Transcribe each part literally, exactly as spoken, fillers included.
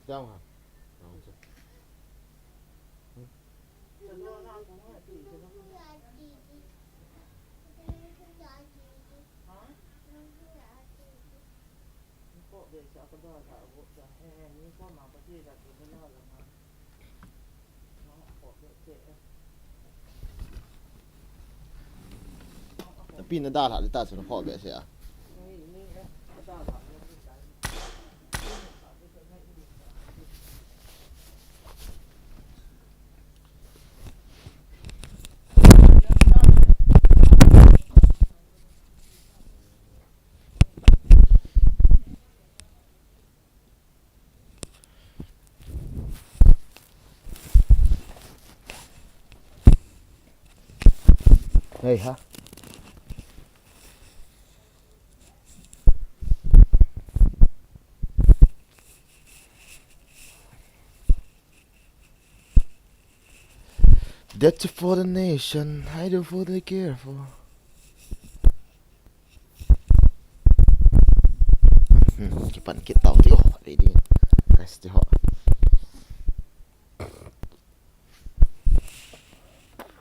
Down ha. Pi na dalha le ta chun kho be se a. Hey, ha. Death for the nation, I do for the care for. Hmm, kipan kit tau ti, oh, ready. Guys, ti ho.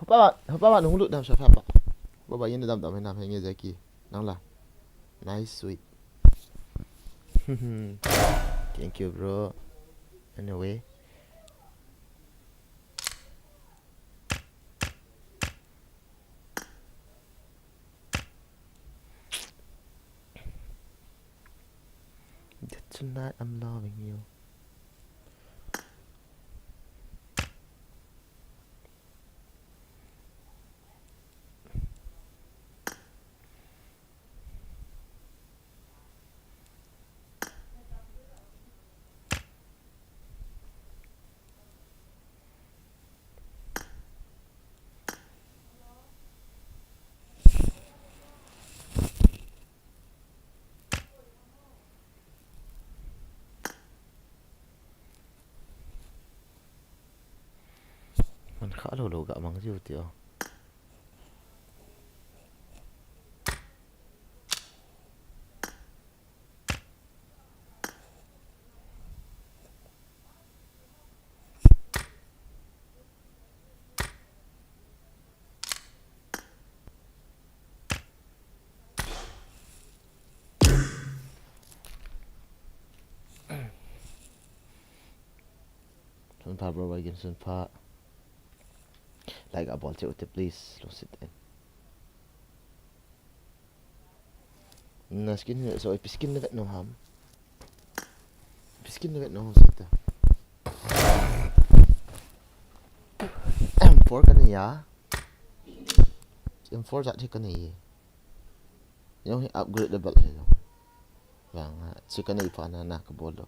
Hopa, hopa, nung lut dam sa pa. Baba, yin dam dam, nam henge Jackie. Nang la. Nice, sweet. Thank you, bro. Anyway. Tonight I'm loving you. Man kha lo lo ga mang jiu ti o. Sun pha bro, again sun pha. Like a bol che ute please. Lo sit in. Na skin hi, so ipi skin na vet nom ham. Ipi skin na vet nom ham sita. M four ka nei a. M four jat hi ka nei e. Jong hi upgradable hi jong. Vang a, chi ka nei pha na na ka bol lo.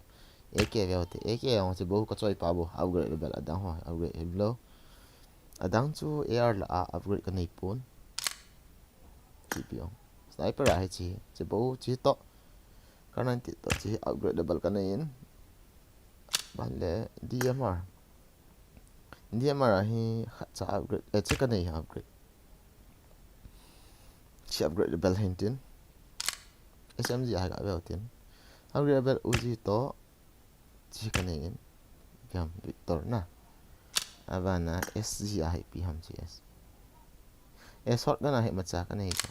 A K ve ute, A K jong chi bou ka choi pa bou, upgradable adang ho, upgrade him lo. Adang chu A R la a upgrade ka nei pon. Chi pi ong. Sniper a hi chi, chi bou, chi to. Kar ninety to chi upgradable ka nei in. Ban le D M R. D M R a hi khat cha upgrade, eh, chi ka nei upgrade. Chi upgradable hin tin. S M G a hi ka ve tin. Upgradable Uzi to. Chi ka nei in. Piam Victor na. Abana S G a hi pi ham chi S. S hot gun a hi macha ka nei ko.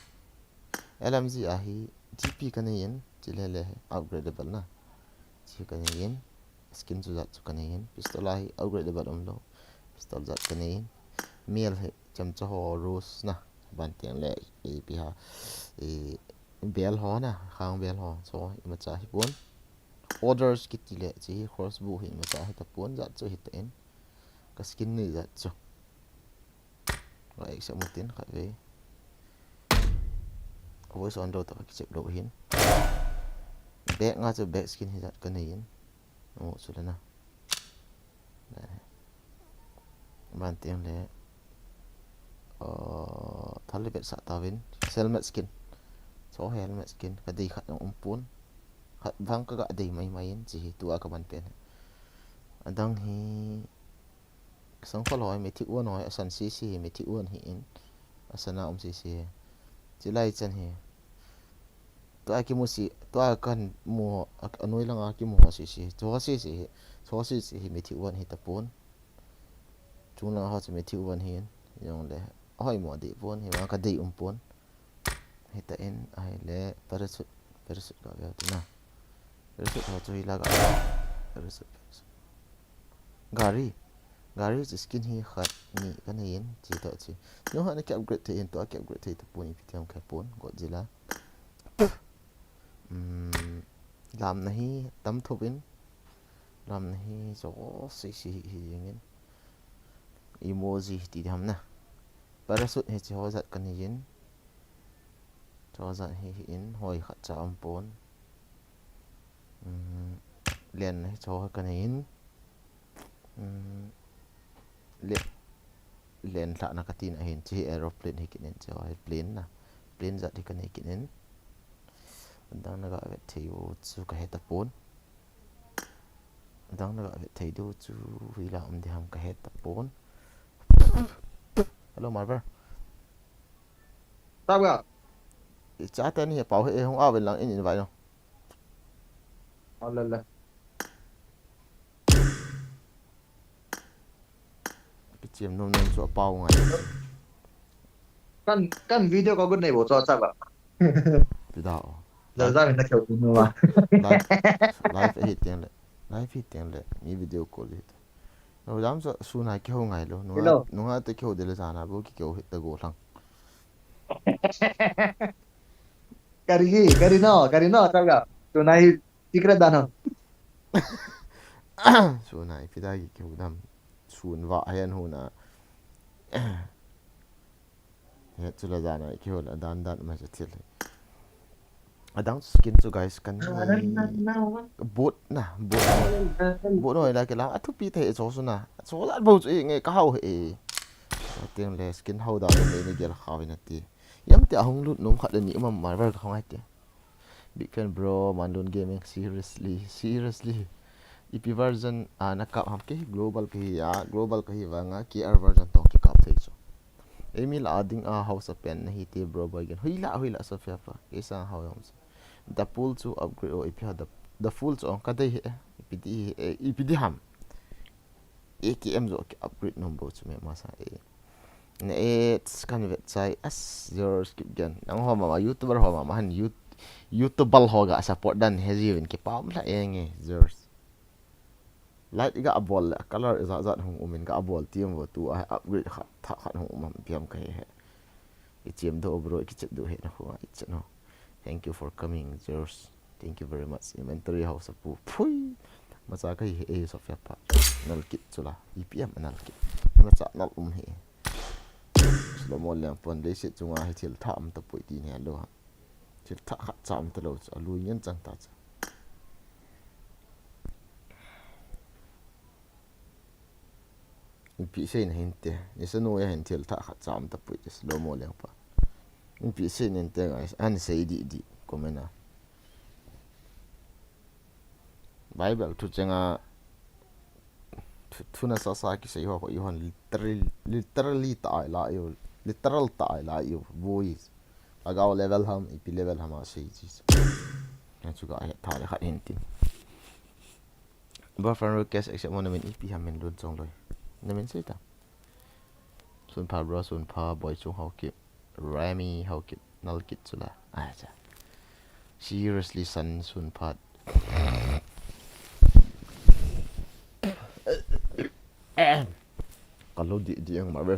L M G a hi D P ka nei in. Chi le le hi upgradable na. Chi ka nei in. Skin chu jat chu ka nei in. Pistol a hi upgradable um lo. Pistol jat ka nei in. Mel hi cham cha ho rose na. Ban tiang le ipi ha. I bel ho na. Khang bel ho. So, imacha hi pon. Orders kiti le chi hi crossbow hi imacha hi ta pon jat chu hi ta in. Ka skin nei jat chu. Nga exam mutin khat ve. Voice on do ta ka kichep lo hin. Back nga chu back skin hi jat ka nei in. Amu chu le na. Ban tiang le. Uh, thal le bet sa tavin. Helmet skin. So helmet skin. Ka dei khat nong um pon. Khat vang ka ga dei mai mai in chi hi tua ka ban pen. Adang hi. Sangkhol hoi, Mythic One hoi, asan sisi hi, Mythic One hi in, asan a um sisi hi. Chilai chan hi. Tua kimu si, Pa kan mu a, a noi langa kimu ho sisi. Chu ho sisi hi, chu ho sisi hi Matthew one hi tapon. Chunglang ho chu Matthew one hin, jongle ahoi mo deh pon, hi vang ka dei um pon. Hita in, ahile parachute, parachute ka veu tina. Parachute ho chu hi la ka, parachute, parachute. Gari, gari chu skin hi khat, ni ka nei in, chi to chi. Nungah na ki upgrade thei in, tua ki upgrade thei tapon, ipi ti ham ka he pon, Godzilla. Um, lamna hi tam thop in, lamna hi chu sisi hi, hi jeng in. Emoji ti diham na. Parachute hi chu ho jat ka nei in. Chu ho jat hi, hi in, hoi khat cha um pon. Um, lenna hi chu ho ka nei in. Um, le, len lhahna ka tina hin, chu hi aeroplane hi kit in, chu ho hi plane na. Plane jat hi ka nei kit in. Adang na ga vet thei u chu ka he tapon. Adang na ga vet thei diu chu hi la um diham ka he tapon. Hello, Marvel. Tap ga. I cha ta ni pau he hung a ven lang in invite no. Ala la. Kichiam nom nom chu a pau ngai. Kan, kan video ka gun nei bo chu a cha ba. Pi da o. Za, za min na keu no ma. Live, live hi tiang le. Live hi tiang le. Mi video call hi. No jam chu sunai keu ngai lo. Nunga, hello. Nunga te keu de le jana bo ki keu hi ta go lang. Kari hi, kari no, kari no, cha ga. Sunai hi secret dan ho. Sunai pi da ki keu dam. Sun va hen hu na. He chu la jana keu la dan dan ma cha thil. Adang skin chu guys kan ni bot na, bot. Bot noi la ke la, a thupi thei chu suna. Chu la bo chu nge ka hau he. Tiang le skin hau da le ni gel kha ve na ti. Yam te a hung lut nom khat le ni mam Marvel ka hung ai te. Big fan bro, Manlun Gaming, seriously, seriously. Ipi version a na kap ham ke global ke hi a, global ke hi vanga K R version tong ki kap thei chu. Emi la a ding a house a pen na hi te bro boy gen. Hui la, hui la Sophia pa. Ke sa hau yom sa. Da pool chu upgrade o ipi ha da, da full chu ong ka dei he. Ipi di he, ipi di ham. A K M jo ki upgrade nom bo chu me ma sa e. Ne e kan vet chai as your skip gen. Nang ho mama YouTuber ho mama han You-, YouTuber ho ga support dan he jiu in ki pam la e nge George. Light ga abol le color za za hung um in ga abol ti um bo tu a upgrade khat tha khat hung um am piam ka he he. I chiam do bro, i kichep do he na khu i chet no. Thank you for coming, George. Thank you very much. Inventory house a pu. Phui. Macha ka hi he, eh, Sophia pa. Nal kit chula. E P M nal kit. Macha nal um he. Slow mo liang pon le sit chunga hi thil tha am ta pui ti ne lo ha. Thil tha khat cha am ta lo cha. Lui ngen chang ta cha. Ipi sei na hin te. Isa no ya hin thil tha khat cha am ta pui slow mo liang pa. Ipi sei na hin te guys. An sei di di. Comment a. Bible thu chenga thu, thu na sa sa ki sei ho ko i hon literally, literally ta ai la i u. Literal ta ai la i u. Boys. Agao level ham, ipi level ham a sei ji. Na chu ga he tha le khat hin tin. Ba friend request accept mo na min ipi ham min lun chong loi. Na min sei ta. Sun pha bro, sun pha boy chung hau kip. Rami hau kip. Nal kit chula. Ai cha. Seriously san sun pha. Ka lo di di ang ma be.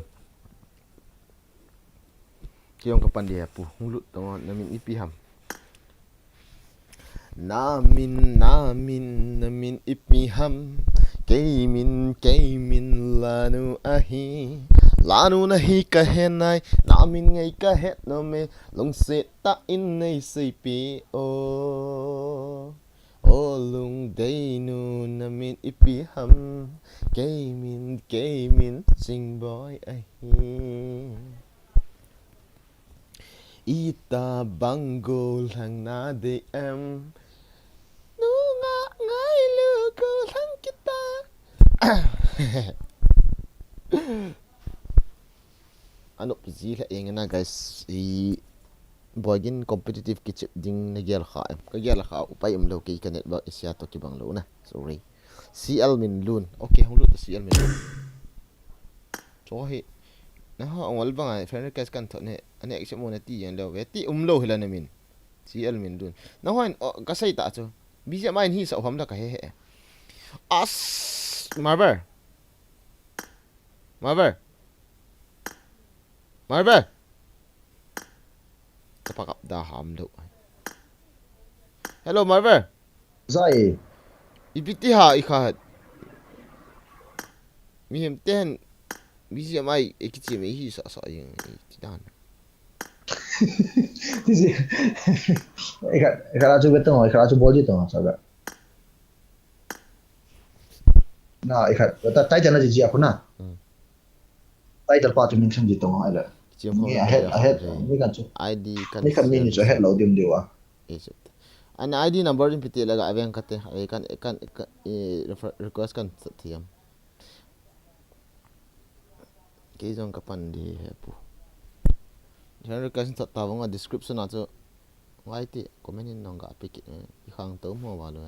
Kei jong ka pan dia pu, hung lut tong, na min ipi ham? Na min, na min, na min ipi ham? Kei min, kei min Lanu ahi. Lanu nahi ka he nai, na min ngai ka het nom e, lungset tah in nei seipi o. O lungdeinu na min ipi ham? Kei min, kei min Chingboi ahi. Ita bang golhang na dei em? Nungah ngailu golhang kita. Anop ji lha eng na guys. I Boigin competitive kichep ding nagel kha em? Kagel kha, upai umlou, kei ka network issue toh kibang lou na. Sorry. C L Minlun. Okay, hung lut ta C L Minlun. Cho hi. Naho angol banga friend request kan thot ne. Ane accept mo nati jeng lou ve. Ti umlou hila namin. C L Minlun. Naho in, oh, kasei ta chu. B G M I in hi sa hom la kahe he. As, Marvel. Marvel. Marvel. Ka pakap da ham do. Hello, Marvel. Zai. Ipi ti ha i khat. Mihem ten B G M I e kichi me hi sa sa jeng ti dan. Ti si. Eka, eka chu beto, eka chu bol ji to sa ga. Na, eka, ta, title na ji ji a khu na. Hmm. Title pa chu mention ji to ai la. Kichim ho. Ni a het, a het, ni kan chu. I D kan. Ni kan ni ni chu het lo dim diu a. Egypt. An I D number in piti la ga aveng kate. Ai kan, kan, kan, eh, refer-, request kan thiam. Kei jong ka pan di he pu. Friend request thot ta vang a description a chu. Ngai ti comment in nong ga pick it. I khang to mo va lo.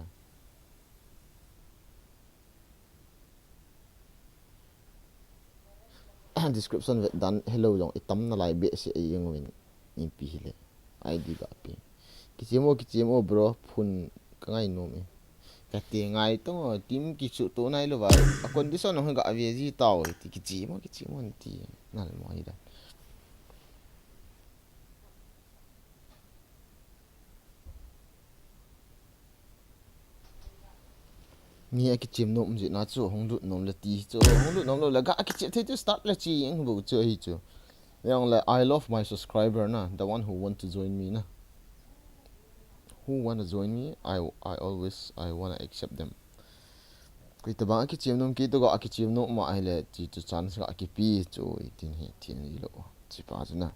Description vet dan hello jong i tam nalai behseh e jeng uvin ipi hile I D ga pi. Kichim o, kichim o bro, phun ka ngai nom e. Kati ngai tong o, team kichu to nai lou va. A condition hung ga ve ji tao ti kichim o, kichim o ti. Nal mo hi da. Mi a kichim nom jeh na chu hung lut nom le ti chu hung lut nom lou le ga kichim thei chu start le chi eng bu chu hi chu. Yang le I love my subscriber na, the one who want to join me na. Who wanna join me? I, I always, I wanna accept them. Koi ta bang a kichim nom ki to ga kichim nom ma ai le ti chu chance ga kipi chu i tin hi tin i lo. Chi pa chu na.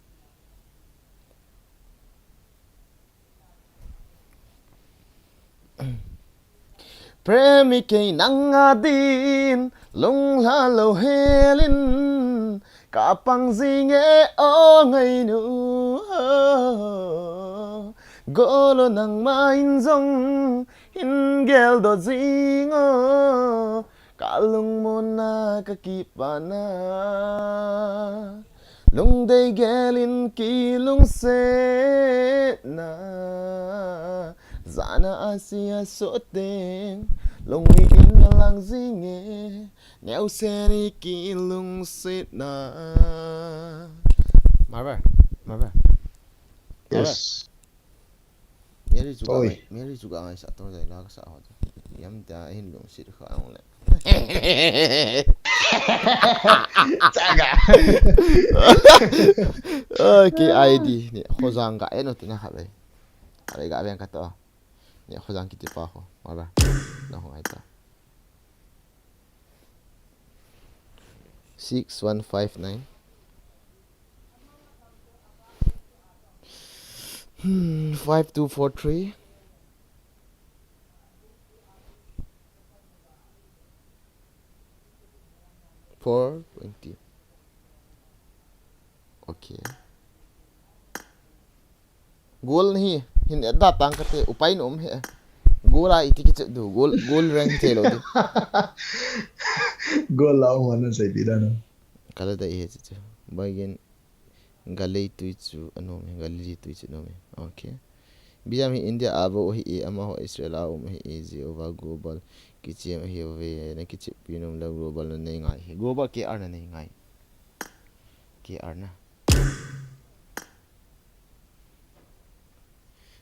Premi kei nang a din, lung hla lo helin, ka pang jing e o ngainu. Gol o nangma in jong, hin geldoh jing o, ka lungmonna ka kipana. Lungdei gelin kilungsetna, jana asia soteng, lungni in lang jing e, neosen i kilungsetna. Marvel, Marvel. Yes. Mary chu ka ngai, Mary chu ka ngai sa to jai la ka sa ho. Yam ta hin lungset kha ang le. Chaga. Okay, I D ni. Khojang ka eno tina kha bai. Are ga veng ka to. Ni Khojang kiti pa ho. Wala. Na ho ai ta. Six one five nine. Hmm, five two four three. Four twenty. Okay. Goal nahi, hin et da tang kate, upai na um he. Goal a iti kichep du, goal, goal rank thei lou du. Goal la um na sei pi da na. Kala da i he chu. Baigin galei tui chu anom he, galei tui chu anom he. Okay. Bijam hi India a bou hi e, amaho Israel a um hi e, Jehovah Global kichep hi ve, na kichep pi nom le Global na nei ngai he. Global K R na nei ngai. K R na.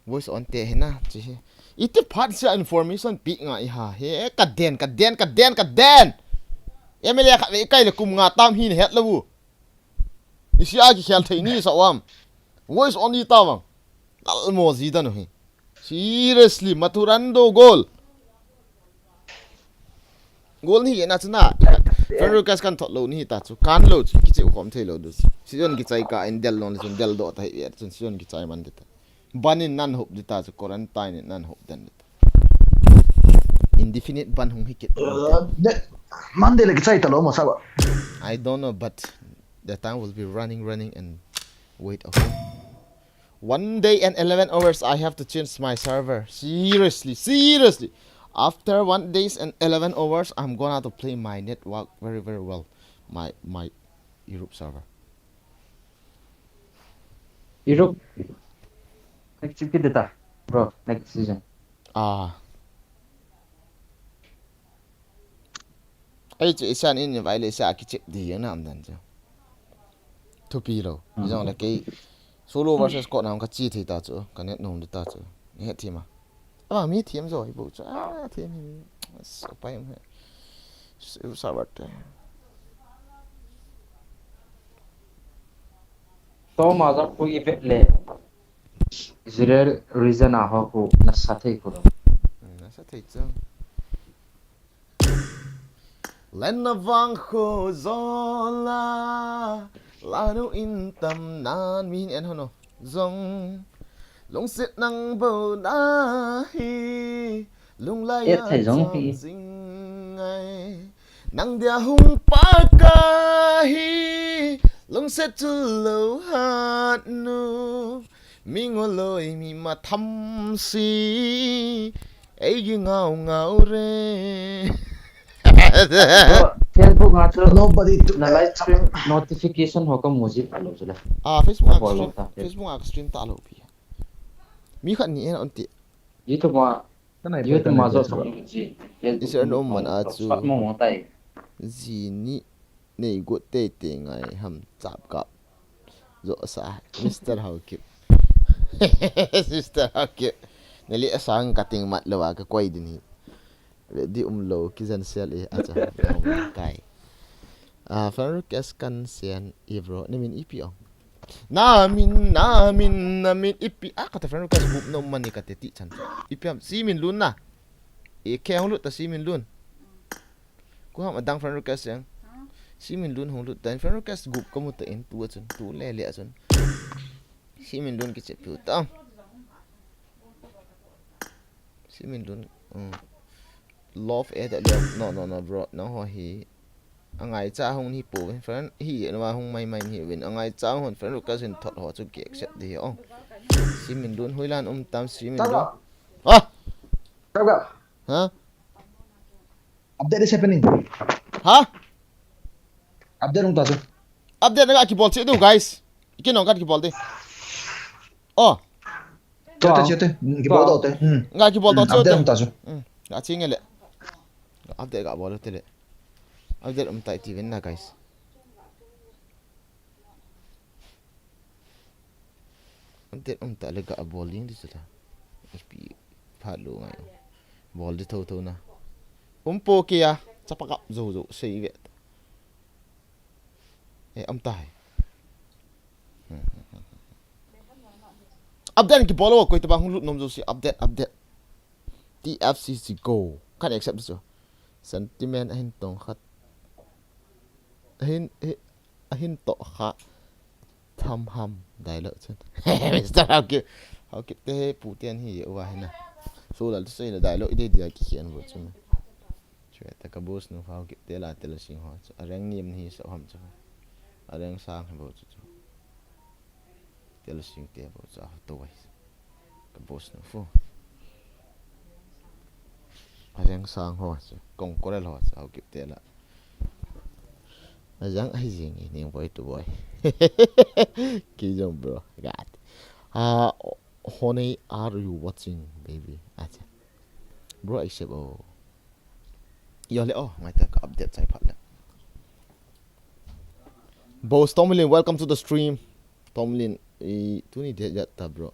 Voice on te hi na, chi hi. Iti phat sia information pi ngai ha. He, ka den, ka den, ka den, ka den. M L A khat ve kai le kum nga tam hi na het lou. Isi a kikhel thei ni sa uam. Voice on i ta vang. Lal mo ji dan u hi. Seriously, Mathurando goal. Goal ni hi na chu na. Friend request kan thot lou ni hi ta chu. Kan lou chu kichep khom thei lou du. Season kichai ka in del lon chun del doh ta hi chun season kichai man di ta. Ban in nan hop di ta chu quarantine in nan hop den di ta. Indefinite ban hung hi kit. Uh, that Monday le kichai ta lou mo sa ba. I don't know, but the time will be running, running and wait, okay? One day and eleven hours, I have to change my server. Seriously, seriously. After one days and eleven hours, I'm gonna to play my network very, very well. My, my Europe server. Europe. Next week data. Bro, next season. Ah. Ei chu isan in vai le sa kichep di yang nam dan chu. Thupi lo. Jong le kei solo versus squad na ka chi thei ta chu. Ka net nom ta chu. Ni he thima. Ama mi thiam zo hi bo chu. Ah, thiam hi. So pai he. Sa wat. Toma za ku i vet le. Israel region a ho ku nasa thei ku lo. Nasa thei chu. Len na vang kho zola. Lanu in tam nan mi hin en hono. Zong. Lungsit nang bo na hi. Lunglai Et thei zong hi. Zing ngai. Nang dia hung pa ka hi. Lungset chu lo hat nu. Mi ngoloi mi ma tham si. Ei gi ngau ngau re. Bro, Facebook a chu Nobody to na live stream notification ho ka mu ji pa lo chu le. Ah, Facebook a Follow stream. Ta. Facebook a stream ta lo pi. Mi khat ni en on ti. YouTube ma Tanai YouTube ma tanai zo so ji. Israel no man a chu. Sat mo mo tai. Ji ni nei got te te ngai ham chap kap. Zo sa Mister Haokip. Mister Haokip. Neli asang kating mat lo a ka koi din hi. Ready um lo ki jan sel e acha. Kai. Ah, fan request kan sian e bro. Ni min ipi ong. Na min, na min, na min ipi. Ah, kata fan request group no mani kate ti chan. Ipi am si min lun na. E ke hong lut ta si min lun. Ku ham adang fan request yang. Si min lun hong lut ta fan request group ka mu ta in tu a chun. Tu le le a chun. Si min lun ki che piu ta. Si min lun. Mm. Love e da love. No, no, no, bro. No ho hi. Angai cha hong ni po. Fan hi no hong mai mai ni win. Angai cha hong fan request in thot ho chu ki accept di ho. Si min lun hoilan um tam si min lun. Tara, Ah! Tara, Ha? Update is happening. Ha? Update nung ta chu. Update na ki bol che du guys. Ki nong ka ki bol de. Oh, Chete, chete. Ki bol do te. Hmm. Nga ki bol do Update che. nung ta chu. Hmm. Nga chi nge le. Update ka bol te le. Update um tai ti ven na guys. Update um ta le ka bol ding di chu ta. Ipi phat lo ngai. Bol di tho tho na. Um po ke ya. Chapa ka zo zo sei ve. Eh, am tai. Update ki bol o koi ta bang lut nom jo si update update. T F C C go. Kan accept jo. Sentiment ahin tong khat. Ahin ahin to kha. Tham ham dai lo chun. Mister Haokip. Haokip te pu tian hi uwa hina. So la tu sei la dai lo ide dia ki khian bo chun. Chua ta ka boss nu Haokip te la te la sing ho chu. Areng nim ni so ham chu. Areng sang bo chu chu. Te la sing te bo chu a to wai. Ka boss nu fu. Areng sang ho chu. Kong ko la ho chu Haokip te la. Ajang ai jing ni boy to boy. Ki jong bro. God. Ah, honey, are you watching, baby? Acha. Bro, accept o. Yo le o, ngai ta ka update chai phat le. Boss Tomlin, welcome to the stream. Tomlin, i tuni date ya ta bro.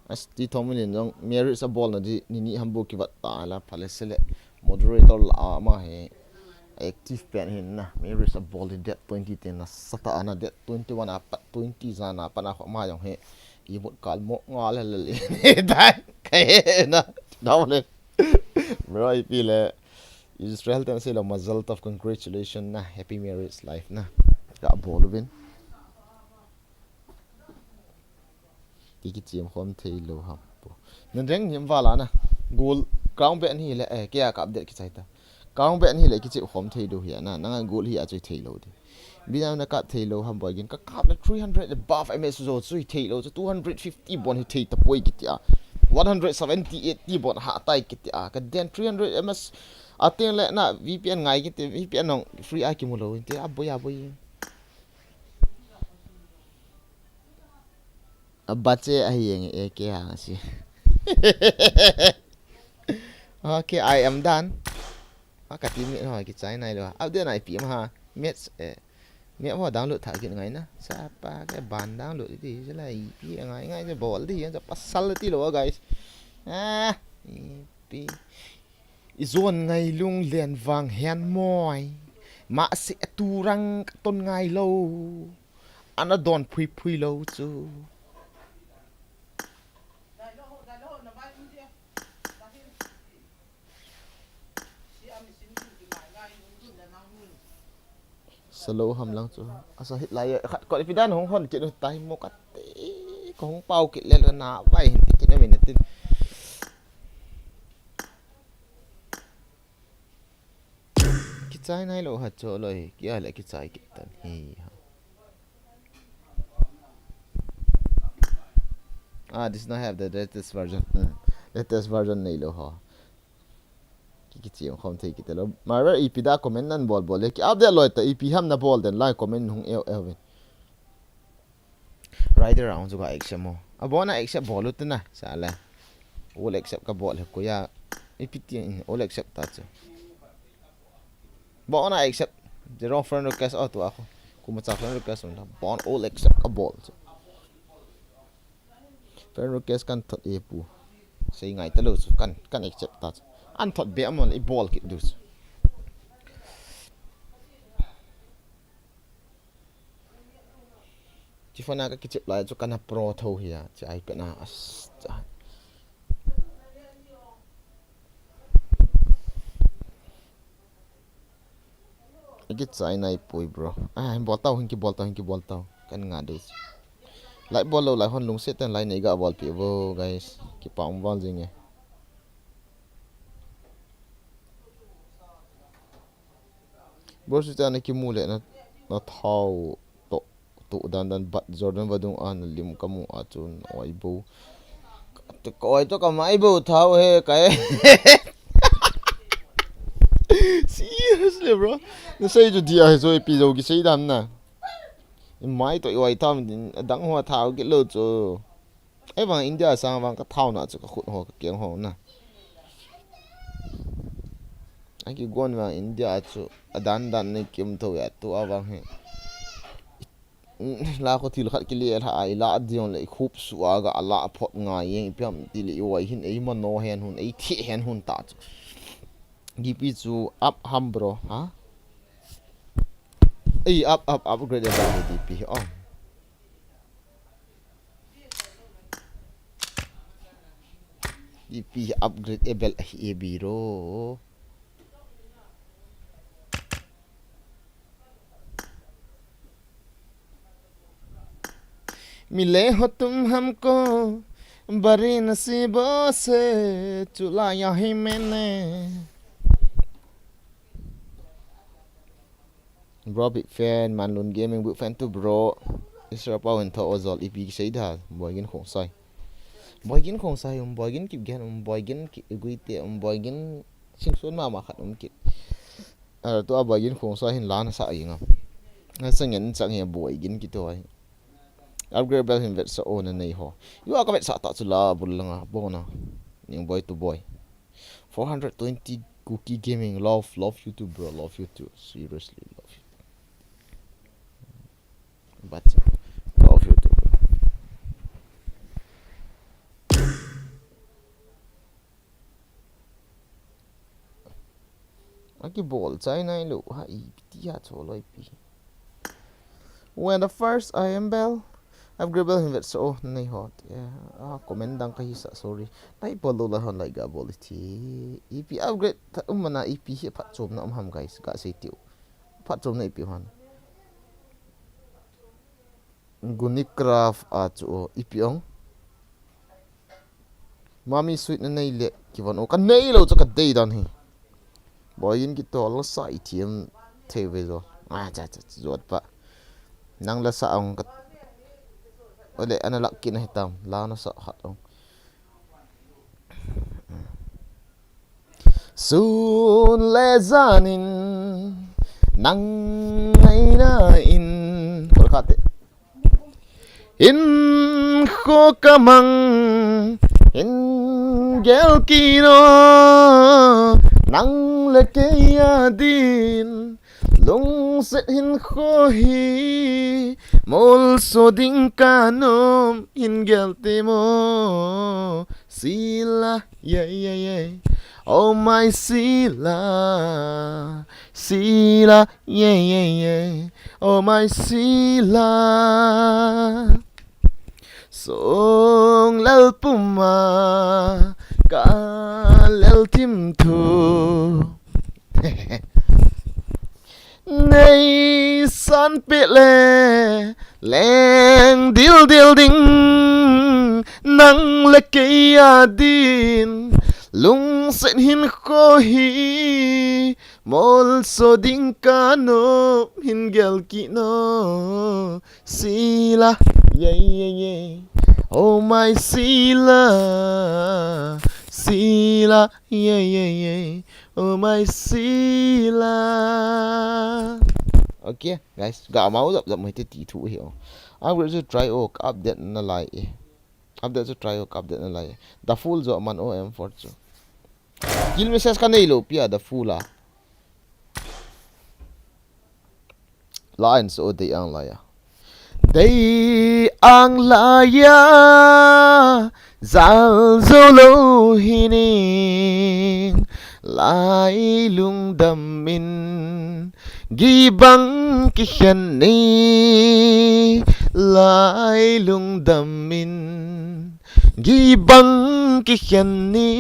Asti Tomlin jong marriage a bol na di ni ni hambu ki vat ta la pha le se le moderator la ama he active pen hin na marriage a bol di date twenty te na sata ana date twenty one a pat twenty jan a pat na kho ma jong he i mut kal mo nga le le le dai ka he na Tomlin bro ipi le Israel ten se lo mazal tov congratulations na happy marriage life na ka bol uvin. Ki ki chim khom thei lo ham po. Nan reng nim vala na. Goal crown bet ni le eh ke a ka update ki chai ta. Crown bet ni le ki chim khom thei do hi na. Nang goal hi a chui thei lo di. Bina na ka thei lou ham Boigin, ka kap le three hundred above M S zo chu hi thei lou chu, two hundred fifty bon hi thei tapoi kiti a. One hundred seventy eighty bon ha tai kiti a. Ka den three hundred M S a teng le na V P N ngai kiti, V P N nong free a kimu lou inte, a boi a boi. A bache a hi yeng e ke ha si. Okay, I am done. A ka teammate ho kichai nai lou. Update na ipi ma ha. Match eh. Map ho download tha kit ngai na. Sa pa ke ban download ti se la ipi ngai ngai se bol ti se pasal ti lou guys. Ah, ipi. I zon ngai lung len vang hen moi. Ma se tu rang ka ton ngai lou. Ana don phui phui lou chu. Sa lou ham lang chu. Asa hit lai khat ko ipi dan hung hon kit u tai mo ka te. Ko hung pau kit le na vai hin ti kit na min tin. Kichai nai lou ha cho loi, kia le kichai kit tan hi ha. Ah, this not have the latest version. Hmm. Latest version nei lou ho. Ki kichi khom thei kit lou. Mara ipi da comment nan bol bol le ki update loi ta ipi ham na bol den lai comment hung eu eu vin. Rider round chu ka accept mo. A bona accept bol u te na. Sa le. All accept ka bol he ko ya. Ipi ti all accept ta chu. Bona accept. Zero friend request auto a ko. Kuma cha friend request un ta. Bon all accept ka bol chu. Friend request kan thot e pu. Sei ngai ta lou chu kan kan accept ta chu. An thot be amon i bol kit du chu. Chi phone a ka kichep lai chu kana pro tho hi a, chi iPad na as, cha. Kichai nai pui, bro. Ah, hin bol tau, hin kibol tau, hin kibol tau. Kan nga dei. Like bol lou lai hon lungset ten like nei ga bol pi vo, guys. Kipa um val jing e. Bro, su cha na kimu le na, na thau to, to dan dan bat Jordan vadung a na lim kamu a chun oi bo. Te ko oi to ka mai bo thau he kai. Seriously, bro. Na sei chu dia he so epi zo ki sei dan na. I mai to i oi thau din dang ho thau ki lo chu. Ei vang India sang vang ka thau na chu ka khut ho ka keng ho na. A kigon vang India chu a dan dan nei kim tho ya tu a vang he. La ko thil khat ki le la ai la dion le khup su a ga la phot ngai yeng piam ti le i wai hin ei mano hen hun ei thi hen hun ta chu. G P chu up ham bro ha. Ei up up upgrade ba D P oh. Ipi upgrade ebel ahi e biro. Mile ho tum hamko bari nasibo se chula yahi maine. Bro, big fan, Manlun Gaming, big fan too, bro. Israel Pau hin tho ozol, ipi kisei da, Boigin Khongsai. Boigin Khongsai, um, Boigin Kipgen, um, Boigin Ki-, Guite, um, Boigin Singsun mama khat, um, kit. Ah, tua Boigin Khongsai hin la na sa inga. Na sangen chang he Boigin kito ai. Upgrade bel hin vet sa o na nei ho. Yu a ka vet sa ta chu la bul langa, bona. Ning boi tu boi. Four hundred twenty Kuki Gaming. Love, love you too, bro. Love you too. Seriously, love you. But, love you too, bro. Aki bol chai nai lo. Ha, ipi ti a cho loi pi. When the first I am bell, upgrade bell hin vet so, oh, nei hot. Yeah, ah, comment dang ka hi sa, sorry. Nai bol lo la hon like ga bol thi. Ipi upgrade ta um mana ipi hi phat chom na um ham guys, ga sei tiu. Phat chom na ipi hon. Gunicraft a chu o, ipi ong. Mami sweet na nei le, kivon o, ka nei lo chu ka dei dan hi. Boigin kitol sa i thiam thei ve zo. Ah, cha, cha, cha, jot pa. Nang la sa ong kat. Ole, ana lak kin ahi tam. La na sa khat ong. Sun le janin nang ngaina in. Kol khat te. Hinkho kamang hin gel kit o, nang le kei adin lungset hinkho hi molso ding kanom, hin gel temo. Sila, yeah, yeah, yeah. Oh my Sila, Sila, yeah, yeah, yeah. Oh my Sila. Song lal puma ka lal tim thu. Nei san pe le leng dil dil ding, nang le kei adin lungset hinkho hi molso ding kanom, hin gel kit o. Sila, yeah, yeah, yeah. Oh my Sila, Sila, yeah, yeah, yeah. Oh my Sila. Okay, guys, ga mau jap jap mai te ti thu hi o. Upgrade chu try o, update na lai e. Update chu try o, update na lai e. The full jo man o M four chu. Kill message ka nei lou pia the full a. Line so dei ang laiya. Dei ang laiya, zal zo lou hi ning, lai lungdam in, gibang kikhen ni, lai lungdam in. Gibang kikhen ni.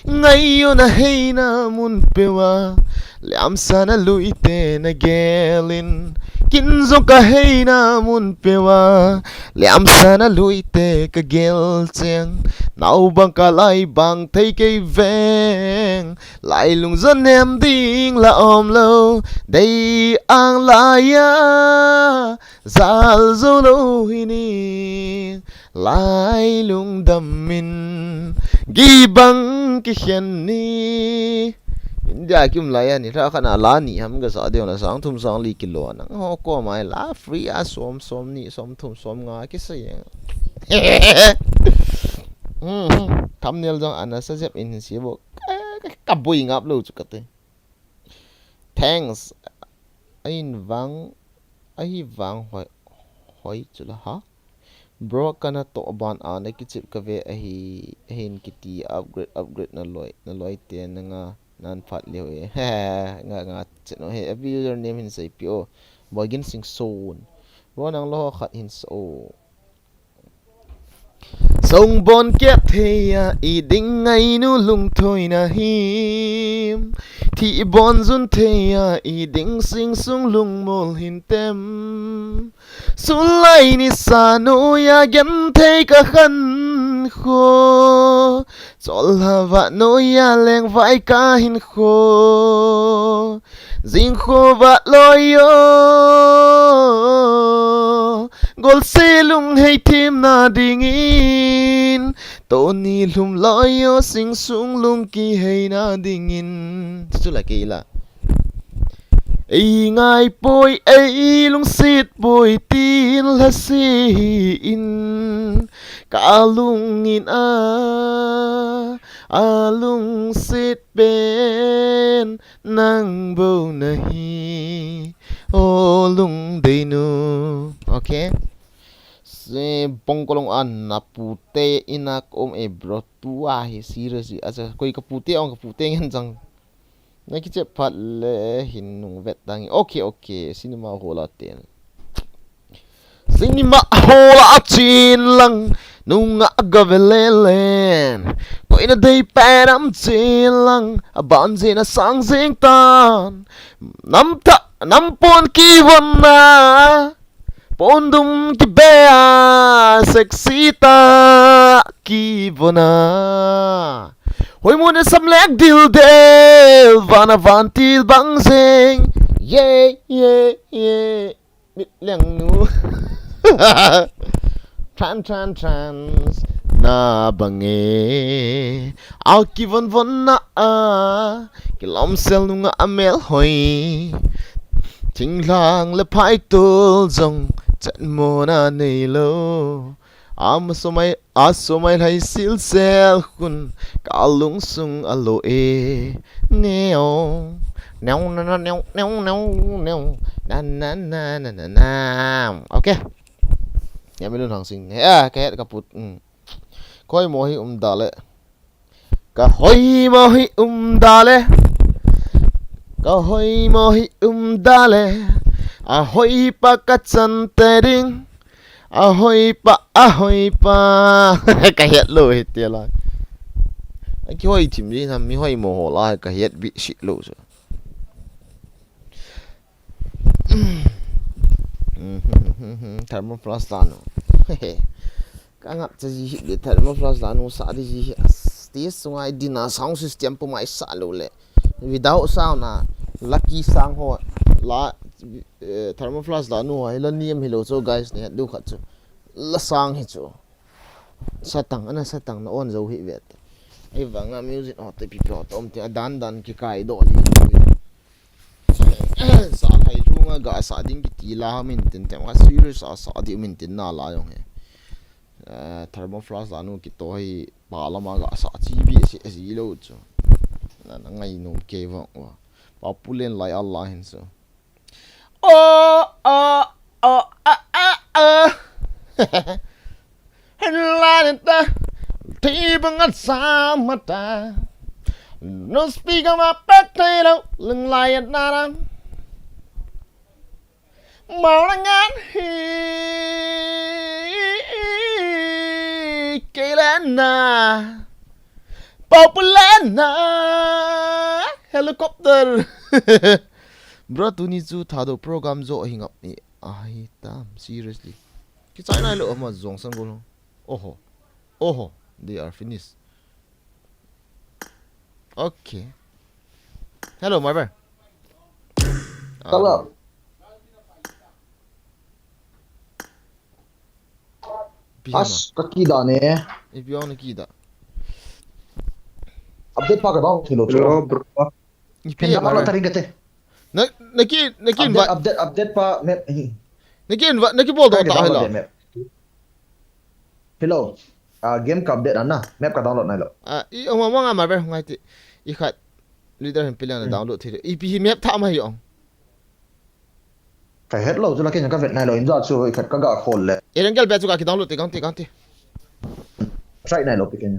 Ngai o na heina mun pewa, liamsa na luite na gelin. Kin jong ka heina mun pewa, liamsa na luite ka gel cheng. Nau bang ka lai bang thei kei veng. Lai lung jo nem ding la om lou. Dei ang laiya. Zal zo lou hi ning, lai lungdam in, gibang kikhen ni. India kim laiya ni, lha khat na la ni ham ga sa deu na sang thum sang li kilo nang. Ho ko mai la free a som som ni, som thum som nga ki sa yang. Hmm, hmm. Thumbnail jong ana sa jep in si bo. Ka, ka, ka bui ngap lou chu ka te. Thanks. Ahin vang, ahi vang hoi, hoi chu la ha. Bro, kana to ban a na kichep ka ve ahi, ahin kiti upgrade, upgrade na loi, na loi te na nga nan phat leo e. Nga, nga, chet no he, every username hin sei pi o. Boy Gin Sing Son. Bro, nang lo khat hin sa o. Song bon kep thei a i ding ngai nu lungthoi na him. Thi bon jun thei a i ding sing sung lung mol hin tem. Sulai ni sa nu ya gen thei ka khan kho. Chol hava nu ya leng vai ka hin kho. Jing kho va loi o. Gol se lung hei thim na dingin. Toni lhum loi o sing sung lung kihei na dingin. Chu la kei la. Ei ngai poi, ei lungsit poi, tin la si in. Ka lung in a, a lungsit pen nang bou na hi, o lungdei nu. Okay. Se bong kolong an na pute ina ka um e bro, tua hi serious hi. Acha, koi ka pute ong, ka pute ngen chang. Na kichep phat le hin nung vet dang. Okay, okay. Cinema hall a ten. Cinema hall a chin lang nung a ga ve le len. Koi na dei pen am chin lang a ban jin a sang jing tan. Nam ta, nam pon ki von na. Pon dum ki be a sexy ta ki von na. Hoimun e samlek dildel, vana vantil bang jeng. Ye, ye, ye. Mitleng nu. Tran, tran, trans. Na bang e. Au kivon von na a. Kilom sel nunga amel hoi. Thinglang le phaitul jong. Chat mona nei lo. Ama somai, a somai lai sil sel khun, ka lungsung alo e. Neo. Neo, na, na, neo, neo, neo, neo. Na, na, na, na, na, na. Okay. Ya, mi lun hang sing. Ya, ka het ka put. Mm. Koi mo hi um da le. Ka hoi mo hi um da le. Ka hoi mo hi um da le. A hoi pa ka chan te ding. A hoi pa, a hoi pa. Ka het lo hi te la. A ki hoi thim di na mi hoi mo ho la ka het bi si lo so. Thermoflask la nu. Ka ngap cha ji hi le thermoflask la nu sa di ji hi. Stage sunga i ding a sound system pu mai sa lo le. Without sound na lucky sound ho la, eh, thermoflask la nu ho hi la niam hi lo cho guys ne du khat chu. La sang hi chu. Satang, ana satang na on zo hi vet. Ei vanga music ho te pi pi ho te um te a dan dan ki kai do li. Sa hai lunga ga sa ding ki ti la min tin te ma serious a sa di min tin na la yong he. Eh, thermoflask la nu ki to hi pa lama ga sa chi bi si si lo chu. Na, na ngai nom ke vang wa. Pa pulen lai a la hin so. Oh, oh, oh, ah, ah, ah. Hen la ni ta, thi bang at sa ma ta. No speak ma pet thei lo, lung lai at na ra. Mau la ngan hi. Kei le na. Pau pu le na. Helicopter. Bro, tuni chu Thadou program jo hi ngap ni. Ai tam, seriously. Ki chai nai lo ama jong sang go lo. Oho. Oho. They are finished. Okay. Hello, my friend. Hello. Ipi hama? As, ka kida ne. Ipi ang na kida? Update pa ka download thei lou chu. Hello, bro. Ipi hama? Download ta ring ka te. Na, na ki, na ki update, invite. Update, update pa map hi. Na ki invite, na ki bol down ta hila. Hello. Ah, game ka update na, map ka download nai lou. Ah, i, ang mama nga ma ver ngai ti. I khat leader hin pilang na download thei. Ipi hi map tha ma hi ong. Ka het lou chu la kei ka vet nai lou, in ja chu i khat ka ga khol le. Erangel be chu ka ki download te kang te kang te. Try nai lou pi kei.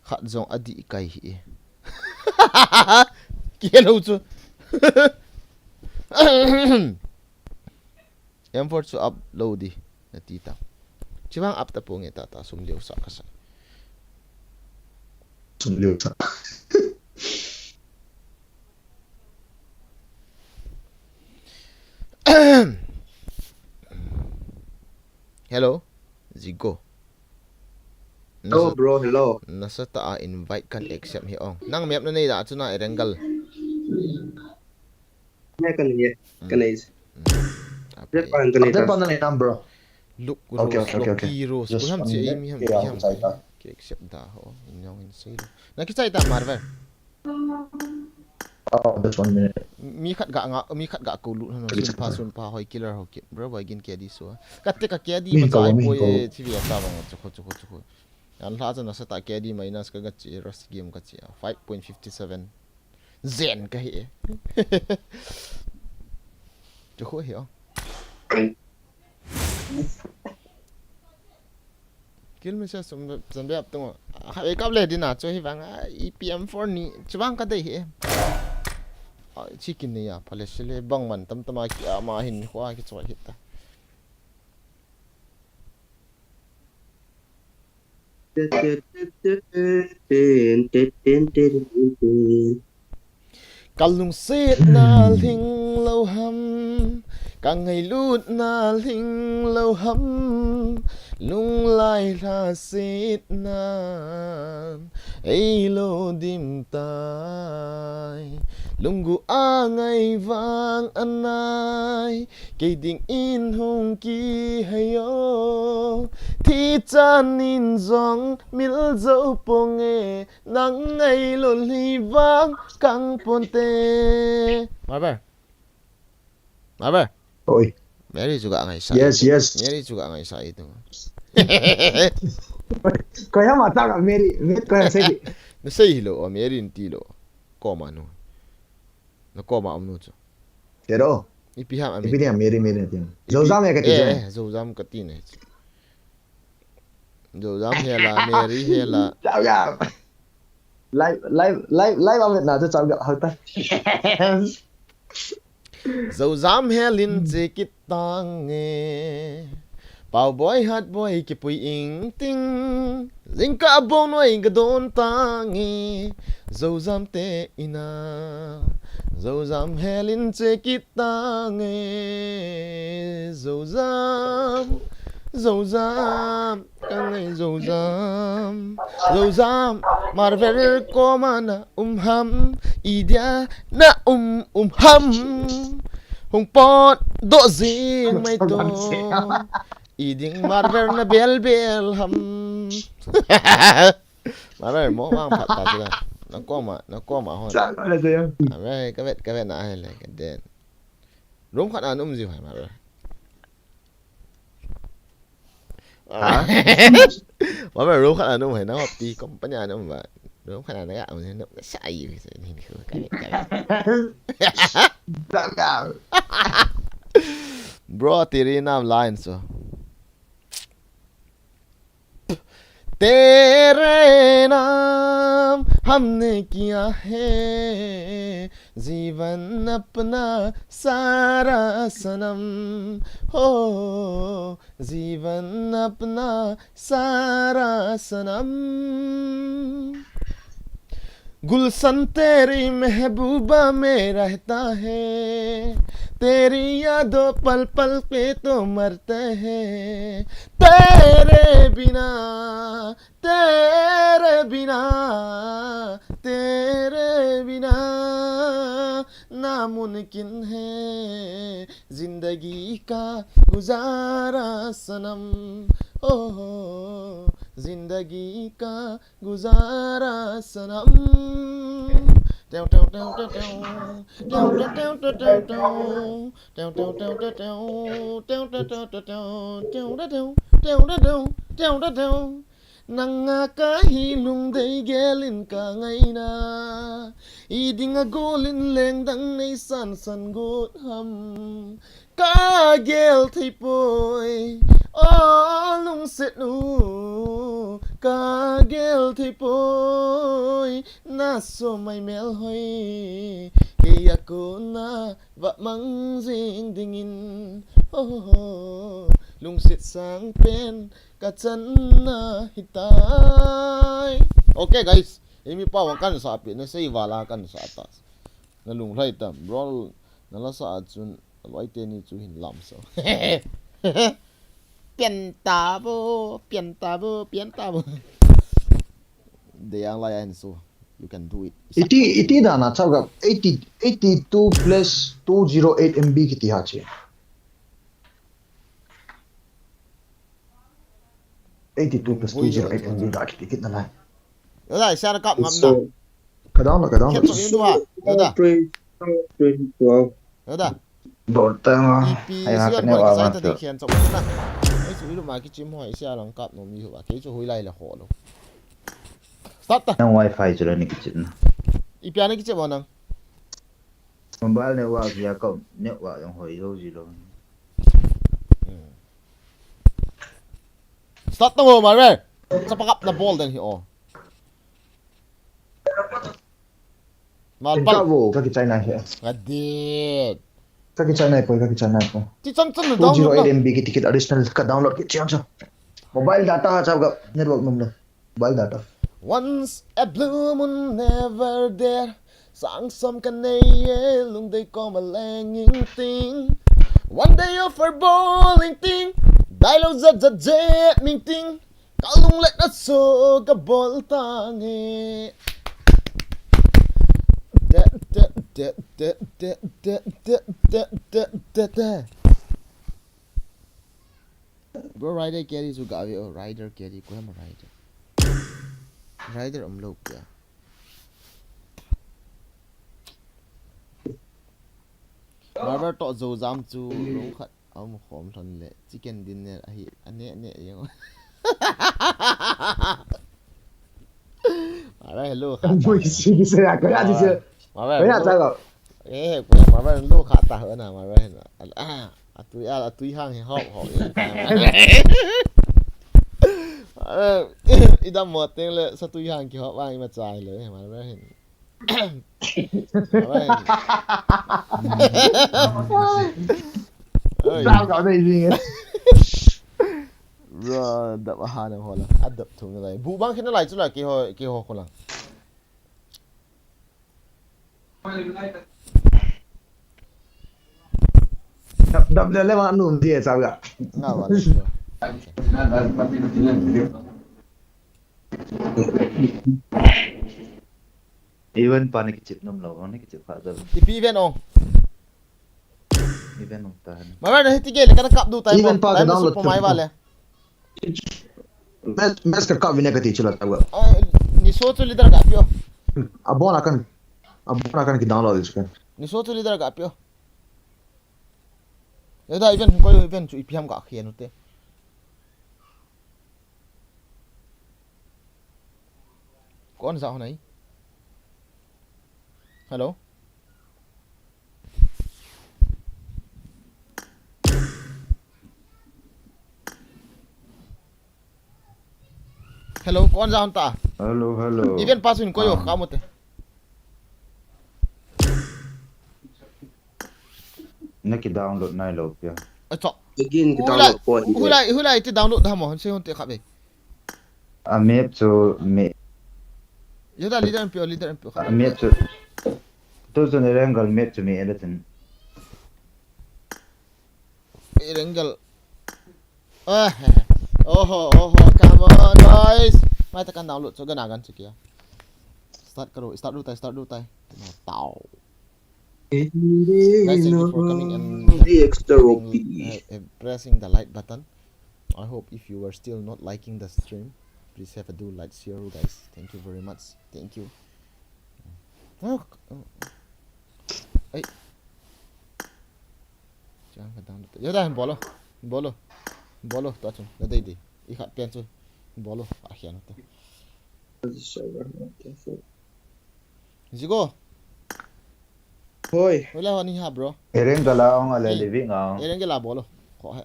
Khat jong a di kai hi. Ki hello chu. M four chu up lou di na ti ta. Chivang up ta po nge ta ta sum liu sa ka sa. Sum liu sa. Hello, Zigo. Hello, bro, hello. Nasa ta a invite kan accept hi ong. Nang map na nei da chu na Erangel. Ne kan ye, kan ye. Update pa kan ye. Update pa na nei nam, bro. Look, okay, Rose, okay, okay, okay. Loki, Rose. Just one minute. Ui, ham chi, ei mi ham, yeah, ham. Ki accept da ho. In yong in sei lo. Na ki chai ta Marvel. Oh, just one minute. Mi khat ga nga, mi khat ga ko lut hanu. Sun pa, sun pa hoi killer ho ki. Bro, boy gin K D so. Ka te ka K D ma chai poi e, T V a ta bang, chukho, chukho, chukho. An hla chan nasa ta K D minus ka ga chi, rush game ka chi. Five point fifty seven. Zen ka hi e. Chukho hi o. Kill message sum, sum be up tung. Ha, wake up le dina, chu hi vang, ah, E P M four ni, chu vang ka dei hi. Ah, chicken ni ya, pale sile, bang man, tam tam a ki, ama hin, hua ki choi hita. Ka lungsetna lhing lou ham, ka ngailutna lhing lou ham, Lunglai lhasetnan eilo dim tai. Lunggu angai vang anai, kei dingin hung kihei o. Thi chanin jong mil jou ponge, nang ngailou hi vang kang ponte. Mabe. Mabe. Oi. Mary chu ka ngaisah. Yes, yes. Mary chu ka ngaisah itu. Koi ham ata ka Mary, Mary koi ham sei di. Na sei hilou, o Mary nati lou. Koma nu. Na koma um nu chu. Pero. Ipi ham ami. Ipi ham Mary, Mary nati. Ipi, Zozam ya kati eh, jan. Eh, Zozam kati ne. Zozam hela, Mary hela. Zozam. Live, live, live, live amet na chu chau ga hauta. Zozam helin che kit tange. Pau boi hat boi kipui ing ting. Jingkah bong noi ka don tange. Zozam te ina. Zozam helin che kit tange. Zozam. Zozam. Ka ngai Zozam, Zozam, Marvel koma na um ham, idia na um, um ham. Hung potdoh jing mai to. Iding Marvel na bel bel ham. Marvel mo vang phat ta chu la. Na koma, na koma hon. Sa ko na sa yo. Abe, ka vet, ka vet na ai le, ka den. Room khat a na um jiu ham Marvel. Ha? Wa ba room khat a na um hai na, hop ti company a na um ba. Room khat a na ga um na sa ai se ni ni ka ka. Bro, teri nam line so. तेरे नाम हमने किया है जीवन अपना सारा सनम, हो जीवन अपना सारा सनम। गुलशन तेरी महबूबा में रहता है, तेरी यादों पल पल पे तो मरते हैं। तेरे बिना, तेरे बिना, तेरे बिना नामुमकिन है जिंदगी का गुजारा सनम। ओ जिंदगी का गुजारा सनम। Nanga kahi lungdei gelin ka ngaina, idinga golin lengdang nei san san got ham. Ka gel thei poi, o lungset nu, ka gel thei poi, na so mai mel hoi, kei a kona va mang jing dingin, oh, lungset sang pen ka channa hitai. Okay, guys, imi pa wang kan sa pi, na sei vala kan sa ta. Na lunglhai tam, bro, na la sa a chun, a loi te ni chu hin lam so. Pian ta bo, pian ta bo, pian ta bo. De yang lai a hin so. You can do it. Iti, iti da na chau ga eighty, eighty-two plus two zero eight M B kiti ha che. Eighty-two plus two zero eight M B da kiti kit na lai. Yo da, share kap ngam na. Ka down la, ka down la. Kep so yun wa. Yo da. Yo da. Bol ta ma. Ipi ai ma sian ka ne bol wa ki ma sai ta tu. Dikhen chok na. Ai su ilu ma ki chim ho, isi alang kap no mi ho ba. Kei chu hui lai la ho lo. Start ta. Nang wifi chu la ni ki chim na. Ipi a ni ki chim wa nang. Mobile network ya ko network jong hoi jo ji lo. Hmm. Start ta mo ma re. Sa pakap na bol den hi o. Malpal. Ka bo, ka kichai nai he. Ka dit. Ka kichai nai poi, ka kichai nai poi. Ti chan chan na download na. Two zero eight M B ki ticket additional ka download ki chiang cha. Mobile data ha cha ka network num le. Mobile data. Once a blue moon never there. Sang som ka nei e, lungdei koma leng ing ting. One day of our bowling ting. Kailou zat zat zat mingting. Kalung le na so kabol tange. Te, te, te, te, te, te, te, te, te, te, te. Bro, rider carry chu ga ve o, rider carry, ko hem rider. Rider um lou kya. Barber to zo jam chu lung khat. Aum khom lhon le chicken dinner ahi, ane ane yong. Mara hello kha. Mui si se ya ko ya di se. Mara ko ya ta lo. Eh, ko ya mara hello kha ta ho na mara hen. Ah, atui a atui hang he ho ho. Idam mo teng le sa tui hang ki ho wang ma chai le mara hen. Alright. Oi. Sao搞内经啊？Bro, dap a ha na ho la. A dap thum na lai. Bu bang khin na lai chu la ki ho ki ho ko la. Dap dap le le ma num ti e sao ga. Nga wa le. Even pa na kichip nom lo, na kichip kha jal. Ipi even ong. Even ong ta. Mara na hiti gel kana kap du tai. Even pa ka download mai vale. Mes mes ka kap vine ka ti chula ta. Ni so chu leader ga pio. Abona kan. Abona kan ki download chu kan. Ni so chu leader ga pio. Yada even ko even chu ipi ham ga khian u te. Kon za honai. Hello. Hello, kon za hon ta. Hello, hello. Even pasun ko yo ka mo te. Na ki download nai lo pia. Acha. Again ki download ko. Hulai hulai ti download da mo hon se hon te kha be. A map chu me. Yada leader M P o leader M P o kha. A map chu. Tu chu ne rengal map chu me ele tin. Rengal. Ah, oho oho, come on boys. Mai ta kan download chu gana gan chu kia. Start karo, start du tai, start du tai. Tao. Guys, thank you for coming and the extra rupee. Uh, uh, pressing the like button. I hope if you are still not liking the stream, please have a do like, share, guys. Thank you very much. Thank you. Oh, oh. Ai. Chang ka down. Yo da, bolo. Bolo. Bolo, to chung. Da dei dei. I khat pen chu. Bolo, a khian to. Zigo. Hoi. Hoi la honi ha, bro. Eren gala ong ale livi nga. Eren gala bolo. Ko he.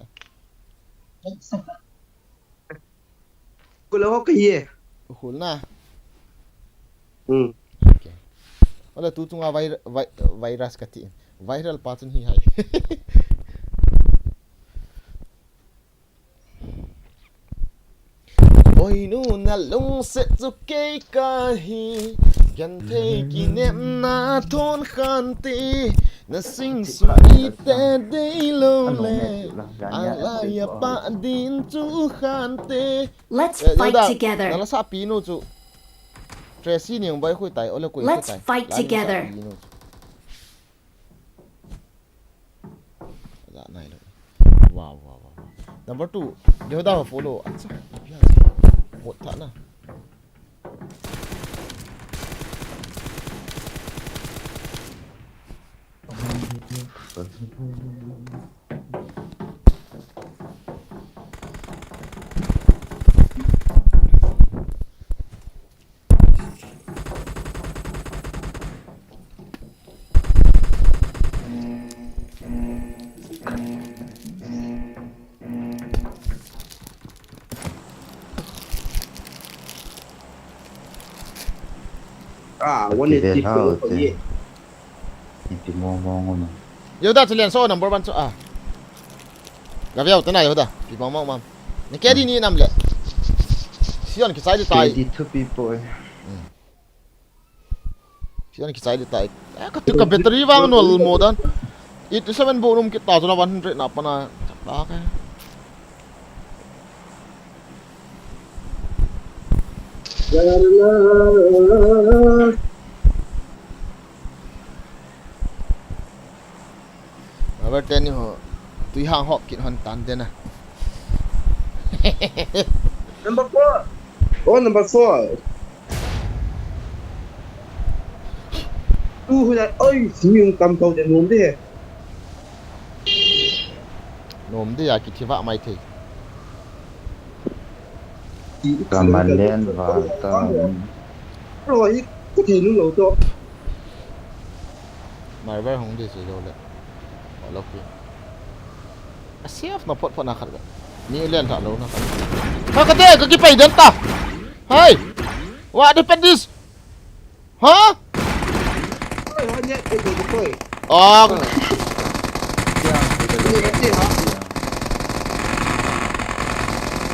Kula ho kahiye. Hul na. Hmm. Okay. Ole tu chunga vir-, vi-, virus kati. Viral pa chun hi hai. Boinu na lungset chu kei kahi, genthei kinepna thon khan te, na sing sui te dei lo le, alai a pa din chu khan te. Let's fight together. Na la sa pi nu chu. Tracy ni bai khui tai, ole khui tai. Let's fight together. Wow, wow, wow. Number two, Yehuda ho follow. Acha, ipi ha. Bot tha na. Ah, one eighty kilo ko ye. Ipi mo mo mo. Yehuda chu lian so number one chu a. Gaviau tana Yehuda. Pi mo mo mam. Ni kedi ni nam le. Sion ki sai tai. Kedi thu pi po. Sian kichai di tai. Eh, ka, ka battery vang nol mo dan. Eighty seven bo num kita jona one hundred na pana. Chapa ka. Number ten ni ho. Tui hang hop kit hon tan den a. Number four. Oh, number four. Tu hu la, oi, si yung kam kau de nom de. Nom de ya ki thi va mai thei. Ka malen val ta. Ro hi ka thei nu lo to. Mai vai hong de se lo le. Lo ki. A safe na phot phot na khat ga. Ni len tha lo na khat. Ha ka te ka ki pai den ta. Hai. Wa de pen dis. Ha? Oi, hon ye, eh, eh, eh, oi. Ah. Ni ye, eh, ha?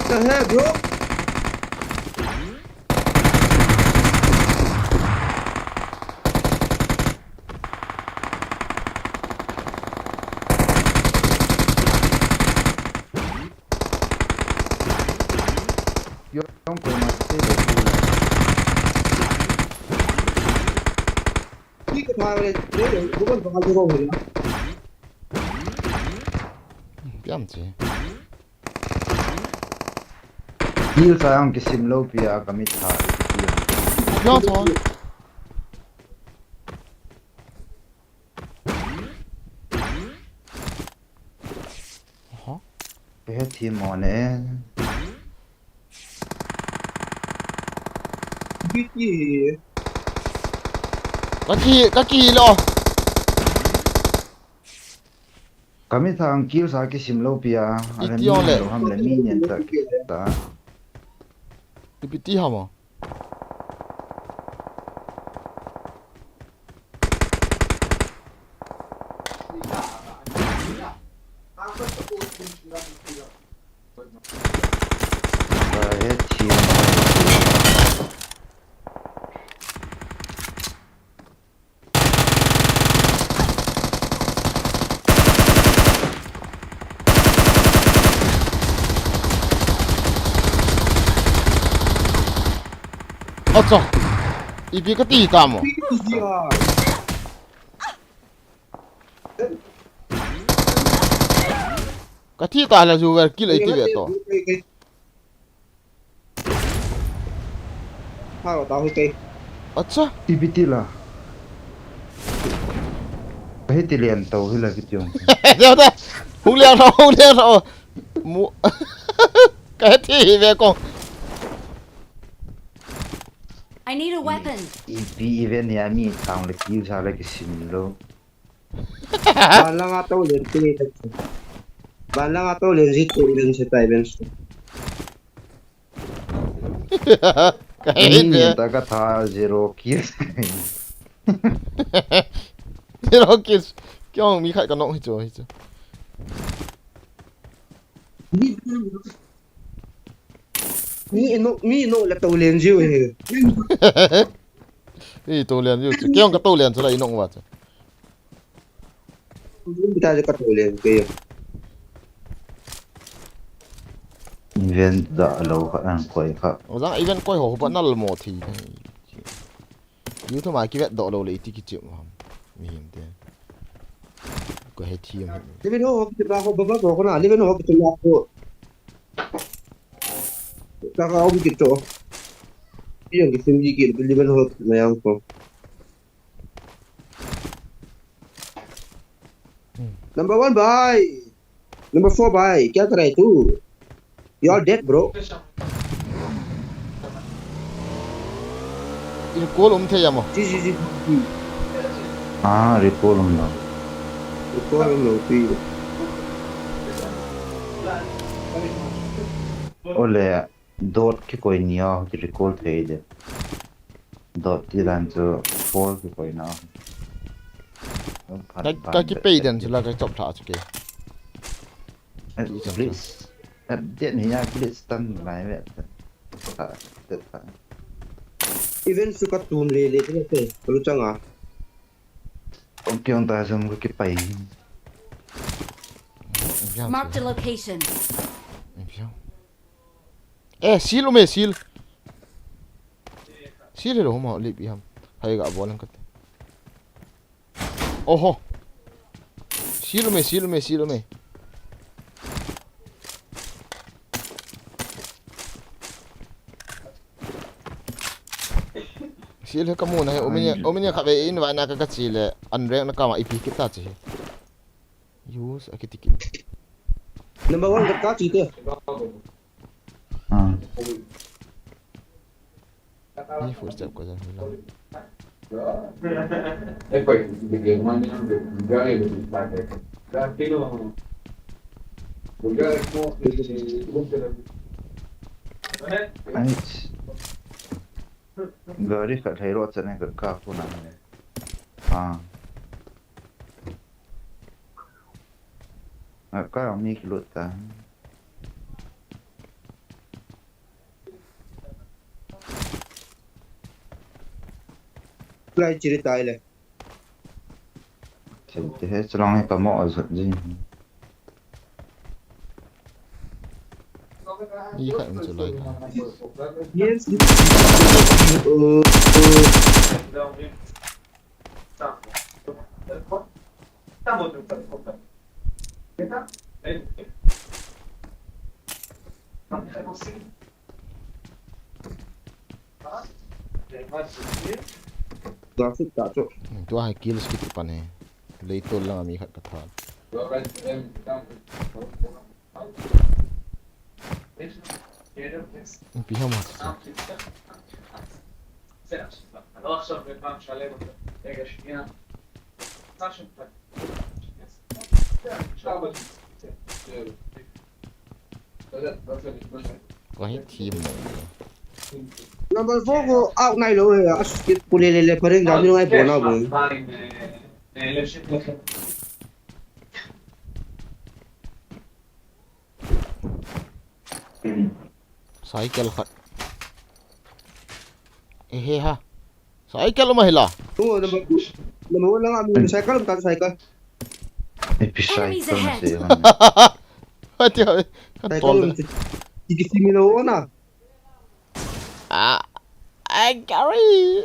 The hell, bro? Yong koi ma se le. Ki ka tha le, le, le, bu kon ba ka ro he na. Piam che. Kill sa ang kisim lo pia ka mit tha. Piam che. Oho. He thi mo ne. Ka ki, ka ki lo. Ka mit thang kill sa kisim lo pia. Iti ong le. Lo ham le mi nien ta ki ta. Ipi ti ham o. Acha. Ipi kati ta mo. Ka thi ta la ju ver kill ei ti ve to. Haro ta hui kei. Acha. Ipi ti la. Ka he ti lian to hi la ki tiong. Deu da. Hung lian ro, hung lian ro. Mu. Ka he ti hi ve kong. I need a weapon. Ipi event ya mi thang le kill sa le kisim lo. Ban langa to len ti ni ta. Ban langa to len ji to len se tai ben su. Ka he ni ta ka tha zero kill. Zero kill. Kyo mi khat ka nok hi chu, hi chu. Mi no, mi no la to len jiu he. Ei to len jiu chu. Kyo ka to len chu la i nok va chu. Bita je ka to len ke. Event da lo kha ang koi kha. O jang event koi ho ba nal mo thi. YouTube ma ki vet do lo le ti ki chim ham. Mi him te. Ko he thi ham. Live no ho ki ba ho ba ba ko na live no ho ki ba ko. Ka ka ho ki to. Yang ki sim ki live no ho na yang ko. Number one bhai. Number four bhai, kya kar rahe tu? You are dead, bro. Recall um thei amo. Ji, ji, ji, ji. Ah, recall um lo. Recall um lo, ji. Ole. Dot kikoi ni a, ki recall thei de. Dot ti dan chu four kikoi na. Ka, ka kipei den chu la ka chop tha chu ke. Eh, glitch. Update ni a glitch tan lai ve. Tha, tha. Event chu ka tun le le te. Lu changa. Ong kiong ta jong ka kipei. Mark the location. Eh, shield um e, shield. Shield hilou ham, lip iham. Hai ga bol ang kate. Oho. Shield ume, shield ume, shield ume. Shield hi kamu nahi, Omnia, Omnia khatvei invite na ka, kachi le, unrank na kama ipi kita chi. Use akiti kit. Number one ka, kachi te. Ah. Ni footstep ko jan hila. Ais. Gari khat thei ro chan ka ka ko na ne. Ah. Ka mi kilut ta. Lai chiri tai le. Chiri te he chalong he kamo azat ji. Ni khat in chu lai ka. Yes. Oh, oh. Traffic ta chu. Tua hai kills kiti pan he. Leitol lang a mi khat ka tha. Ipi ham ha. Ko hi team mo. Number four ko out nai lou he. As kit pule le le pareng ga mi ngai bona bo. Cycle khat. Ehe ha. Cycle uma hila. Oh, number, number one lang ami cycle um ta cycle. Epi Enemies cycle na ahead. Se lang. Ati ha. Cycle um. Tiki simi lo na. Ah, ai, Gary.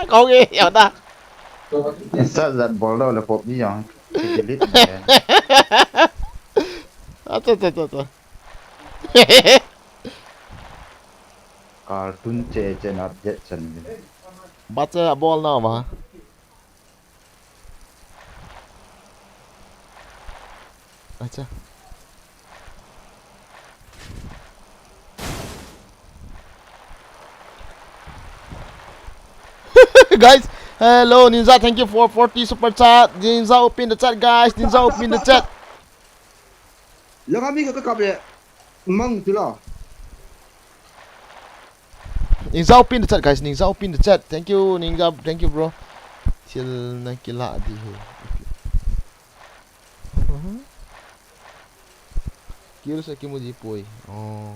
Kau ke, ya dah. Sa zat bol dau le pop ni yang. Delete ni. Acha, acha, acha, acha. Cartoon che che na jet chan ni. Bacha bol na ma. Acha. Guys, hello Ninja, thank you for forty super chat. Ninja open the chat, guys. Ninja open the chat. Langa mi ka kap le. Mang tila. Ninja open the chat, guys. Ninja open the chat. Thank you, Ninja. Thank you, bro. Thil na kila di he. Kill sa kimu di poi. Oh.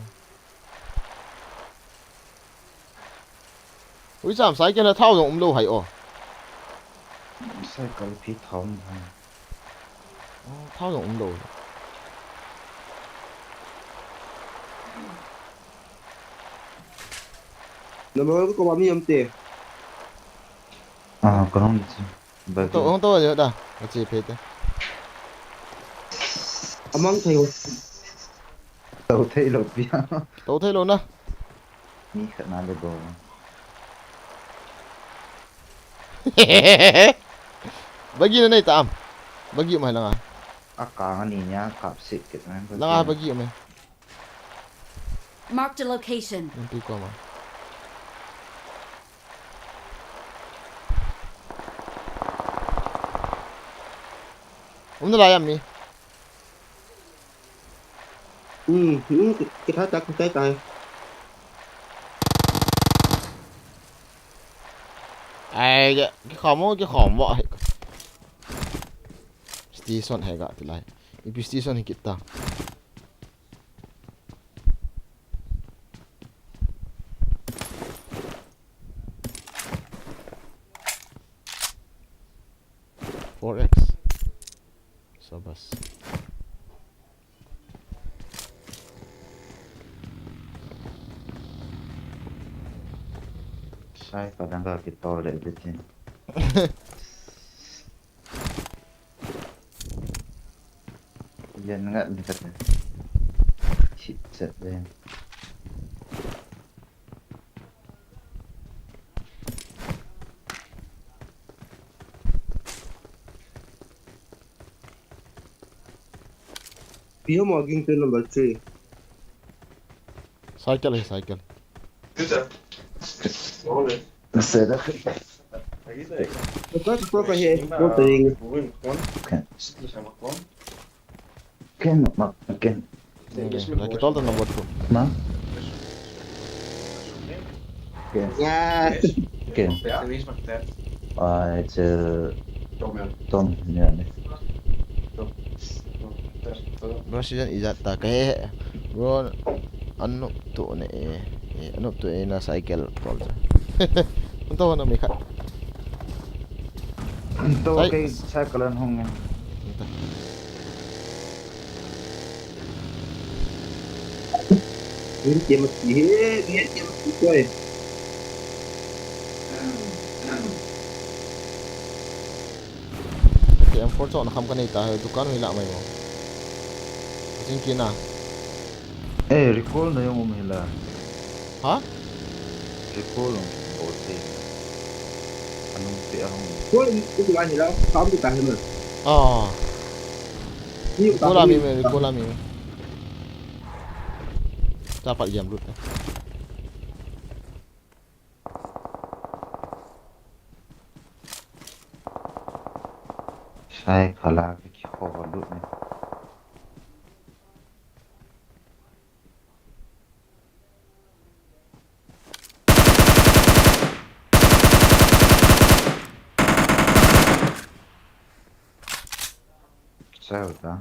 Ui, sam cycle la thao jong um lou hai o. Cycle phi thao um hai. Oh, thao jong um lou. Number one ko ba mi am te. Ah, ko hong chi. Ba to, hong to je da. Ka chi phe te. Amang thei o. To thei lou pia. To thei lou na. Mi khat na le go. Bagi na nei tam. Bagi mai langa. A kang ani nia kap sik kit na. Langa bagi mai. Marked a location. Nanti ko ma. Um na la ya mi. Hmm, hmm, ki-, kita tak, kita tak. Ai, ki khom mo, ki khom mo. Station hai ga tilai. Ipi station hi kita. Four X. Sabas. Sai, padang ka kitol le bitin. Yan nga ni kata. Shit, set le. Pia mo ging te number three. Cycle hai, cycle. Nasira. Ko ka, ko ka he, ko ta ring. Ken. Ken, ma, ken. Ken. Lagi tol ta number two. Ma? Ken. Ya. Ken. Ah, it's, uh, Tom, yeah. Bro, season ijat ta kahe. Bro, anup tu ne e. Eh, anup tu e na cycle tol ta. Unta ho na mi khat. To Sai- kei cycle an hung. Unta. Rin ke mati he, rin ke mati ko e. Ke M four chon kham ka nei ta he, dukan hi la mai mo. Jing ki na. Eh, recall na jong um hi la. Ha? Recall jong bol te. Anung te ahung. Ko ni ko la hi la, kam ta he na. Ah. Ni Recall a mi me, recall a mi me. Cha pat liam lut. Sai khala ki ho lut ni. Sao ta?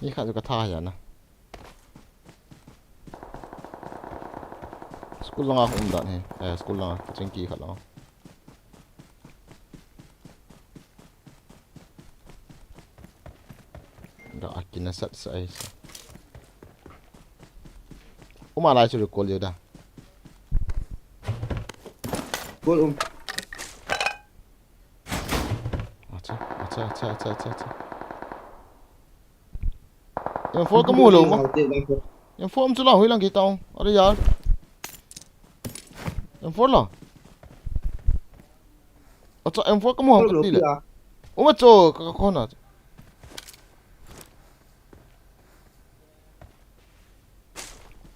Ni khat chu ka tha ya na. School langa um dan he. Eh, school langa, chingki khat langa. Da akina sat sa ai sa. Uma lai chu recall yo da. Recall um. Acha, acha, acha, acha, acha, acha. M four ka mu lou mo. M four um chu la hoi lang ki tao. Are yaar. M four la. Acha, M four ka mu hang ni le. Uma cho ka, ka khona.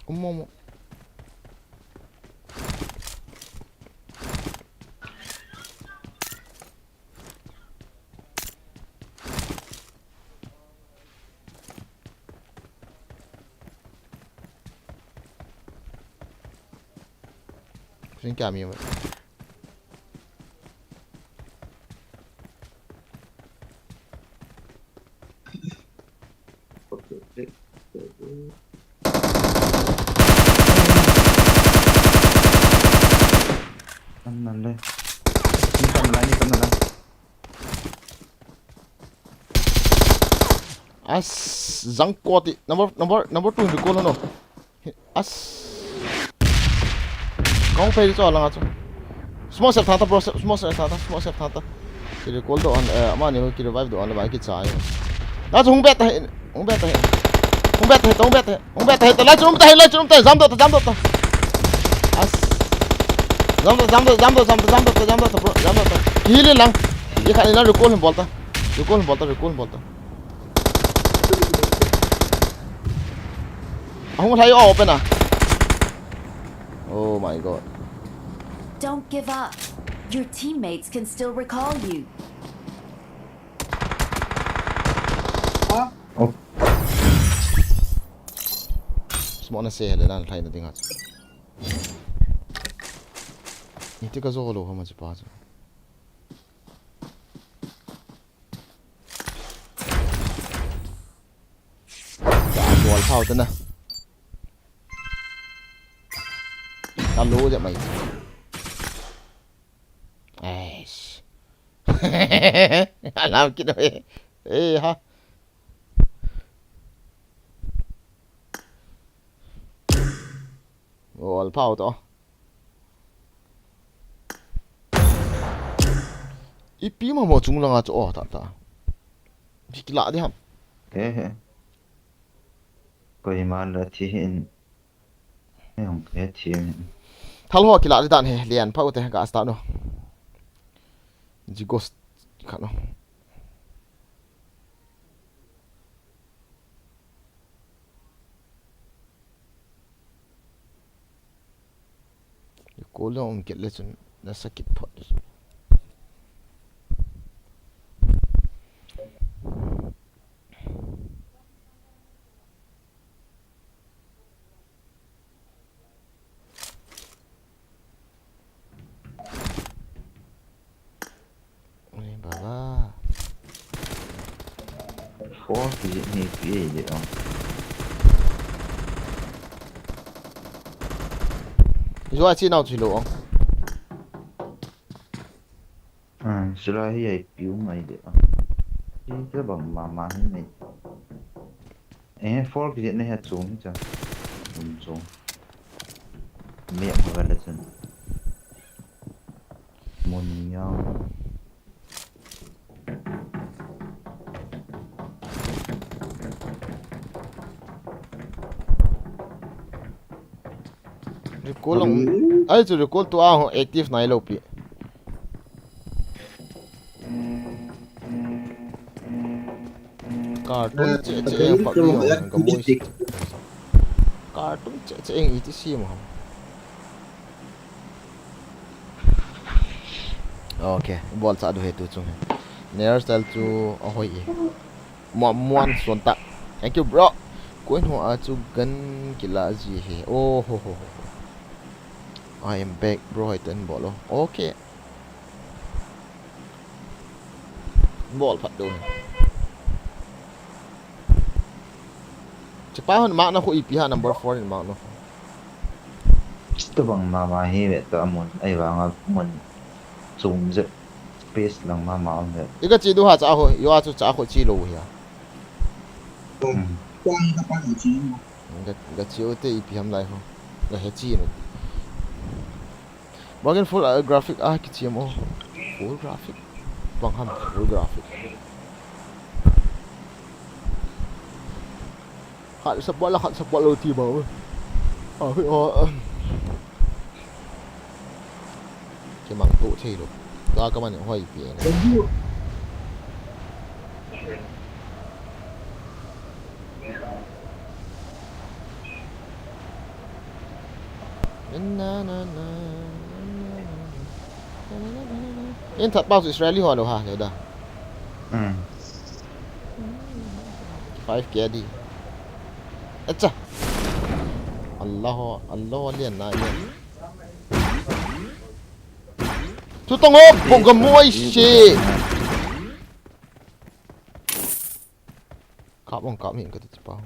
Um mo mo. Kusin kya mi. Tam na le. Ni tam na le, ni tam na le. As, jang ko ti. Number, number, number two hi ko lo no. As. Kong pe cho langa cho. Small self thata, bro, small self thata, small self thata. Ki recall doh an, eh, amani ho ki revive doh an, ba ki cha. Na chu hung bet ta he, hung bet ta he. Hung bet ta he, hung bet ta he, hung bet ta he, la chu um ta he, la chu um ta he, jam doh ta, jam doh ta. As. Jam doh, jam doh, jam doh, jam doh, jam doh ta, jam doh ta, bro, jam doh ta. Ki heal lang. Ye khat ni lang recall hin bol ta. Recall hin bol ta, recall hin bol ta. Ahung lhai o open a. Oh my God. Don't give up. Your teammates can still recall you. Oh. Smoke na se hele nan lhai na ding ha. Iti ka zo lo ha ma chi pa chu. Ka bol phau ta na. Ka lo ja mai. Eish. Alam kit e. Eh, ha. Ol phau to. Ipi mama chung langa chu o ta ta. Hi kila di ham. He he. Koima la thi hin. He hong he thi hin. Thal ho kila di dan he, lian phau te ga sta no. Jigos khat no. Ko le ong kit le chun na sakit phot. Oi, baba. Four kiji ni pi de ong. Ijo a chi nau chi lo ong. Ah, sila hi ai piu mai de ong. Hi ka bang mama hi mai. Eh, four kiji ni ha chung hi cha. Um chung. Me ma ga le chun. Mun yang. Recall ang, ai chu recall tu a ho active nai lo pi. Cartoon che che ang pa pi ho, ang ka mui. Cartoon che che ang iti si mo. Okay, bol sa du he tu chung he. Nair style chu a hoi e. Mo muan son ta. Thank you, bro. Koin ho a chu gan kila ji he. Oh ho ho ho. I am back, bro. Hai ten bol o. Okay. Bol phat du. Chepa hon mark na khu ipi ha number four in mark na khu. Tabang mama hi ve ta mun. Ai vang a mun. Chum je. Space lang mama om ve. Ika chi du ha cha ho. Yo a chu cha ho chi lo hi ha. Hmm. Ga, ga chi o te ipi ham lai ho. Ga he chi no. Bangin full, uh, graphic a kichiam o. Full graphic. Bang ham full graphic. Khat support la khat support lo ti bang. A hui o. Kimang tu thei lo. Ka ka man hoi pi na. In that box Israeli ho lo ha le da. Hmm. Five K di. Acha. Allah, Allah lian na lian. Tutong ho, bong ka muai si. Kap ong kap hin ka ti pa.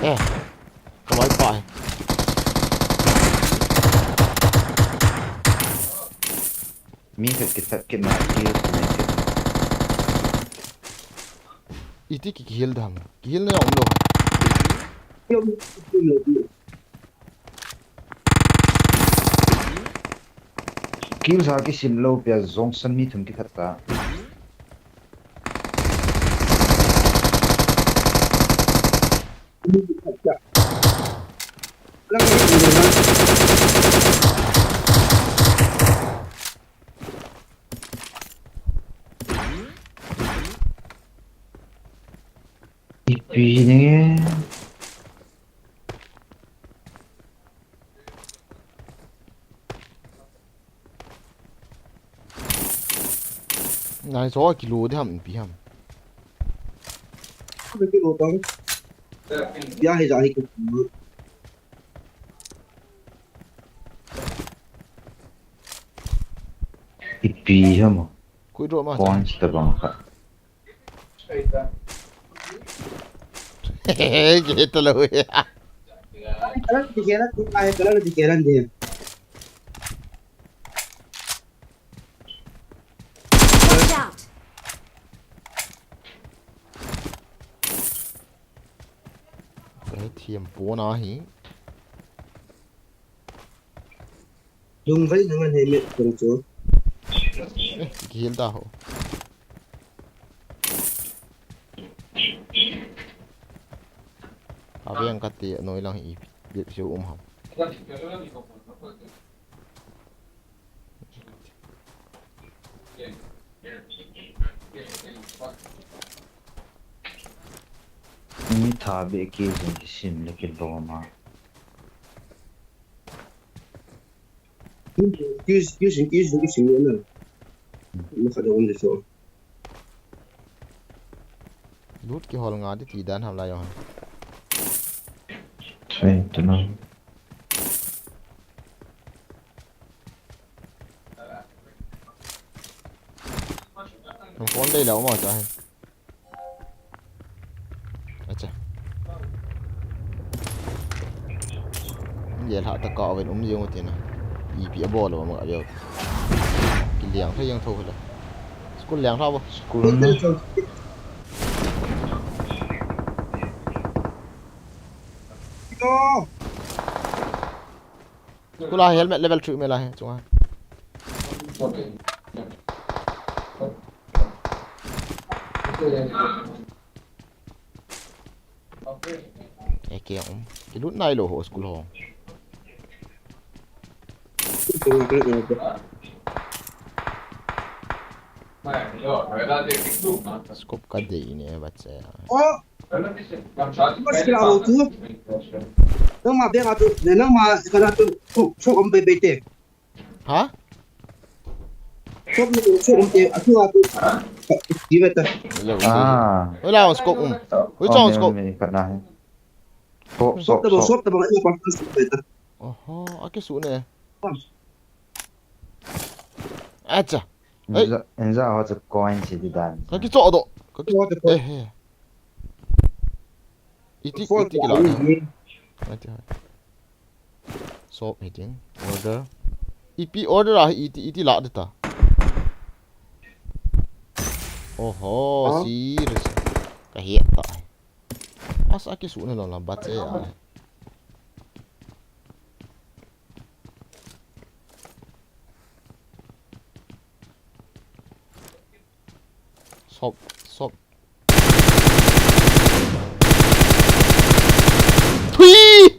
Eh, kawai pa. Mi khat kithat kit ma, kill kit ma kit. Iti ki, ki heal dam. Ki heal na om lo. Kill sa kisim lo pia, Johnson mi thum kithat ta. Ipi ni. Nai so kilo de ham, ipi ham. Kilo tang. Ya hi ja hi ko. Ipi ham. Koi dro ma. Kon tabang kha. Kita lo ya. Kalan di keran, kalan di keran dia. Watch out! Kahe thiam pon ahi. Lungvai nang an he met kong chu. Eh, kihil ta ho. Aveng kati noi lang hi bit siu um ham. Mi tha be ki jing ki sim le ki loma. Ki, ki, ki sim, ki sim, ki sim na. Ma kha dong de so. Lut ki hol nga di ti dan ham la yo. Sei, tu na. Phone dei la ma ta hai. Acha. Ye lha ta ka ven um jeng u tina. Ipi a bol ma a bel. Ki liang tha yang tho la. School liang tha bo. School na. School a helmet level three me la he chunga. Eke um. Ki lut nai lo ho school ho. Scope ka dei ne bache. Oh! Mas kila ho tu. Nang ma be nga tu, ne nang ma kana tu, tu, tu om be be te. Ha? Sop ni, sop ni, a thu a tu. Ki ve ta. Yo. Ah. Oi la, scope um. Oi, chong scope. Sop ta bo, sop ta bo, ina pa sop ta. Oho, a ki su ne. Acha. Ei. Inza, inza ho cha coin si di dan. Ka ki cho do. Ka ki cho do. Eh, eh. Iti, iti ki la. Iti. Shop hitting. Order. Ipi order a iti, iti la de ta. Oho, serious. Ka hi ta. Asa ki su ne lo la bat e ya. Shop, shop. Thui!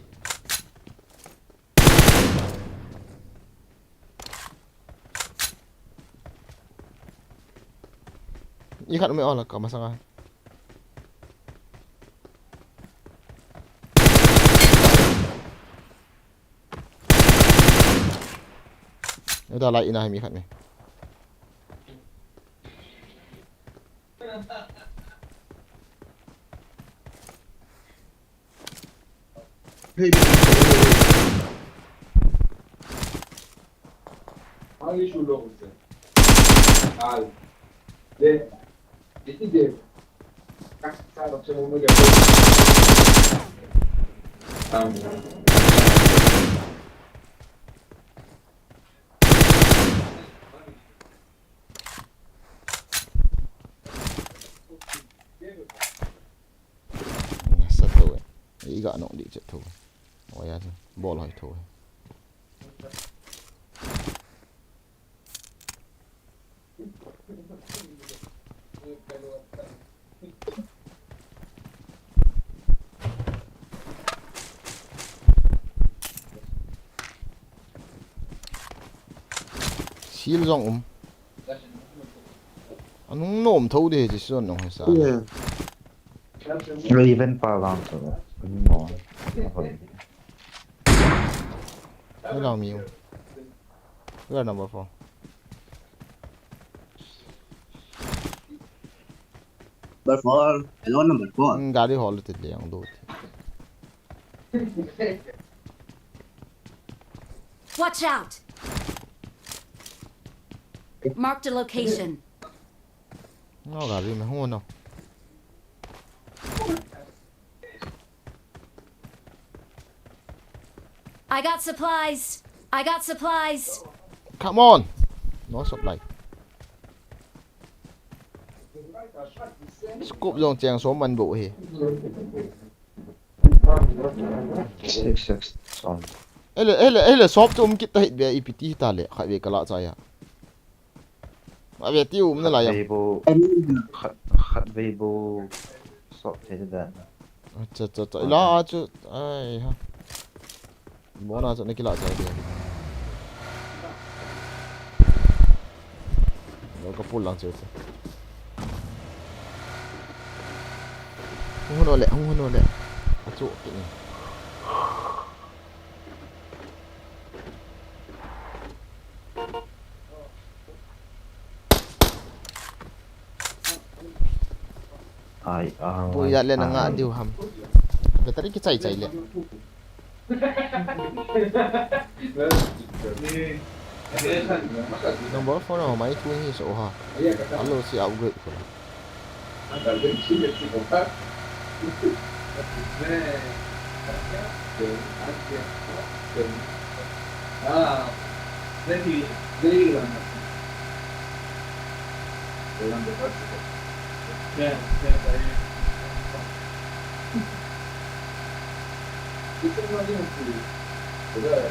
Ikhat me ola ka masanga. Ida lai ina mi khat ni. Hey. Nasa tho e. Iga nong di chet tho. Oya bol hoi tho e. Sil jong um. Anung nom tho de ji son nong he sa. Yeah. Raven pa lang so. Anung nom. Hello, Mew. You are number four. Number four. Hello, number four. Hmm, gari hol te le ang do. Watch out! Marked a location. No, gari me hung no. I got supplies. I got supplies. Come on. No supply. Scope jong cheng som man bo hi. Six, six, som. Ele, ele, ele, sop chu um kit ta hit be, ipi ti ta le, khat ve kala cha ya. Ave ti um na la ya. Khat vei bo, khat, khat vei bo, sop thei da. Acha, acha, acha. Ila chu, ai ha. Bona chu na kila cha dia. Lo ka pul lang chu. Hung hon le, hung hon le. Achu ki ni. Ai, ah, pui ya le na nga diu ham. Battery ki chai chai le. Number four na mai tu ni so ha. Alo si upgrade ko.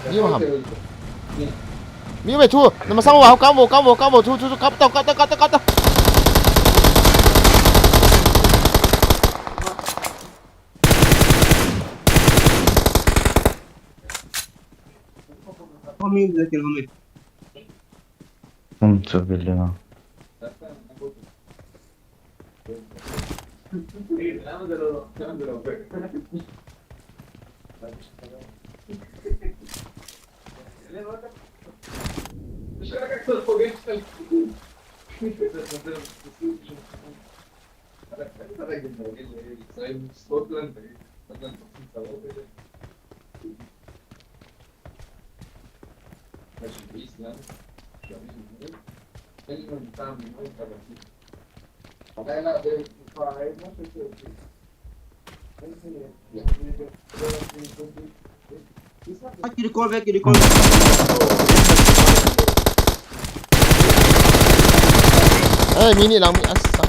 Ni ham. Mi mai thu, na masang wa, kap vo, kap vo, kap vo, thu, thu, thu, kap tau, kap tau, kap tau, kap tau. Homie, kill homie. Hmm, so building ah. Aki recall back, aki recall back. Eh, mini lang mi asa.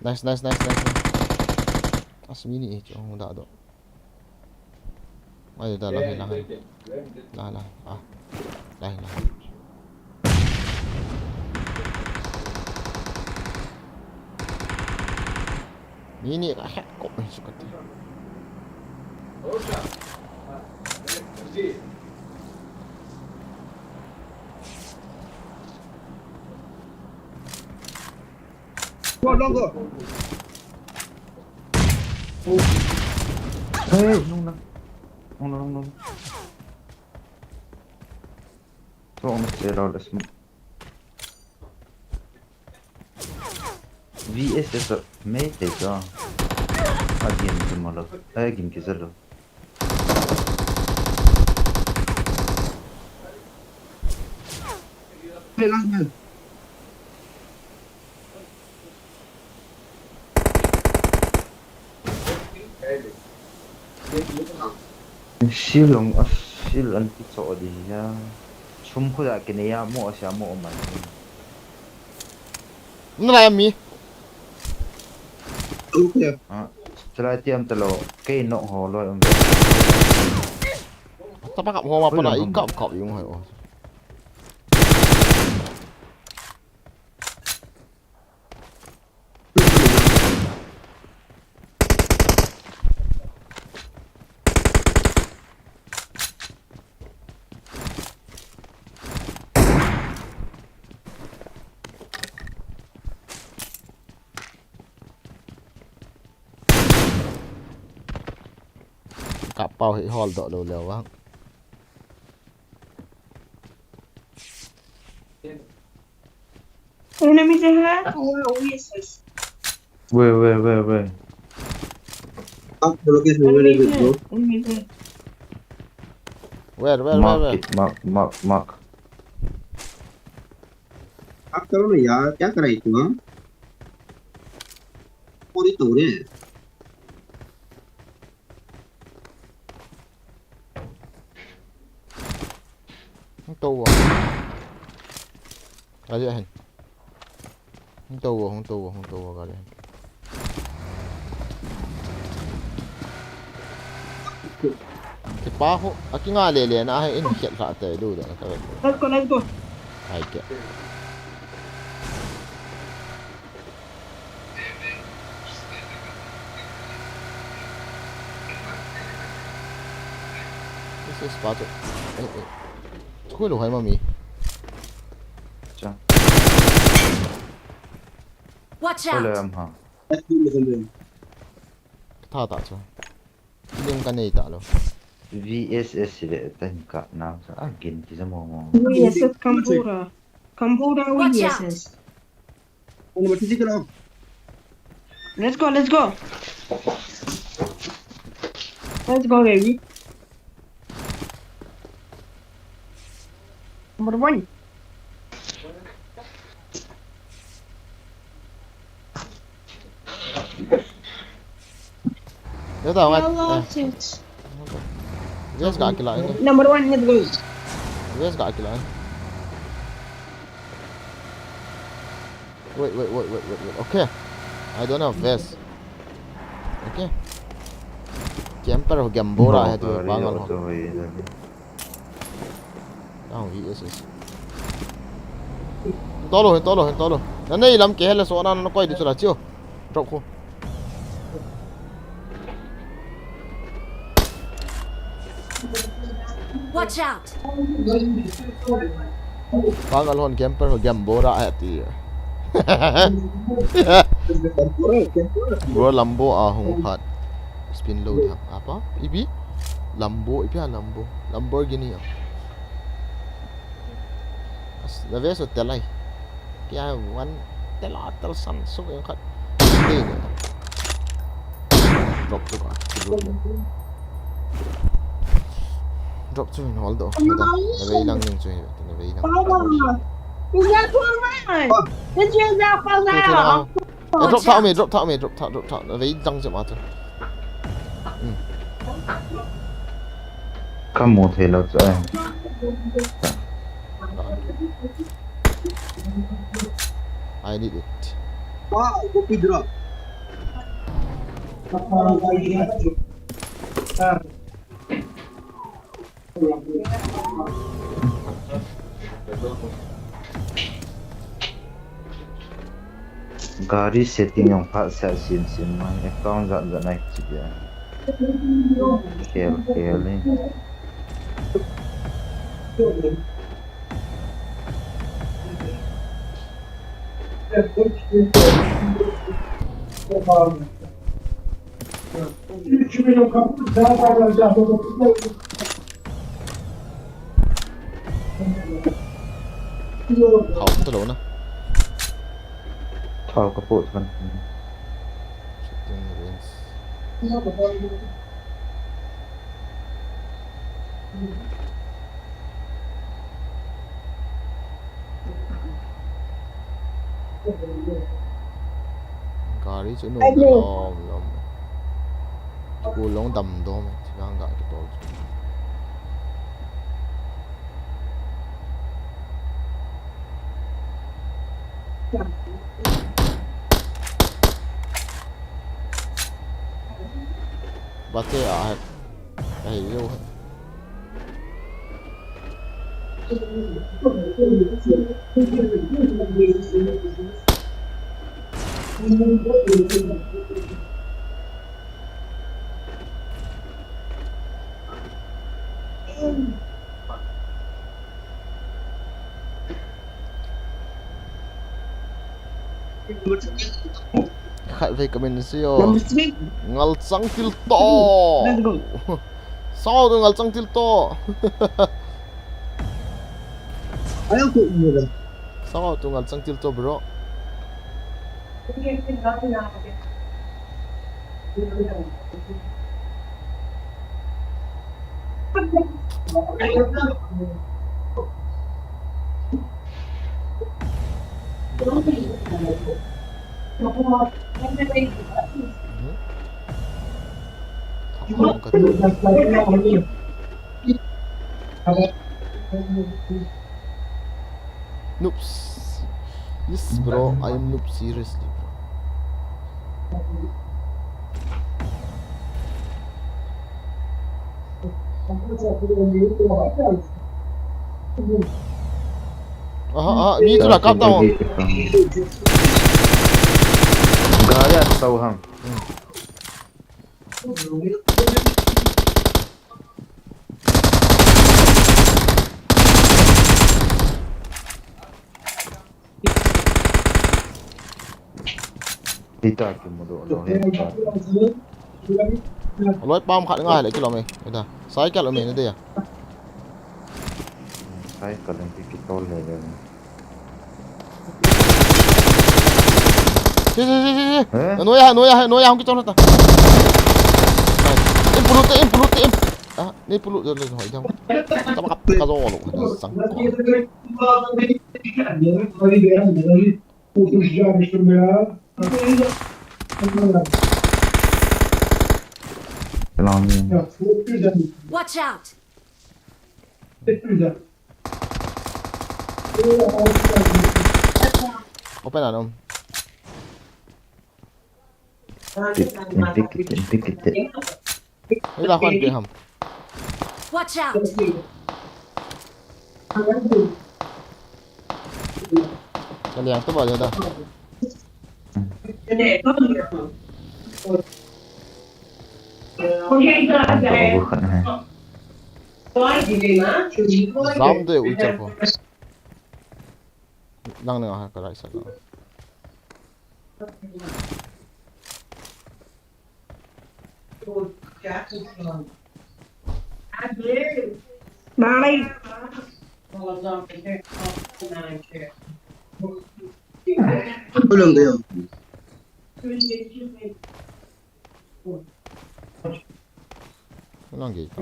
Nice, nice, nice, nice, nice. As mini eh, chong da do. Ai, da, lahi, lahi. Lahi, lahi. Ah. Lahi, lahi. Mini ka hek ko, eh, suka ti. Go, long go. Hey, nung lang. Nung lang, nung lang. Tuang na sel out le smoke. V S S a mei te ka. A game ki malo. A game ki zalo. Hey, last man. Shield long, a shield anti cho di ya. Sum khu da kine ya mo a sia mo man. Nalai mi. Okay. Ah, try tiam talo. Kei nok ho loi um. Tapa kap ho ma pa na i kap kap yung hai o. Kap pau hi hol doh lou leu vang. Enemy there. Oh, oh, yes, yes. Where, where, where, where? Mark the location, where is it, bro? Where, where, where, Mark where? It, mark, mark, mark. आप करो ना यार, क्या कर रहा है तू, हाँ? और ये तो रे। Hung tou vo. Gari ahin. Hung tou vo, hung tou vo, hung tou vo gari ahin. Kipa ho, akinga lele na ahin, in khet la te du da ka ve. Let's go, let's go. Ai ke. This is part of. Eh, eh. Khui lo hai mami. Cha. Watch Hello, out! em ha. Let's go, let's go. Tha ta chu. Lim ka nei ta lo. V S S le tan ka na sa a gin ti sa mo mo. Yes, Kambura. Kambura, Watch yes, out. yes. Ano ba, tisi ka lang? Let's go, let's go. Let's go, baby. Number one. Yo ta ngai. Yellow Eh, tits. Wes ga kila ni. Number one, let's go. Wes ga kila ni. Wait, wait, wait, wait, wait, wait. Okay. I don't have vest. Okay. Camper ho Gambora hai tu bangal ho. Down V S S. Tolo, tolo, tolo. Na nei lam ke hele so na na koi di chula chiu. Drop ko. Watch out! Bangal hon camper ho Gambora ati. Bro, Lambo a hung phat. Spin load ha. Apa? Ipi? Lambo, ipi a Lambo. Lamborghini a. As, na ve so telai. Kya one tela tel san so yang khat. Drop tu ka. Drop tu in hol do. Na ve lang ning chu hi. Na ve lang. Is that one man? This is that one Tu, tu na. Eh, drop thak me, drop thak me, drop thak, drop thak. Na ve lang chu ma chu. Hmm. Ka mu thei lo chu ai. I need it. Wow, copy drop. Gari setting jong phat seh sim sim mai, account jat jat nai chi dia. Khel khel ni. Thao ta lo na. Thao ka po than. Shooting range. Gari chu nom lom lom. Ku long dam dom, chibang ga ki tol chu. Bate a hai. Ai yo. Khatvei comment seiyo. Number three. Ngalchang til to. Let's go. Sao tu ngalchang til to. Ayaw ko mo da. Sao tu ngalchang til to, bro. Noobs. Yes, bro, I am noob, seriously, bro. Aha, aha, mi chu la kap ta ho. Gari a tau ham. Hita kimudoh lou hi ta. Loi pam khat ngai le kilom e. Ida. Cycle um e na de ya. Cycle um ki kitol le le. Si, si, si, si, si. Eh? Noya, noya, noya, hung kichol ta. Im pulut, im pulut, im. Ah, ni pulut le hoi jang. Tama kap ka zo lo. Sang. Watch out! Open ano. Pick, pick, pick, pick. Ila khan pe ham. Watch out! Ka liang to ba da. Ang tahu ko khat na hai. Zam de u chal ko. Lang na ha ka right side. Bye. Tulung kayo. Walang gate.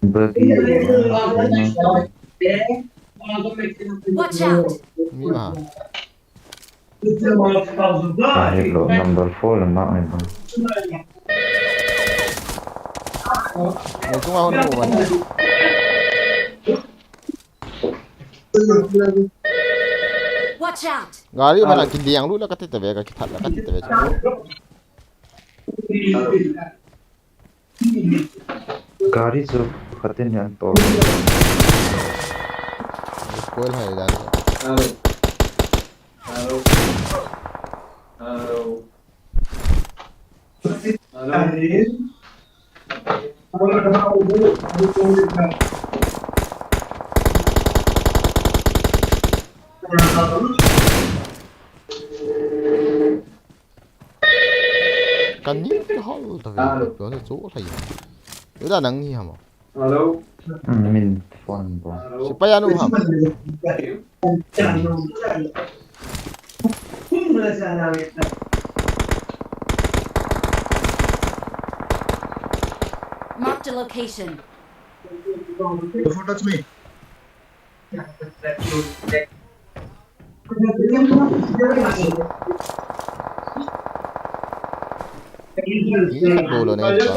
Bagi. Watch out! Ni ma. Kahit lo number four le ma ai ba. Ni kung ahon mo ba. Watch out! Gari mana kiliang lu la kati tabe ka kithat la kati tabe. Gari chu khatin hi an tol. Spoil hai dan. Hello. Hello. Hello. Hello. Kani hal ta ve, ko se chu lai. Yo da nang hi ham. Hello. Hmm, min phone bo. Sipai anu ham. Marked a location. Photo me. Ih, bolo na ito.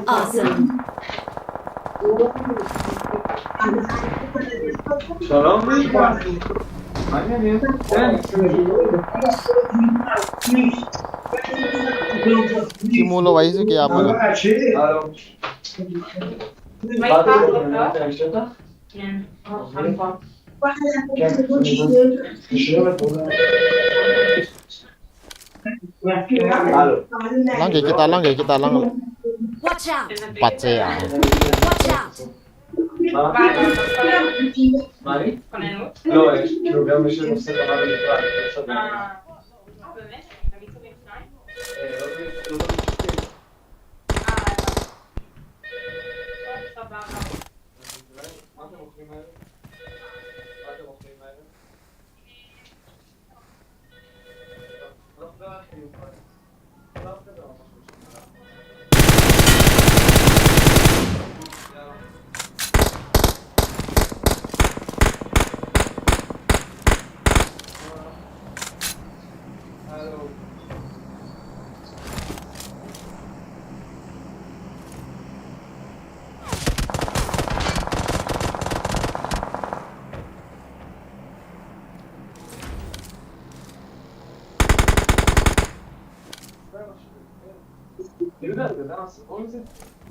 Awesome. Kimulo wai su kaya pala. Lang ke kita, lang ke kita, lang. Watch out! Bache ya. Watch out!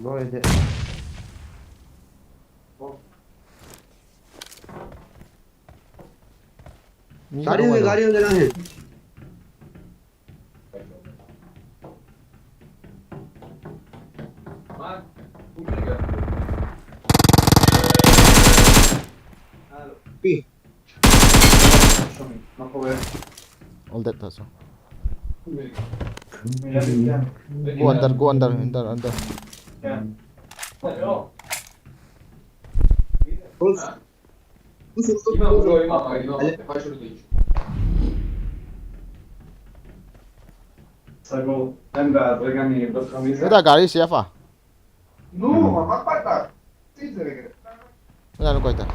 Loi de. गाड़ी में, गाड़ी में देना है। All that also. Go under, go under, under, under. Ita gari safe a? Wala no koita.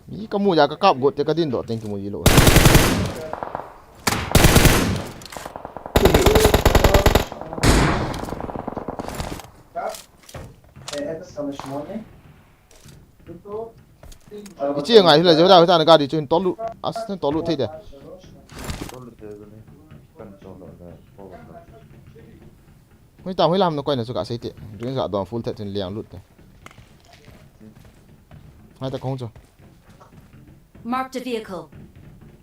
Mi kamu ja kakap got te kadin doh teng kimu ji lou. Ichi ngai hile jeu da hita na gari chu hin tolu. As hin tolu thei de. Hui ta hui lam no koina chu kasei te. Drin sa don full te tin liang lut te. Hai ta kong chu. Marked a vehicle.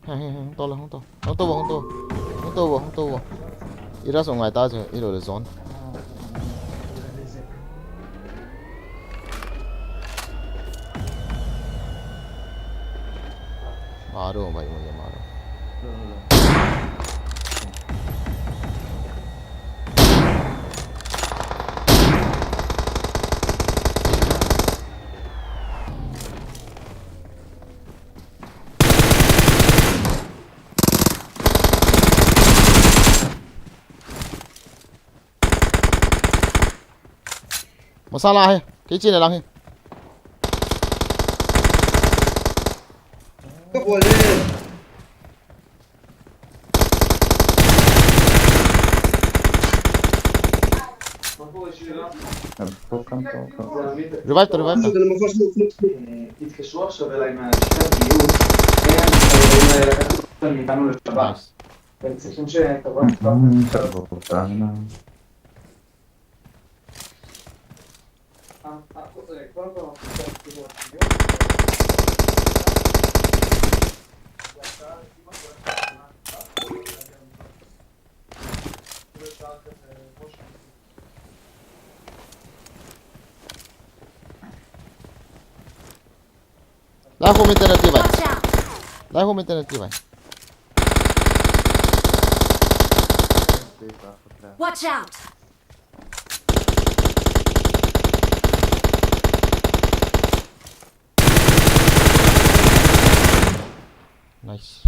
Hei hei hei, hung to le, hung to. Hung to bo, hung to. Hung to bo, hung to bo. Ira so ngai ta che, ilo le zone. Maro, bhai, mujhe maro. Masala hai, kei chine lang hai. Revive to, revive to. Nice. Lai ho mi tena ti bhai. Lai ho mi tena ti bhai. Watch out! Nice.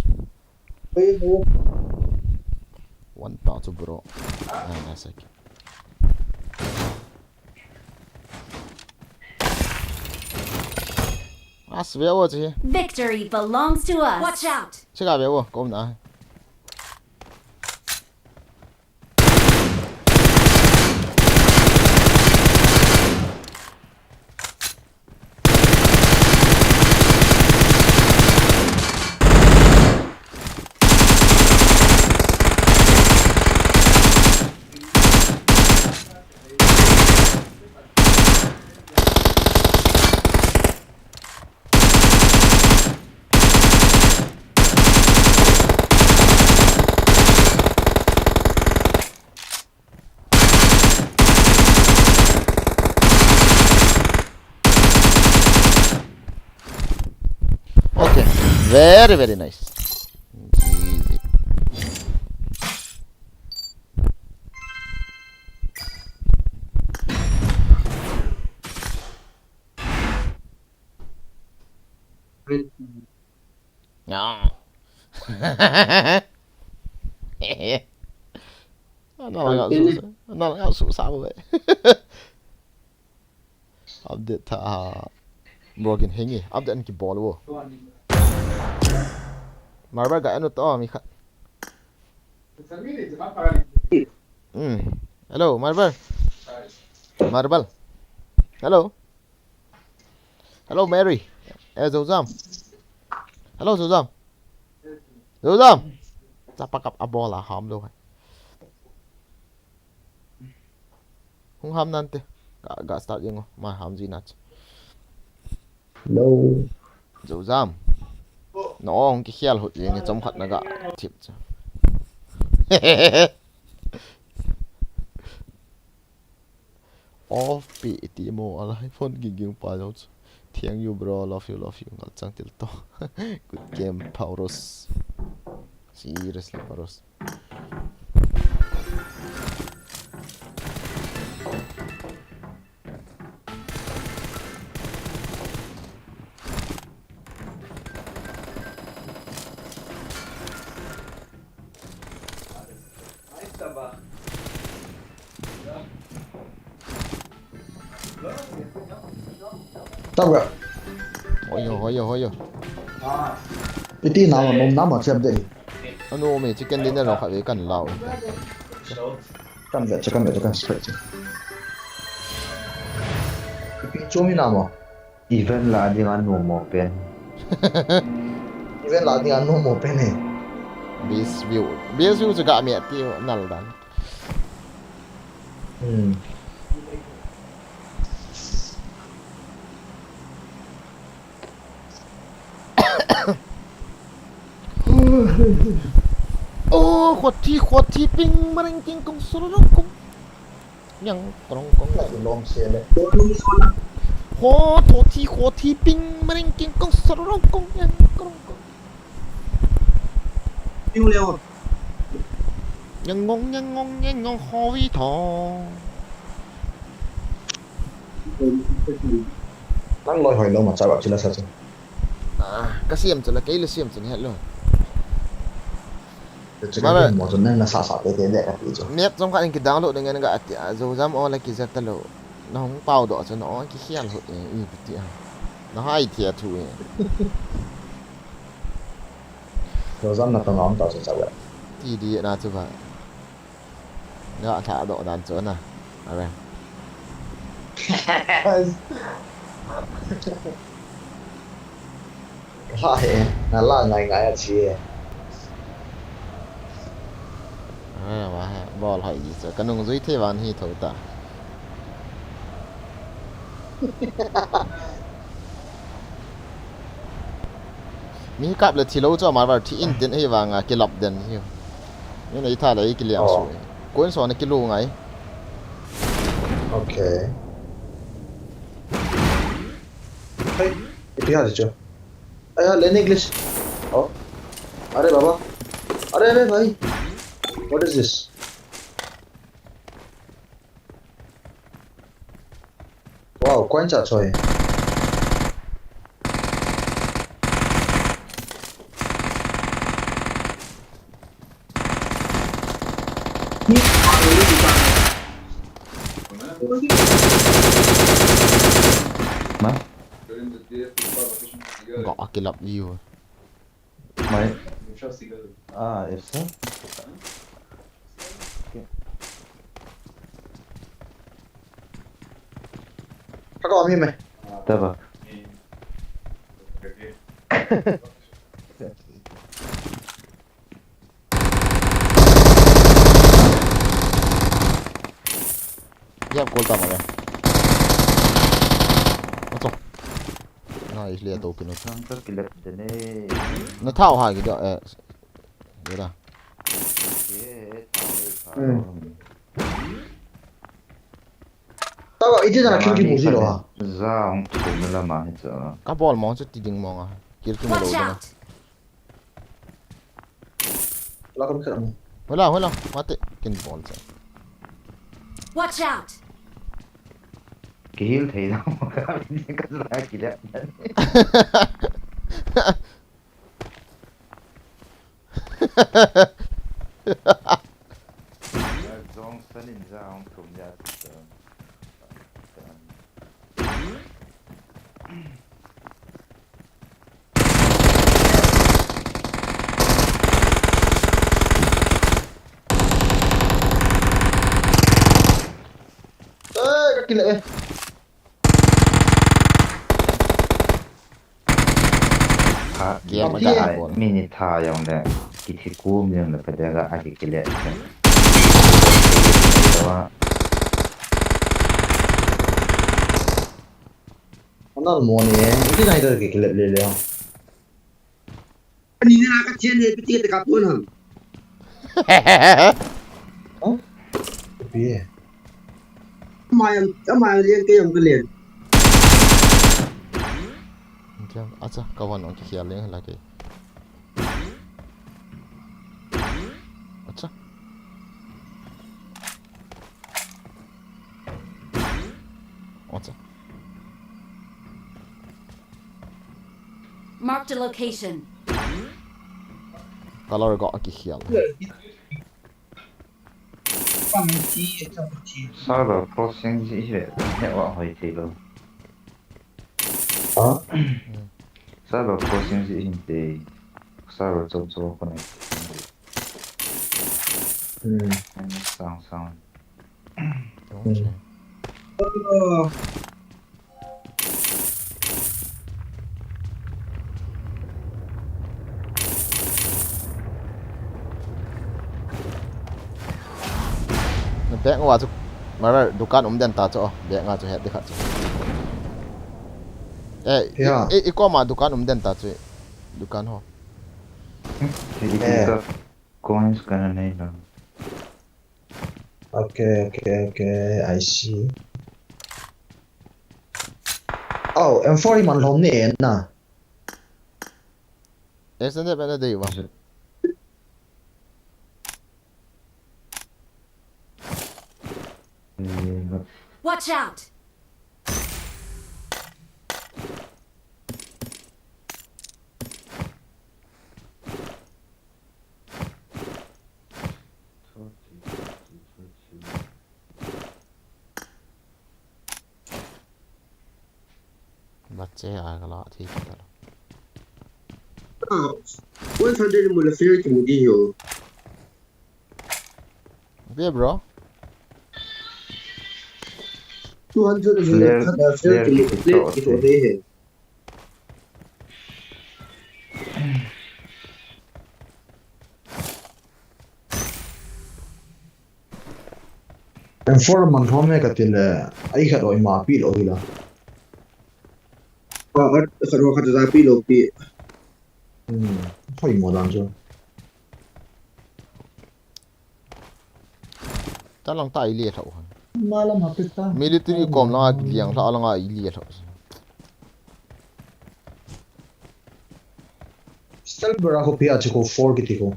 One pound to bro. Ah, nice. As ve o chi. Victory belongs to us. Watch out! Chega ve o, kom na. Okay, very, very nice. Easy. No. Ana la ga su, ana la ga su sa bo. Update tha ha. Broken hengi. Update an kibol bo. Marba ga anu to mi khat. Hmm. Hello, Marba. Marba. Hello. Hello, Mary. Eh, Zozam. Hello, Zozam. Zozam. Chapa kap a bol a ham lo. Hung ham nante. Ga, ga start jeng o. Ma ham ji na chu. Hello. Zozam. No, hung kikhel hut jeng, chomkhat na ga thip chu. Off pi ti mo, ala phone ging ging pa jo chu. Thank you, bro. Love you, love you. Ngal chang til to. Good game, Paurus. Seriously, Paurus. Tabga. Hoiyo, hoiyo, hoiyo. Iti nama, nom nama, siap deh. Anu me, chicken dinner lo khatvei kan lau. Kan ve, chicken ve, chicken straight. Iti chumi nama. Event la dinga numo pen. Event la dinga numo pen he. Base view. Base view chu ga me ti nal dan. Hmm. Oh, khoti, khoti, ping, maring, king, kong, sururong, kong. Yang, krong, kong, yang. Lom se le. Ho, thoti, khoti, ping, maring, king, kong, sarong, kong, yang, krong, kong. Piu leo. Yang ngong, yang ngong, yang ngong, ho, wi, tho. Nang loi hoi lo ma cha ba chila sa chu. Ah, ka siam chu la, kei le siam chu ni het lo. Mara. Mo chu nang na sa sa te te le ka ti chu. Map jong kha in ki download ding ngen ga ati a, Zozam o la ki zat ta lo. Na hung pau doh chu na o ki khial hut e, i ti a. Na hai ti a thu e. Zozam na ta na hung ta chu cha ba. Ti di na chu ba. Nga tha doh dan chu na. Are. Ka he, na la ngai ngai a chi e. Ah, wa he, bol hoi ji chu. Ka nung jui thei van hi tho ta. Mi kap le thi lo chu amar var thi in tin hi vanga kilap den hi. Ni nei tha le ki liang su. Ko in so na ki lu ngai. Okay. Hey, iti ha chu. Aya, lane glitch. Oh. Are baba. Are, are bhai. What is this? Wow, coin cha choi. Ma? Go akilap view. Mai. Ah, esa. Okay. Ka ko mi me. Taba. Yap, kol tama ya. Ato. Na isliya to kinu. Hunter kilap dene. Na thao ha ki da, eh. Ye da. Ye, thao, thao. Hmm. Tawa, iti jana kill kimu ji lo ha. Za hung thum la ma hi cha. Ka bol mo chu ti ding mo nga. Kill kimu lo ding. La kam kram. Hola, hola, mate, kin bol cha. Watch out! Ki heal thei na mo ka, ni ka la ki le. Zong sanin za hung thum ya. Eh, ka kile eh. Game a ka ai bol. Minute tha jong le, kithi kum jong le, ka dega a ki kile. Anal mo ni, iti na ito ki kile le le. Ni na ka chen ne piti te ka pon ham. Huh? Pi. Mai am, mai am lian ke am ke lian. Acha, ka wan ong ki khial leng la ke. Acha. Acha. Marked a location. Color go a ki khial. Server crossing ji he, network hoi thei lou. Ha? Server crossing ji hin te. Server chom chom connect. Hmm. Sang sang. Na bag nga chu, mara dukan um den ta chu, bag nga chu het di khat chu. Eh, i, i, i koma dukan um den ta chu, dukan ho. Coins kana nei lo. Okay, okay, okay, I see. Oh, M four hi man lhom ni en na. Extended bena dei wa. Watch out! Bache a gala thi kita lo. Ah, one hundred mo la fair ki mo di ho. Be bro. Two hundred mo la fair ki mo di ho. M four man lhom e kati le, ai khat oi ma pi lo hi la. Khat oi khat ja pi lo pi. Hmm, hoi mo dan chu. Ta lang ta i le thau han. Malam ha pita. Military kom langa liang lha langa i le thau. Stalbera ko pia chu ko four kiti ko.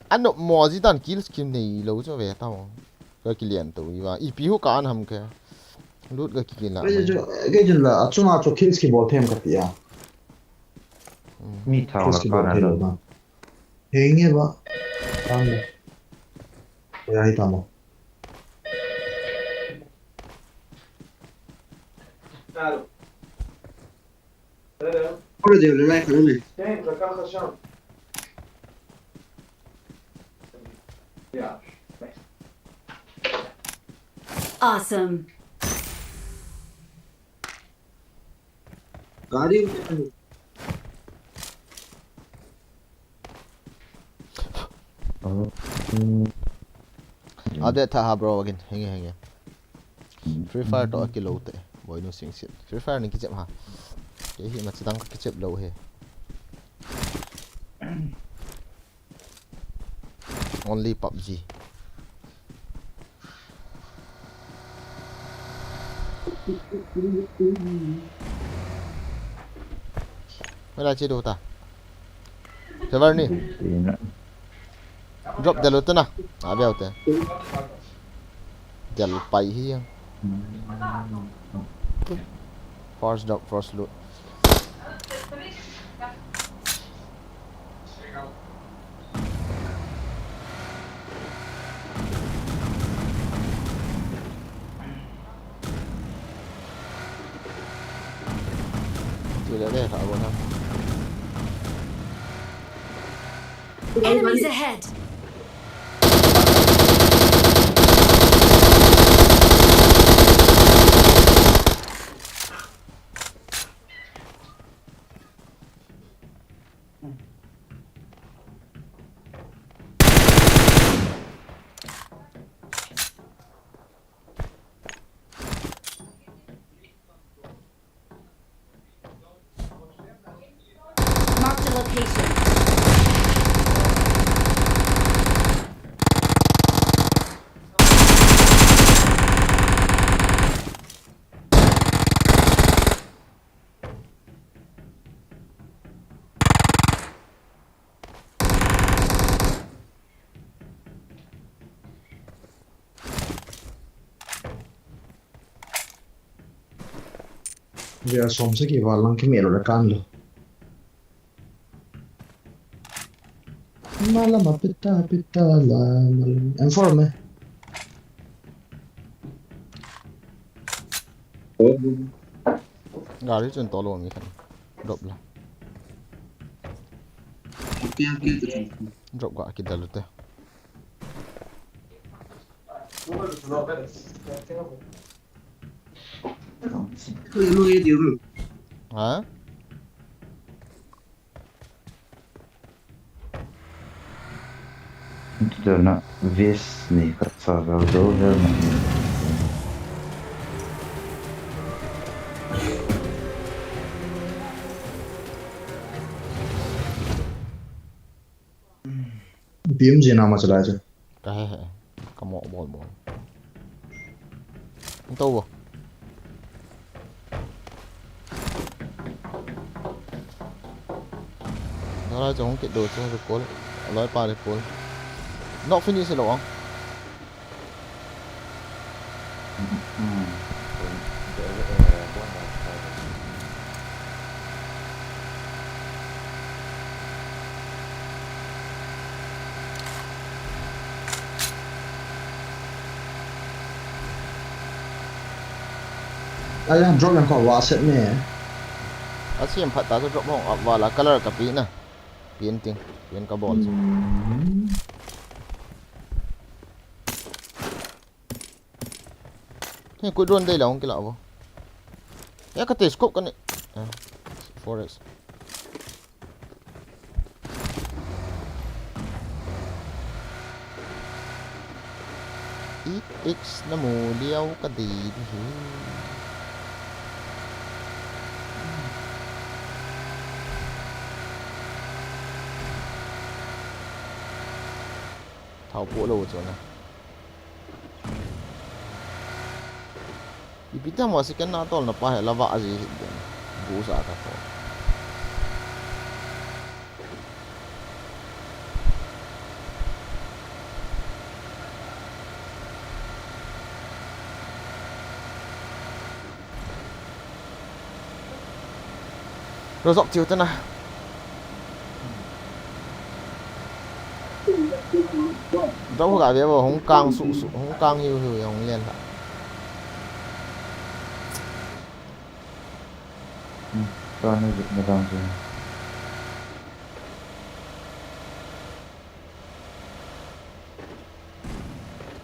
Ano mo ji dan kill skin nei lo chu ve ta mo. Ka kilian to i va. I pi hu ka an ham ke. Lut ka kikila. Ke jun la achunga chu kill skin bol them ka tia. Mi thau la ka na lo. Henge ba. Tamle. Ya hi tamo. Awesome. Update tha ha bro again. Henge, henge. Free Fire to akilo te. Boinu singsit. Free Fire ni kichep ha. Ke hi ma chidang ka kichep lo he. Only PUBG. Wala chi do ta. Sever ni. Drop delu te na. Abia te. Del pai hi. First drop, first loot. Enemies ahead! Ria som sagi val lang kimelo le kan lo. Malama pita pita la malam. M four me. Gari chun tolo mi khan. Drop la. Okay, okay, okay. Drop ga kidal te. Ha? Tuna vest ni khat sa vel do vel na. Bim je na ma chalai chu. Ka he he. Ka mo bol bol. Nto bo. Nalai chong kit do chu recall. Aloi pa recall. Not finish lo ang. Ai, drop yang ko wa set ne. Asi yang phat ta drop hong up wala color ka pi na. Painting, paint ka bol. Hmm. Hei, koi drone dei la hung kila bo. Ya ka te scope ka ni. Ah, four X. Eight X na mu liao ka dei di hi. Thao po lo chu na. Ipi ti mo si ken na tol na pa he lava aji hi den. Bu sa ka to. Ro jop chiu te na. Dong ga ve bo hung kang su su, hung kang hiu hiu hung len la. Hmm, ka ni jik na dang jik.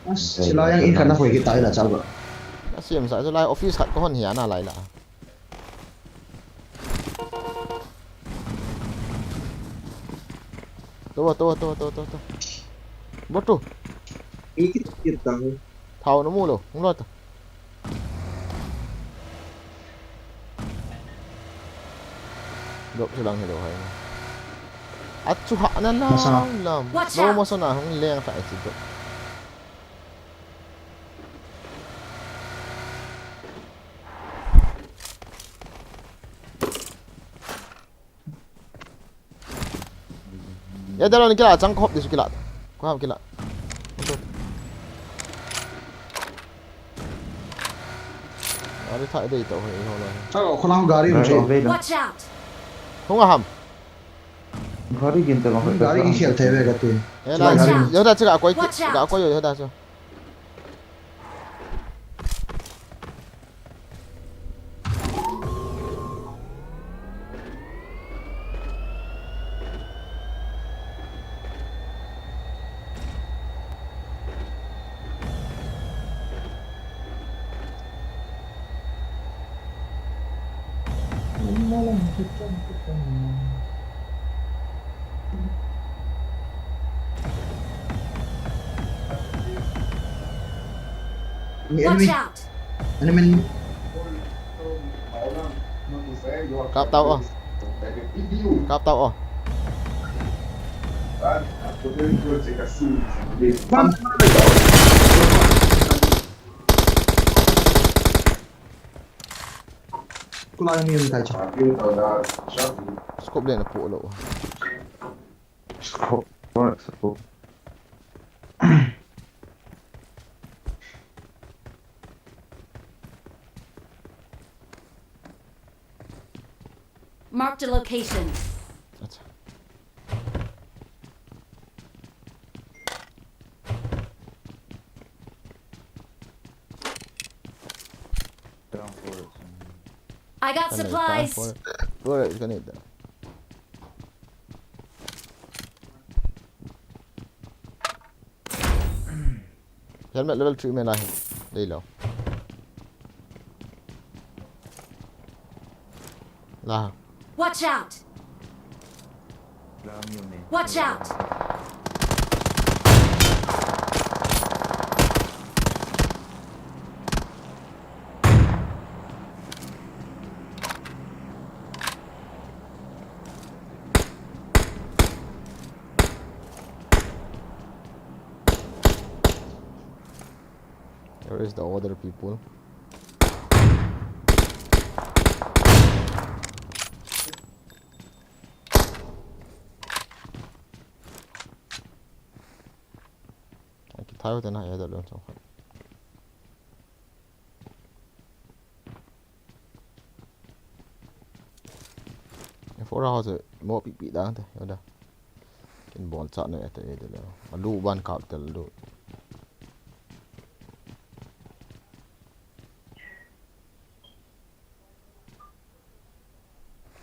As, sila yang in kana hoi kita ila chal ba. Asim sa, sila office khat ko hon hi ana lai la. To, to, to, to, to, to. Botu. Ikit, ikit tang. Thao na mu lo, hung lo ta. Drop silang hilo hai. Achu ha na la. Masa. Lam. Watch out. Lo mo so na hung leng ta isi drop. Ya, dah lah, ni kila, chang khop di su kila. Ko ham kila. Gari thai dei to, hoi, hoi, hoi. Chang ko lang gari um cho. Watch out. Hung ham. Gari gin te ma. Gari gin khel thei ve ka ti. Ya, la, yo da chika koi, ka koi yo da cho. Enemy. Watch out! Enemy. Kap tau oh. Kap tau oh. Kulai ni kai cha. Scope le na pu lo. Scope, scope. Marked a location. अच्छा। I got supplies. Bora, bora, ganito. Helmet level three me la hi. Dei lo. La. Watch out! Watch out! Where is the other people? Kithai u te na, ya da lon song khat. Fora ho se mo pi pi dang te, ya da. Kin bol cha no ya te ya da lo. Alu ban kap tel lu.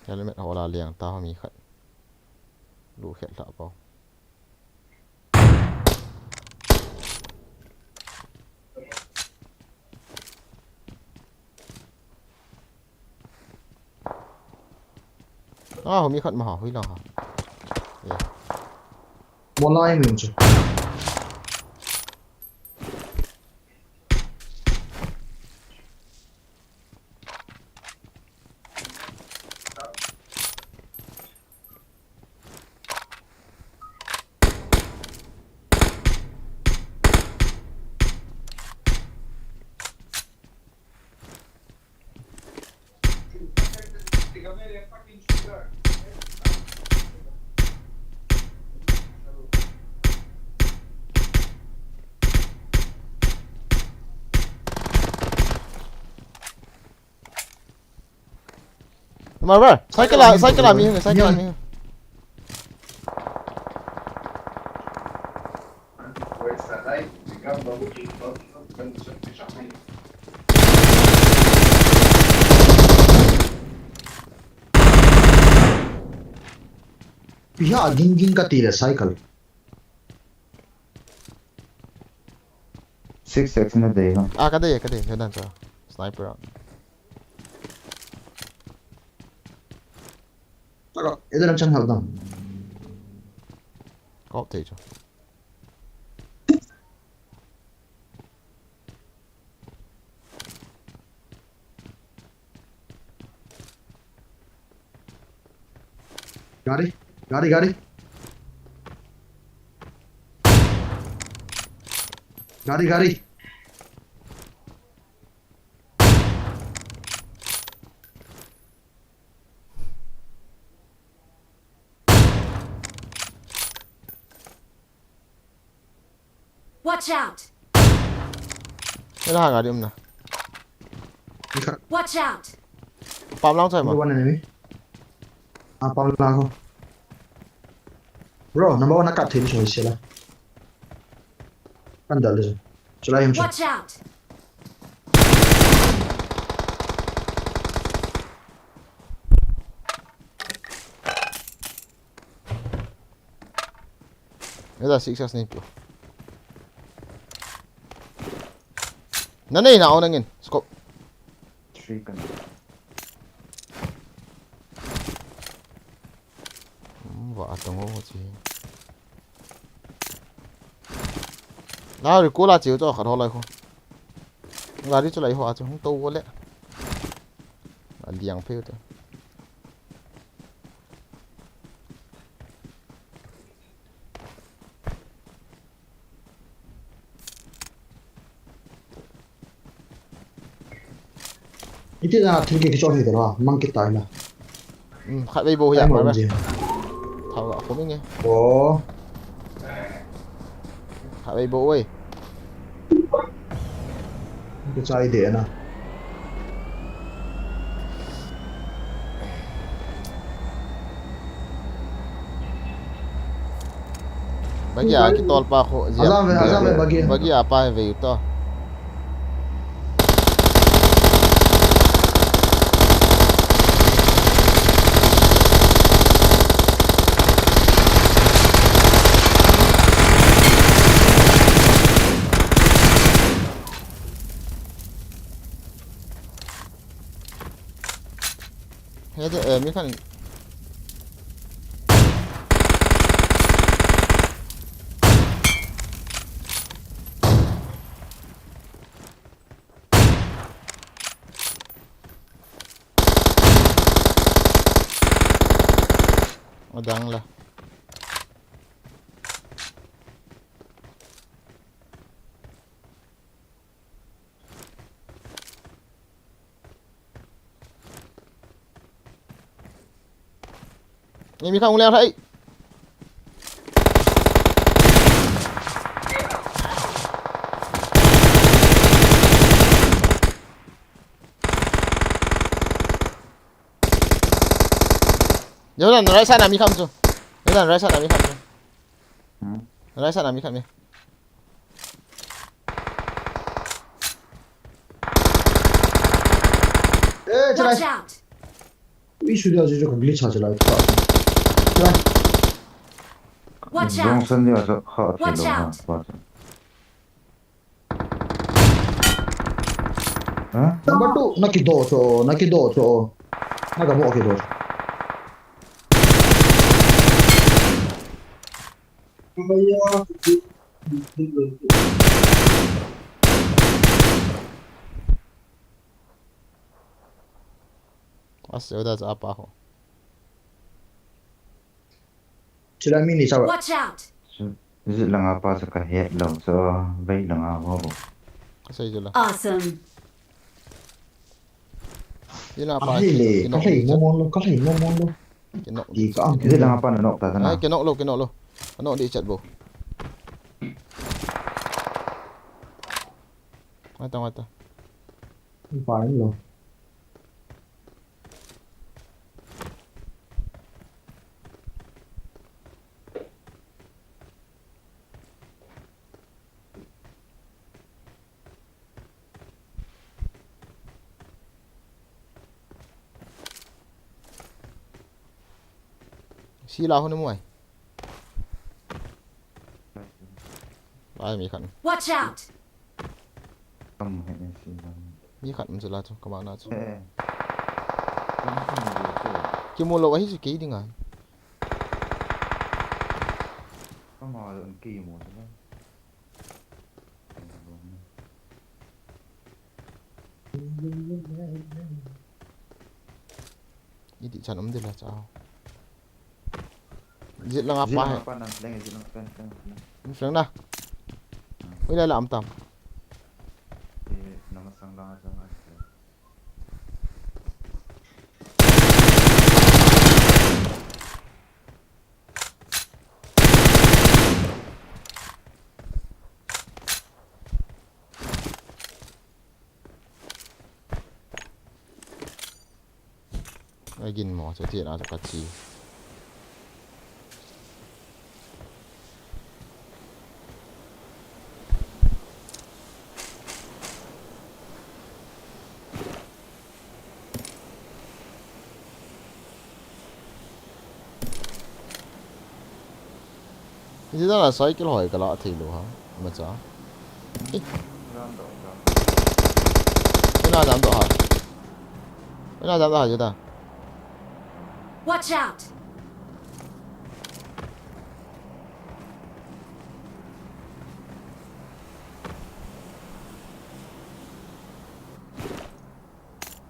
Helmet ho la liang ta ho mi khat. Lu khet la pau. Ah, ho mi khat ma ha, hui lang ha. Yeah. Molai min chu. Mar bar. Cycle a, cycle a mi hung, cycle a mi hung. Iha ging ging ka ti le cycle. Six X na dei lang. Ah, ka dei, ka dei, ka dei, sniper. Taka, ede lang chan hal dang. Kop thei chu. Gari, gari, gari. Gari, gari. Watch out! Ela ha gari umna. Ikha. Watch out! Pam lang chai Number ma. One enemy. Ah, pam lang ho. Bro, number one na kap thei ni choi sela. Kan dal de. Chulai him chu. Watch out! Ela six as ni pu. Na nei na ona ngin. Scope. Three kan. Hmm, va atong o chi. Na ri ko la chi to khat ho lai ko. Gari chu lai ho a chu hung to go le. A liang pheu te. Iti na thil ki kichol hi de la, mang ki tai na. Hmm, khat vei bo ya Ai ma mo ba. ji. Thau ga khom inge. Bo. Khat vei bo oi. Ki chai de na. Bagi a kitol pa khu, Azam ve, azam ve, bagi. Bagi a pa ve to. He de, eh, mi khan. Adang la. Ni mi kha ung leng thei. Jordan, right side na mi kham chu. Jordan, right side na mi kham chu. Hmm. Right side na mi kham ni. Eh, chalai. Watch out! Ui, sudia, sudia, ka glitch ha chalai. Chalai. Watch out! Jong san dia so kha. Watch out! Ha? Number two, na kidoh cho, na kidoh cho. Na ka mo kidoh cho. Ase, uda cha apa ho. Chila mi ni sa. Watch out! Zit langa pa sa ka het lo, so vei langa ho bo. Ka sei chu la. Awesome. Zit langa pa. Ka lei le, ka lei mo mo lo, ka lei mo mo lo. Kino. Di ka am. Zit langa pa na nok ta na. Ai, kino lo, kino lo. Ano di chat bo. Mata, mata. Pa lo. Sila ho na muai. Ai, mi khan. Watch out! Kam he ne si na. Mi khat um chu la chu, kama na chu. Eh, eh. Kam kam ni chu. Kimu lo ahi chu kei ding a. Kama lo kimu chu la. Iti chan um ding la cha. Zit langa pa he. Zit langa pa nan leng, zit langa pa nan leng. Flank na. Hmm. Ui, la la am tam. Eh, nama sang langa, sang langa. Agin mo, sa ti na sa kachi. Iti dan a cycle hoi kala thei lou ha. Macha. Eh. Ina jam doh ha. Ina jam doh ha jeta. Watch out!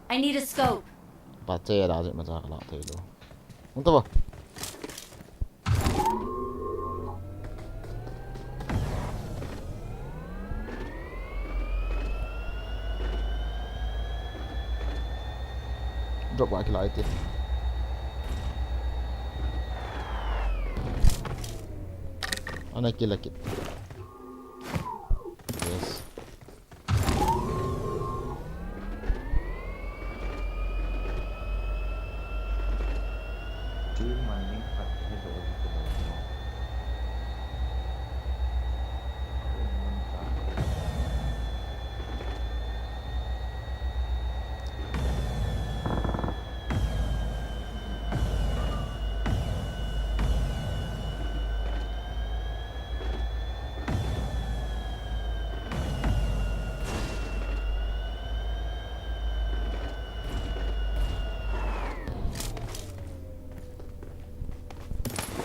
I need a scope. Pache da je macha kala thei lou. Hung ta ba. Drop a kila ite. Ana kila kit. Yes.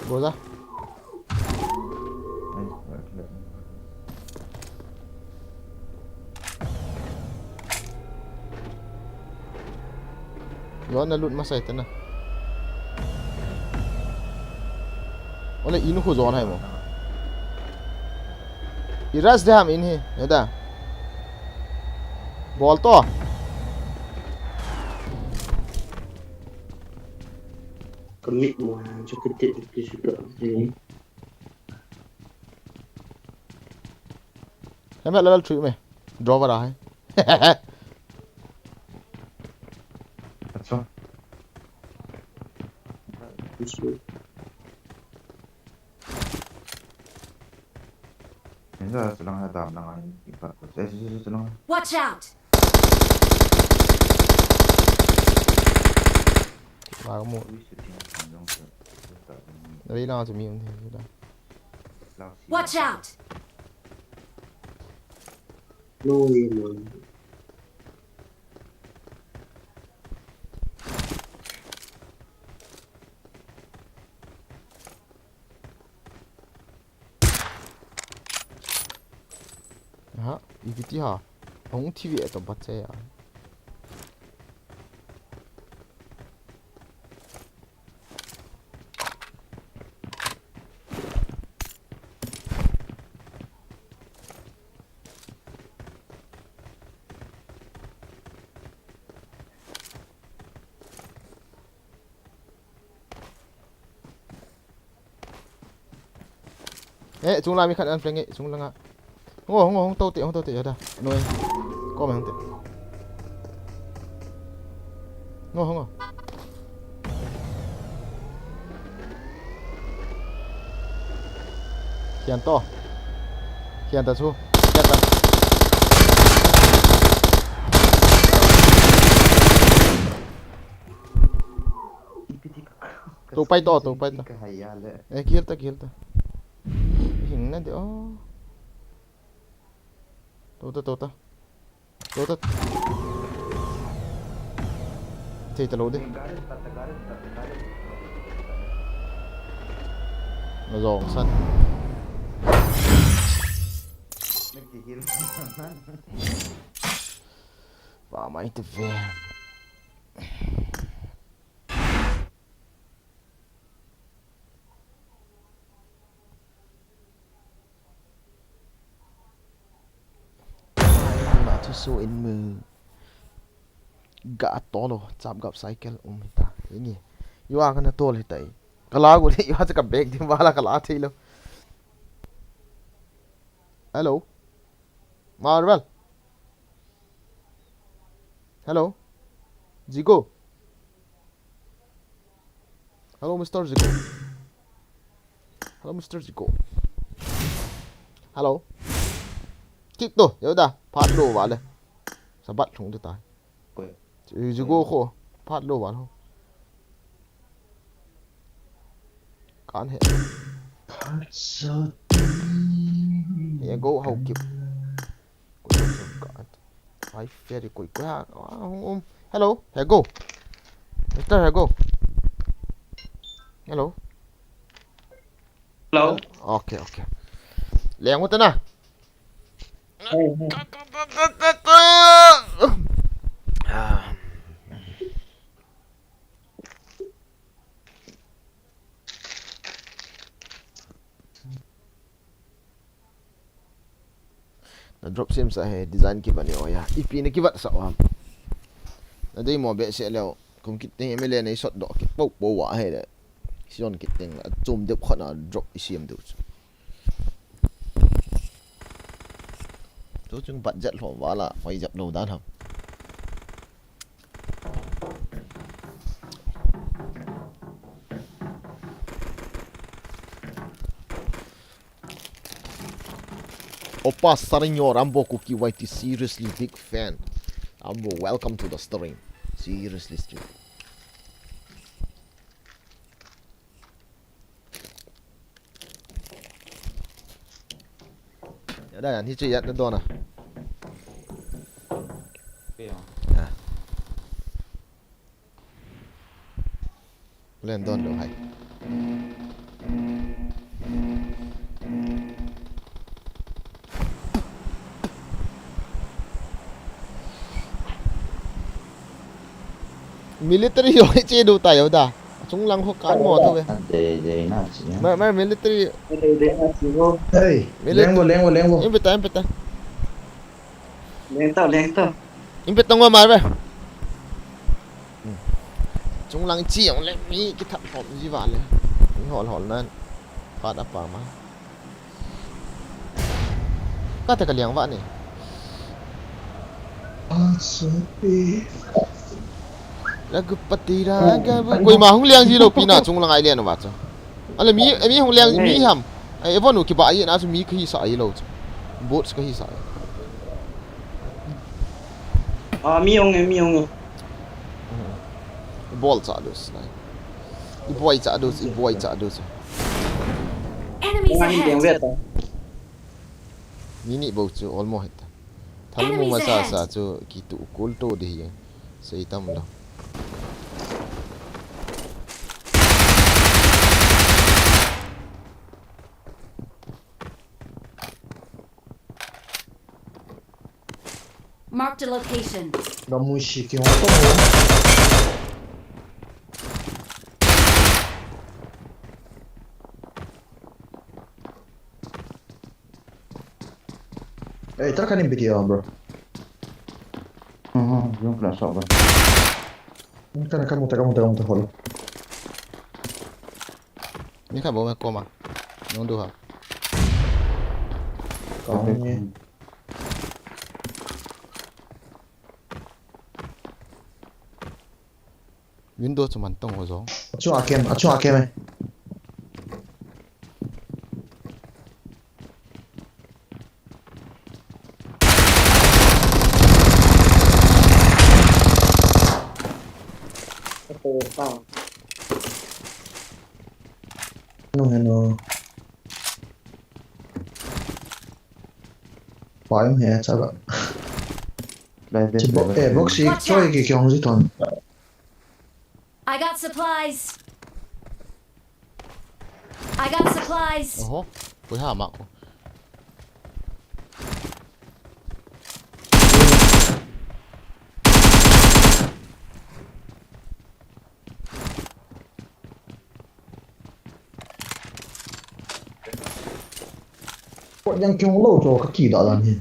Go da. Yon na lut masai tena. Ole in khu zon hai mo. I rush de ham in hi. Heda. Bol to. Commit mo ha, chu kiti kiti chu ka. Helmet level three me. Draw kara hai. Acha. Inda chulang ha dam lang ai, ipa. Chulang. Watch out! Wa mo. Ui, shooting kan jong chu. Ui, na chu mi um the da. Watch out! No way, man. Ha, ipiti ha. Hung T V eto bat che ya. Eh, chung la mi khat an flank eh, chung langa. Ngo, ngo, hung to te, hung to te, ya da. Noi. Ko ma hung te. Ngo, ngo. Khian to. Khian ta chu. Khian ta. Ipiti ka. Tou pai to, tou pai to. Ka hai ya le. Eh, kill ta, kill ta. Hing na de, oh. Tou ta, tou ta. Tou ta. Thei ta lou de. Na jong san. Pa mai te ve. Ima thuso in mu. Ga tolo, chap gap cycle um hita. Ingi. Yua kana tol hita i. Kala gu ni, yua cha ka bag din wala kala thei lo. Hello. Marvel. Hello. Zigo. Hello, Mister Zigo. Hello, Mister Zigo. Hello. Kik to, yau da. Phat lo vale. Sabat lhung de ta. Koi. Zigo kho. Phat lo vale ho. Kan he. Phat so. Ye go hau kip. Koi, koi, koi. Ai, very koi, koi, ah, ah, um, um. Hello, Hego. Mister Hego. Hello. Hello. Okay, okay. Leng uta na. Hey, hey. Ah. Na drop sem sa he design kiva ni oya. Ipi na kiva sa o ham. Na dei mo be se leo. Kum kit teng M L A na i sot do kit po po wa he le. Sion kit teng la chom dep khona drop i siam du. Tu chung budget lo wala hoi jap lo dan ham. Opa Sarinho Rambo Kuki Y T, seriously big fan. Rambo, welcome to the stream. Seriously stream. Ya da, yan hi chu yan na don a. Kei a. Ya. Len don lo hai. Military ho che do ta yo da. Chung lang ho kan mo tho ve. Dei, dei na chi. Ma, ma military. Dei, dei na chi ho. Hey, military. Lengvo, lengvo, lengvo. Impe ta, impe ta. Leng ta, leng ta. Impe tong ma ve. Chung lang chi yong le mi kithap hom ji va le. Mi hol hol nan. Phat apa ma. Kate ka liang va ni. Ragupati ra, koima hung liang ji lou pi na chung lang ai lian va chu. Ale mi, mi hung liang mi ham. Ai, evon u kiba ai na chu mi kahi sa ai lou chu. Bots kahi sa ai. Ah, mi hung e, mi hung e. Bol cha dus nai. I boi cha dus, i boi cha dus. Enemies ahead. Mi ni bou chu almost hit. Thalmu masa sa chu kitu kul to de hi. Sei tam lo. Marked a location. Gamu shi ki hong to. Eh, tara kanin video, bro. Mhm, yung kena sok, bro. Yung kena kamu ta, kamu ta, kamu ta, hol. Ni kha bo me koma. Nung du ha. Kong ni. Window chu man tong ho jong. Achu a kem, achu a kem e. Nung heno. Pai he cha ba. Chi bo-, eh, box si. Watch out! Choi ki kyong ji ton. I got supplies. I got supplies. Oho, koi ha ma ko. Ko yang kyong lo cho ka ki da dan hi.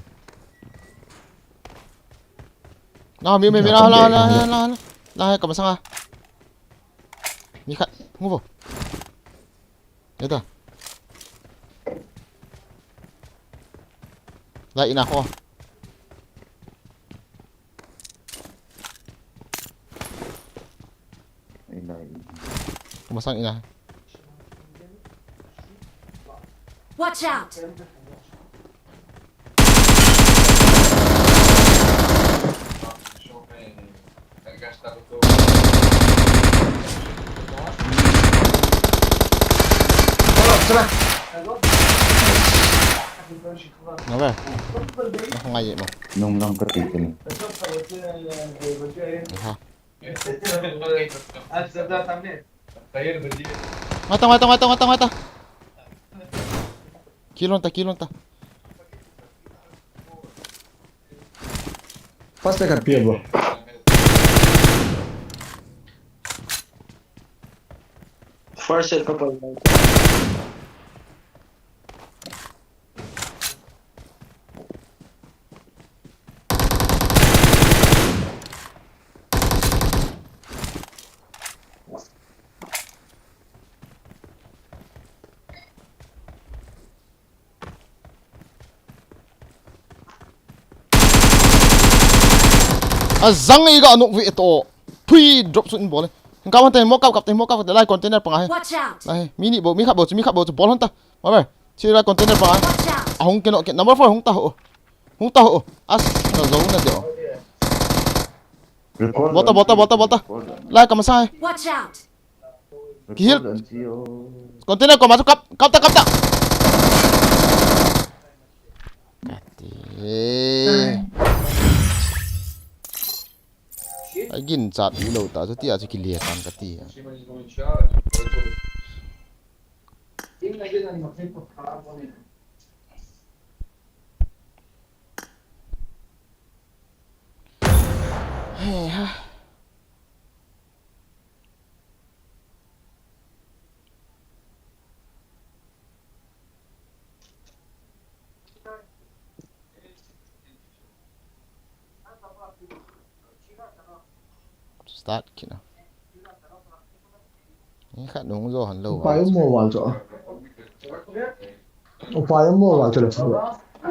Na, mi, mi, mi, la, la, la, la, la, la, la, ka masanga. Mi khat, hung vo. Eta. La, ina ko. Ina, ina. Ka masang ina. Watch out! Nga ba? Nga ngai mo. Nung lang ka titin. Aha. Mata, mata, mata, mata, mata. Kilon ta, kilon ta. First second pier, bro. First set ka pa. Azang i ga anok ve to. Pui, drop shot in bol e. Ka man te mo kap kap te mo kap te lai container panga he. Watch out! Lai, mi ni bo, mi khat bo chu, mi khat bo chu bol hon ta. Ma be. Chi lai container panga. Watch out! Ahung ke no ke number four hung ta ho. Hung ta ho. As na zo na de. Record bol ta, bol ta, bol ta, bol ta. Record. Lai ka masa he. Watch out! Kihil. Container koma chu kap, kap ta, kap ta. Kati. Ai gin chat i lo ta chu tia chu kile tan kati. Hei ha. Start kina. Ni khat nung jo han lo. Upai um mo val cho. Upai um mo val cho le cho.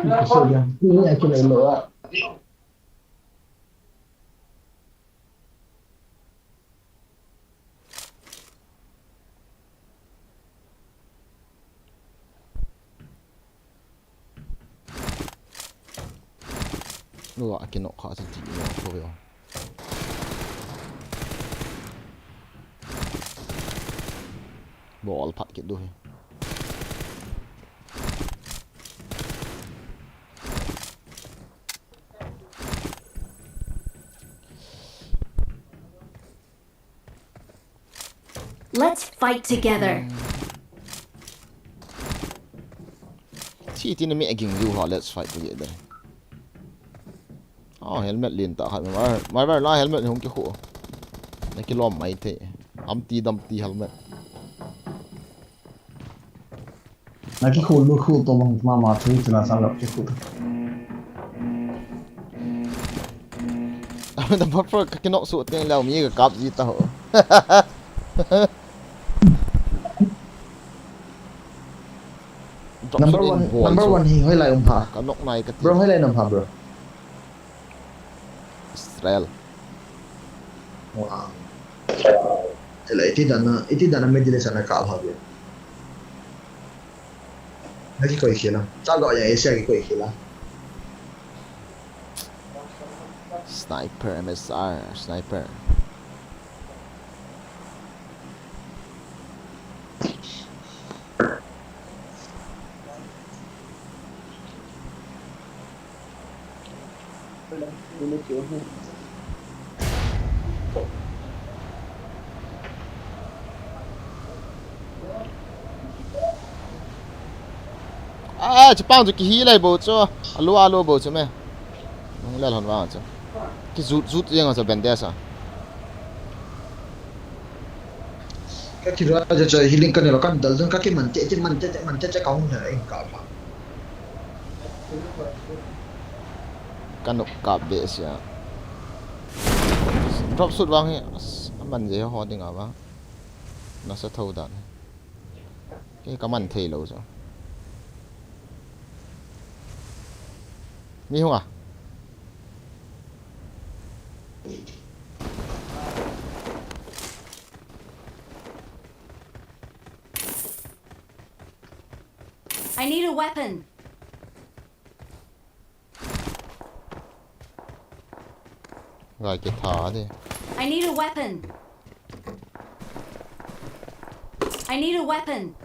Ni ko so dia. Ni ya ki le lo a. Lua, a kinok kha chu ti mo tho ve. Bol phat kit diu hi. Let's fight together. Chi ti na mi aging ju ha, let's fight together. Ah, helmet lien tah khat. Mar, mar, mar la helmet hung kikhu. Na kilom mai thei. Am ti dam ti helmet. Na kikhu lu khu to bang mama chu chu na sang lo kikhu. Am da buffer ka kinok su teng leo mi ka kap ji ta ho. Drop Number shot in one, ball number chu. One hi hoilai um pha. Ka nok nai ka ti. Bro, hoilai um pha, bro. Israel. Wow. Ela iti dana, iti dana Middle East ana kap ha bro. Na kikoi khela. Cha ga ya Asia kikoi khela. Sniper, M S R, sniper. Ah, chapang chu kihi lai bou chu. Alu, alu bou chu me. Nung lel hon vang chu. Kijut, jut jeng chu bandage a. Ka kira ja cha healing ka ne lo kan dal dun ka kiman te, te man te, te man te, te ka hung na in ka pha. Ka nuk kap be sia. Drop shoot vang hi, as, aman je ho ding a vang. Nasa tho dan. Kei ka man thei lou chu. Mi hung a. I need a weapon. Gai ke tha de. I need a weapon. I need a weapon.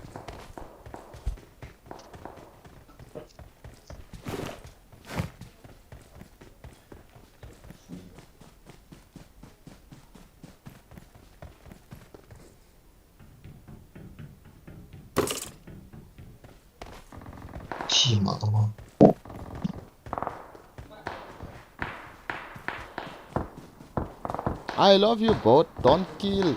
Chima tama. I love you, bot. Don't kill.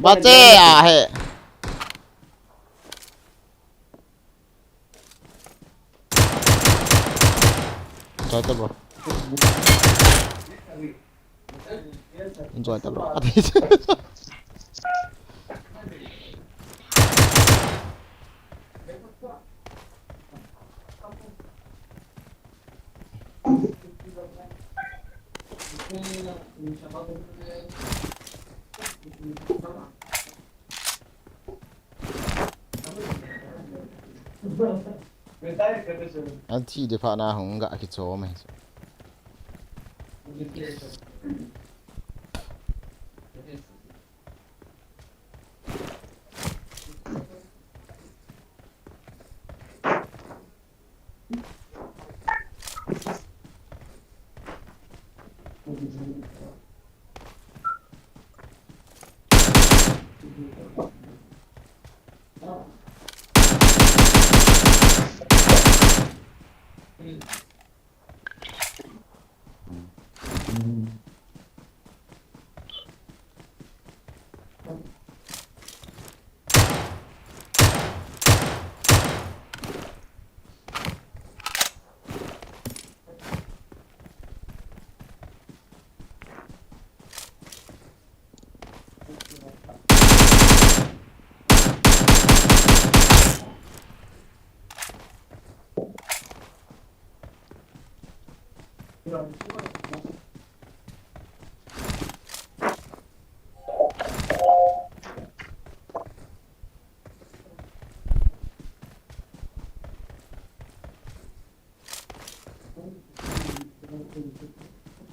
Bache ahi. Enjoy ta bro. Enjoy ta bro. An thi de pha na hung ga kichom e.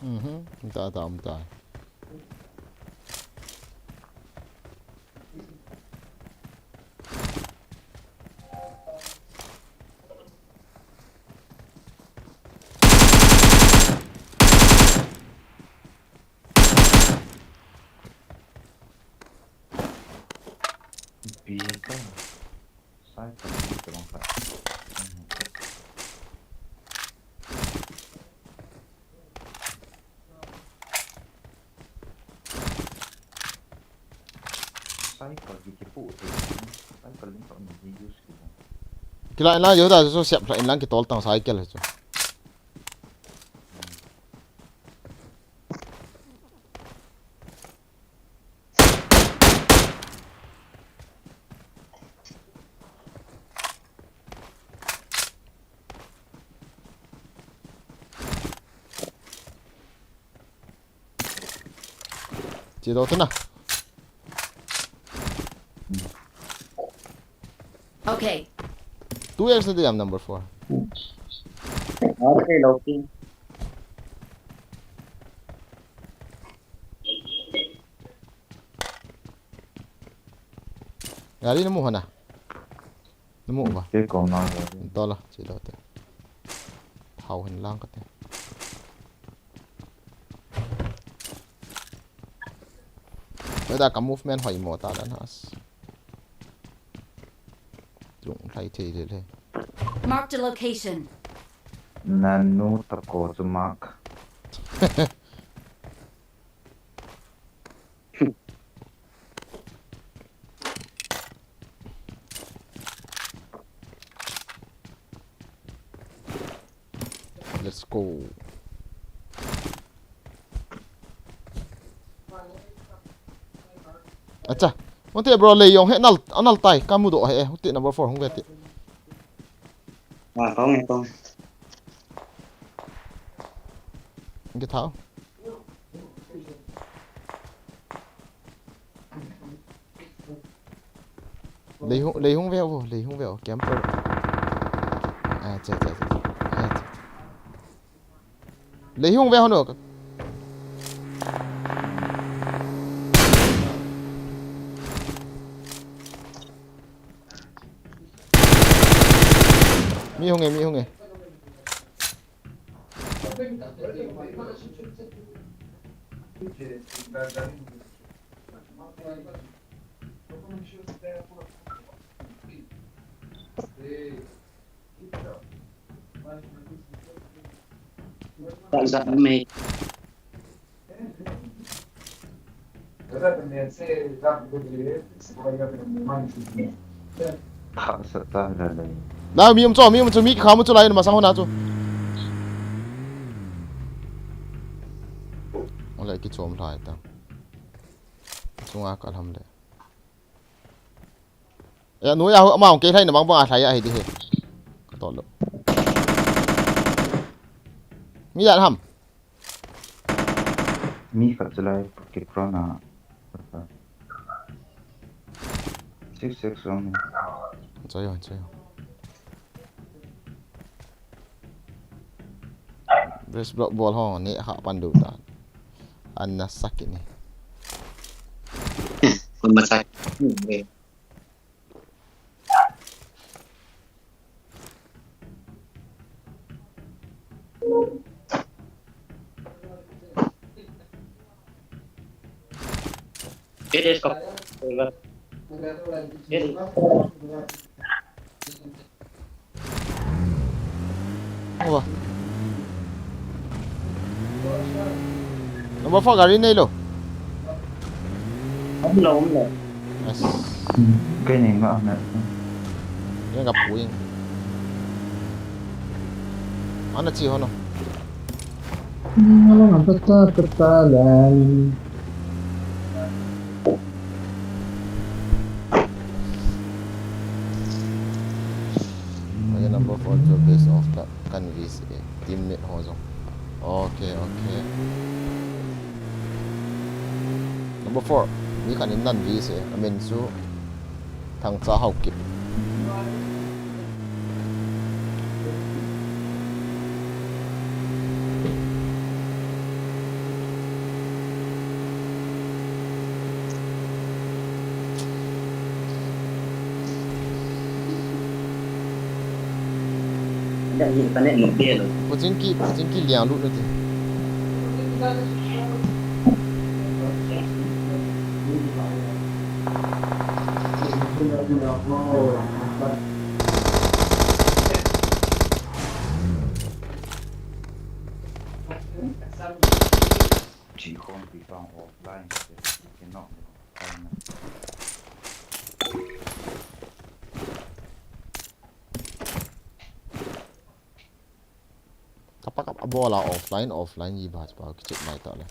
Mhm, ta ta um ta. Bika. Sai ka bika bang ka. Cycle ki kipu te. Cycle ling ka ni use ki. Kila ina yo da so siap la in lang ki tol tang cycle chu. Che do tu na. Okay. Two X na diam number four. Okay, Loki. Gari na mu hana. Namu ba? Ke ko na ga. Dola, che do te. Thao hin lang ka te. Ada ka movement hoi mo ta dan has. Chung lai thei le le. Marked a location. Nanu ta ko chu mark. Let's go. Acha. Hung te bro, lei jong he nal, anal tai, ka mu doh he, hung te number four, hung ve te. Ah, kong e, kong. Hung ke thao. Lei hung, lei hung ve o, lei hung ve o, camper. Ah, che, che, che, che. Ah, che, che. Lei hung ve hon o. Mi hung e, mi hung e. Tah zah um e. Tha sa ta la le. La mi um chu, mi um chu, mi kikha mu chu lai masang hona chu. Ole kichom lai ta. Chunga ka lam le. Ya, nu ya, ama hung kei lhai na bang bang a lhai a hi di he. Ka tol lo. Mi ya ham. Mi khat chu lai ki pro na. Six six one. Choi yo, choi yo. Base block bol ho ni ha pan du ta. An na sak ni. Kun ma sak. It is. It is. Ova. Number four gari nei lo. Umlo, umlo. Yes. Kei nei nga na. Yang ka puing. Ana chi hono. Ngala nga pata pata lan. Number four to base of the canvas, eh, teammate ho jong. Okay, okay. Number four. Mi khat in nan vi se. Amin chu Thangcha Haokip. Pachingki, pachingki liang lut nati. Chi khom pi pang offline se, kino offline. Kapa kapa bola offline, offline ji ba pa kichit mai ta le.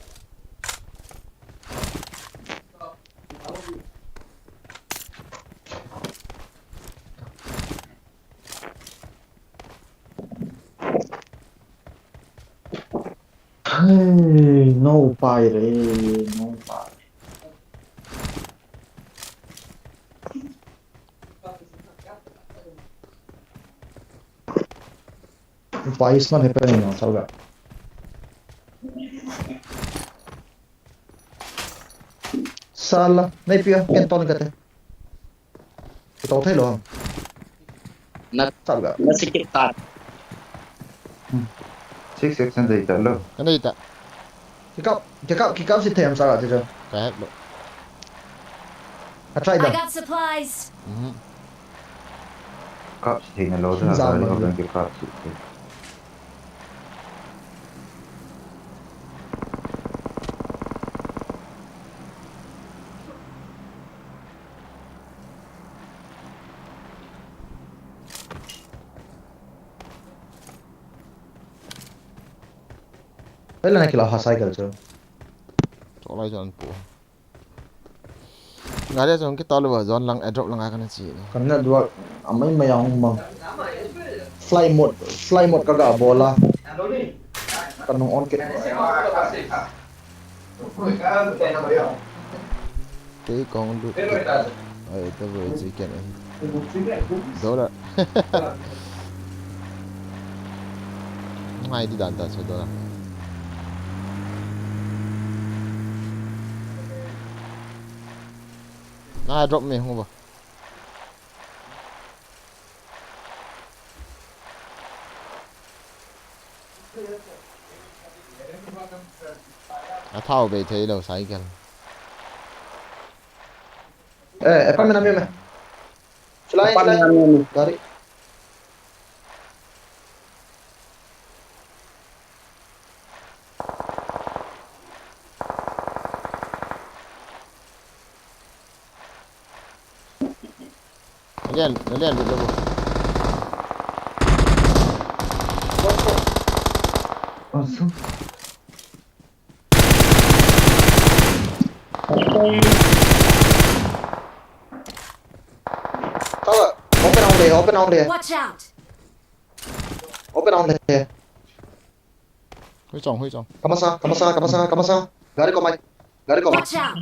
Hey, no pai re, no pai. Why is not happening now, Salga? Sala, nai pia, ken ton kate. Kito thei lo. Na, Salga. Na sikit ta. Hmm. Six section dei ta lo. Ka nei ta. Kikap, kikap, kikap si them Salga ti jo. Ka hek lo. Ka try I da. Got supplies. Mhm. Kap si thei na lo da, Zam da lo lo. Kap si thei. Pela na kila ha cycle chu. Cholai chan pu. Gari a chun kitalu va zone lang, airdrop lang a kana chi. Ka network amai mai a hung mang. Fly mode, fly mode ka ga bol a. Ka nung on kit. Kei kong lut. Ai, ta voi chi ken ai. Dola. Ngai di dan ta so dola. Na drop me hung ba. A thao bei thei lo cycle. Eh, eh, pa me na me me. Fly, fly. Gari. Nalian, nalian lut lo. Awesome. Tower, open only, open only. Watch out! Open only. Hui chong, hui chong. Kamasa, kamasa, kamasa, kamasa. Gari ko mai. Gari ko mai. Watch out!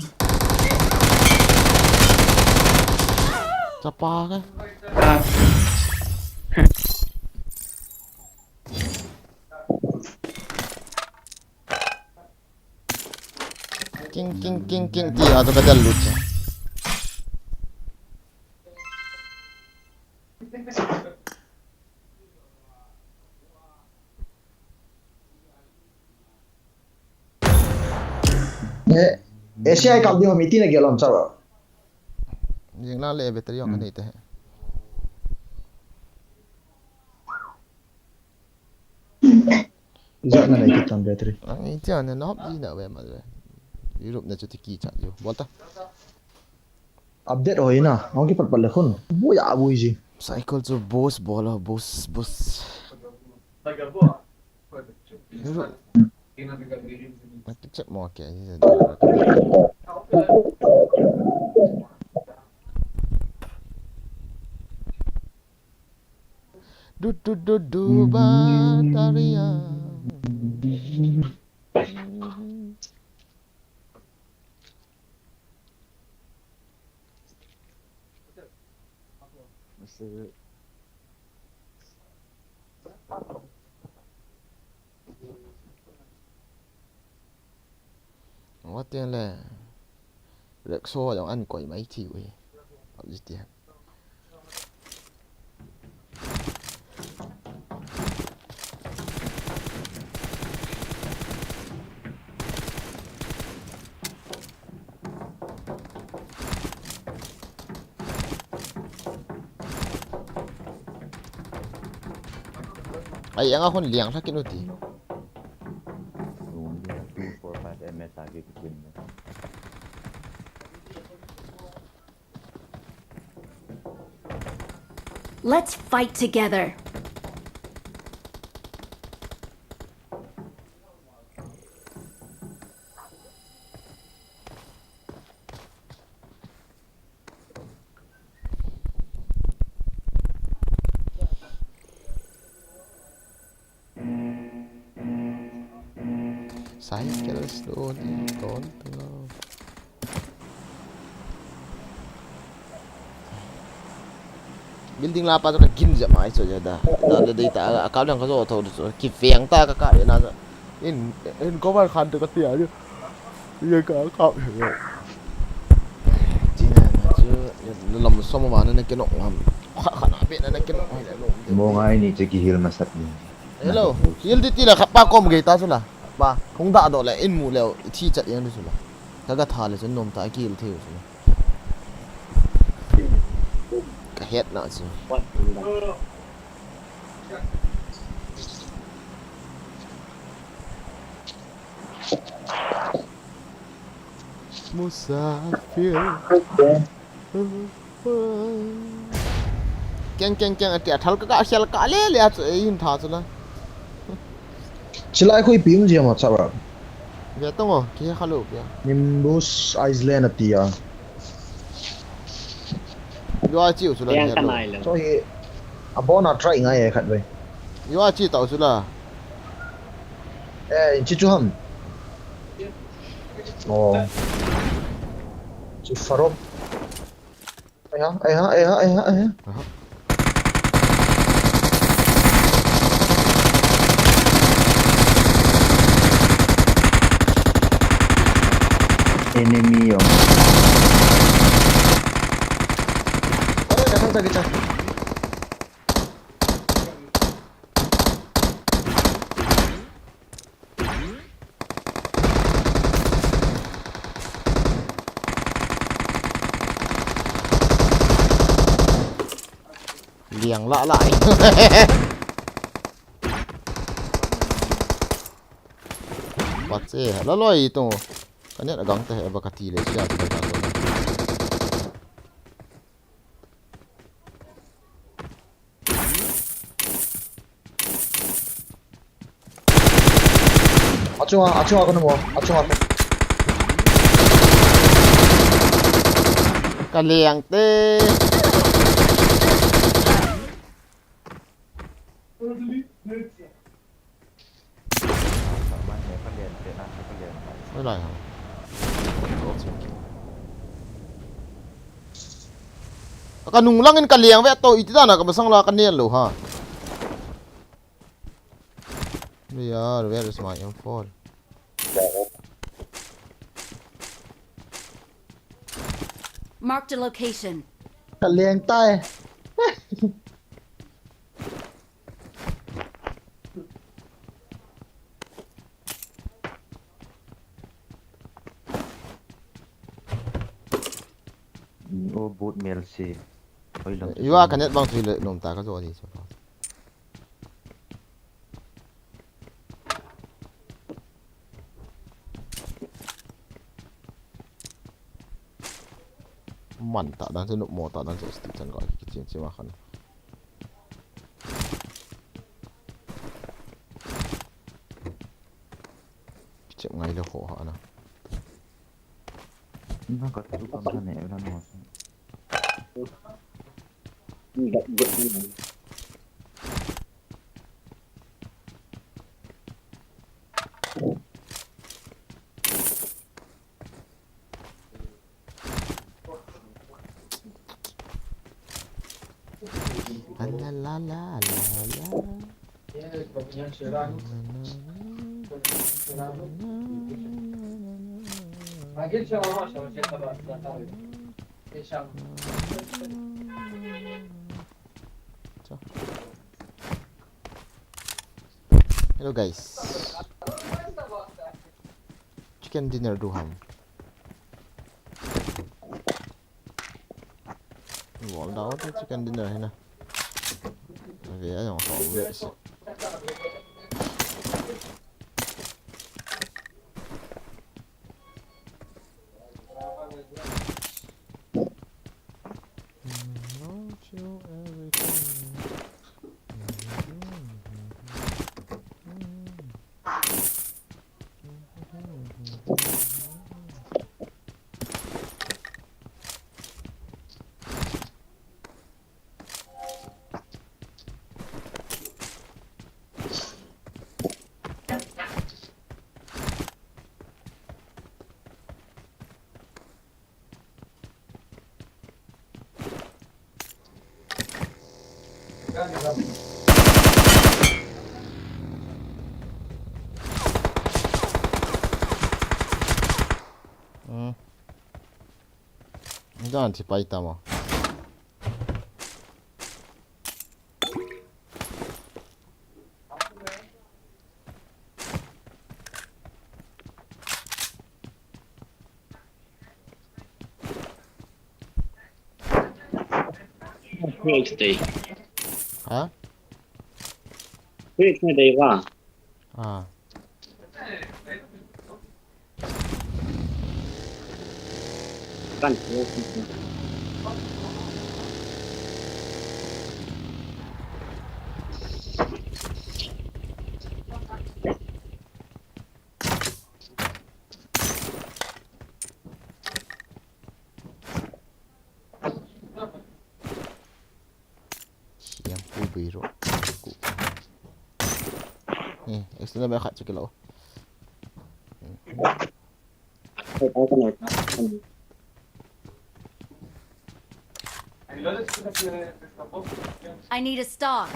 Chapa ka. Ah. King, king, king, king. Ti a to ka del lut. Eh, A C I kap di ho mi ti na gel om charo. Jing la le battery ong ka nei te. Jat na nei kit tan battery. Ang i tia na nop di na we ma we. Europe na chu ti ki chat yo. Bol ta. Update hoina, hung kipat pat le khun. Bui a bui ji. Cycle chu boss bol a, boss, boss. Ru-, na ki check mo ke, ni se. Du, du, du, du, ba, taria. Ngah teng le, Rexo jong an koi mai thei uve. PUBG ti. Ai, anga hon liang lha kit u ti. Room dia two four five M S a ki kin. Let's fight together. Cycle slowly gone to now. Building la pa chu ka gin jep mai chu ja da. Da da dei ta, a kap lang ka jo tho chu. Ki veng ta ka ka na. In, in cover khan te ka tia chu. Ye ka kap he. China na chu, lam som ma na na kinok ngam. Kha kha na be na na kinok ngam le lo. Mo ngai ni che ki heal masat ni. Hello. Heal di ti la kha pa kom ge ta chu la. Pa, hung da do le in mu le i thi chat yang di chu la. Ka ga tha le chu nom ta ki heal thei chu la. Ka het na chu. Musafir. Keng, keng, keng, ati a thal ka, ka, sial ka, le, le, a chu, eh, in tha chu la. Chilai khui pi um jia ma cha ra. Ve tong o, ki he kha lo pia. Nimbus Island ati a. Yo a chiu chu la, Yang he ka lo. Nai lo. So hi, a bon a try ngai e khat ve. Yo a chi tau chu la. Eh, chi chu ham. Oh. Chi farok. Ai ha, ai ha, ai ha, ai ha, ai ha. Aha. Enemy yo. Ore, kasa sa kita. Liang lah lah. Pache, la loi to. Ka net agang te he ba ka ti le sia ti ba ka to. Achunga, achunga ka numo, achunga ka. Ka liang te. Oi lai ha. Ka nung lang in ka liang ve to, iti dan a ka masang la ka nel lou ha. Where, where is my M four? Marked a location. Ka leng tai. O boot mel se. Oi lang. Iwa ka net bang thui le nom ta ka jo ni so. Man ta dan chu, numo ta dan chu, stick chan ko ki chin chi ma khan. Kichep ngai le ho ha na. Na ka tu kam na ne na no. La la la la la. Hello guys. Chicken dinner do ham. Wall down to chicken dinner hai na. Ve a jong hom ve se. Won't you every time? Hmm. Jan thi pai tamo. Next day. Ha? Next day ba? Ah. Kan. Siang ku biro. Ku. Eh, extend ba khat chakilo. I need a stock.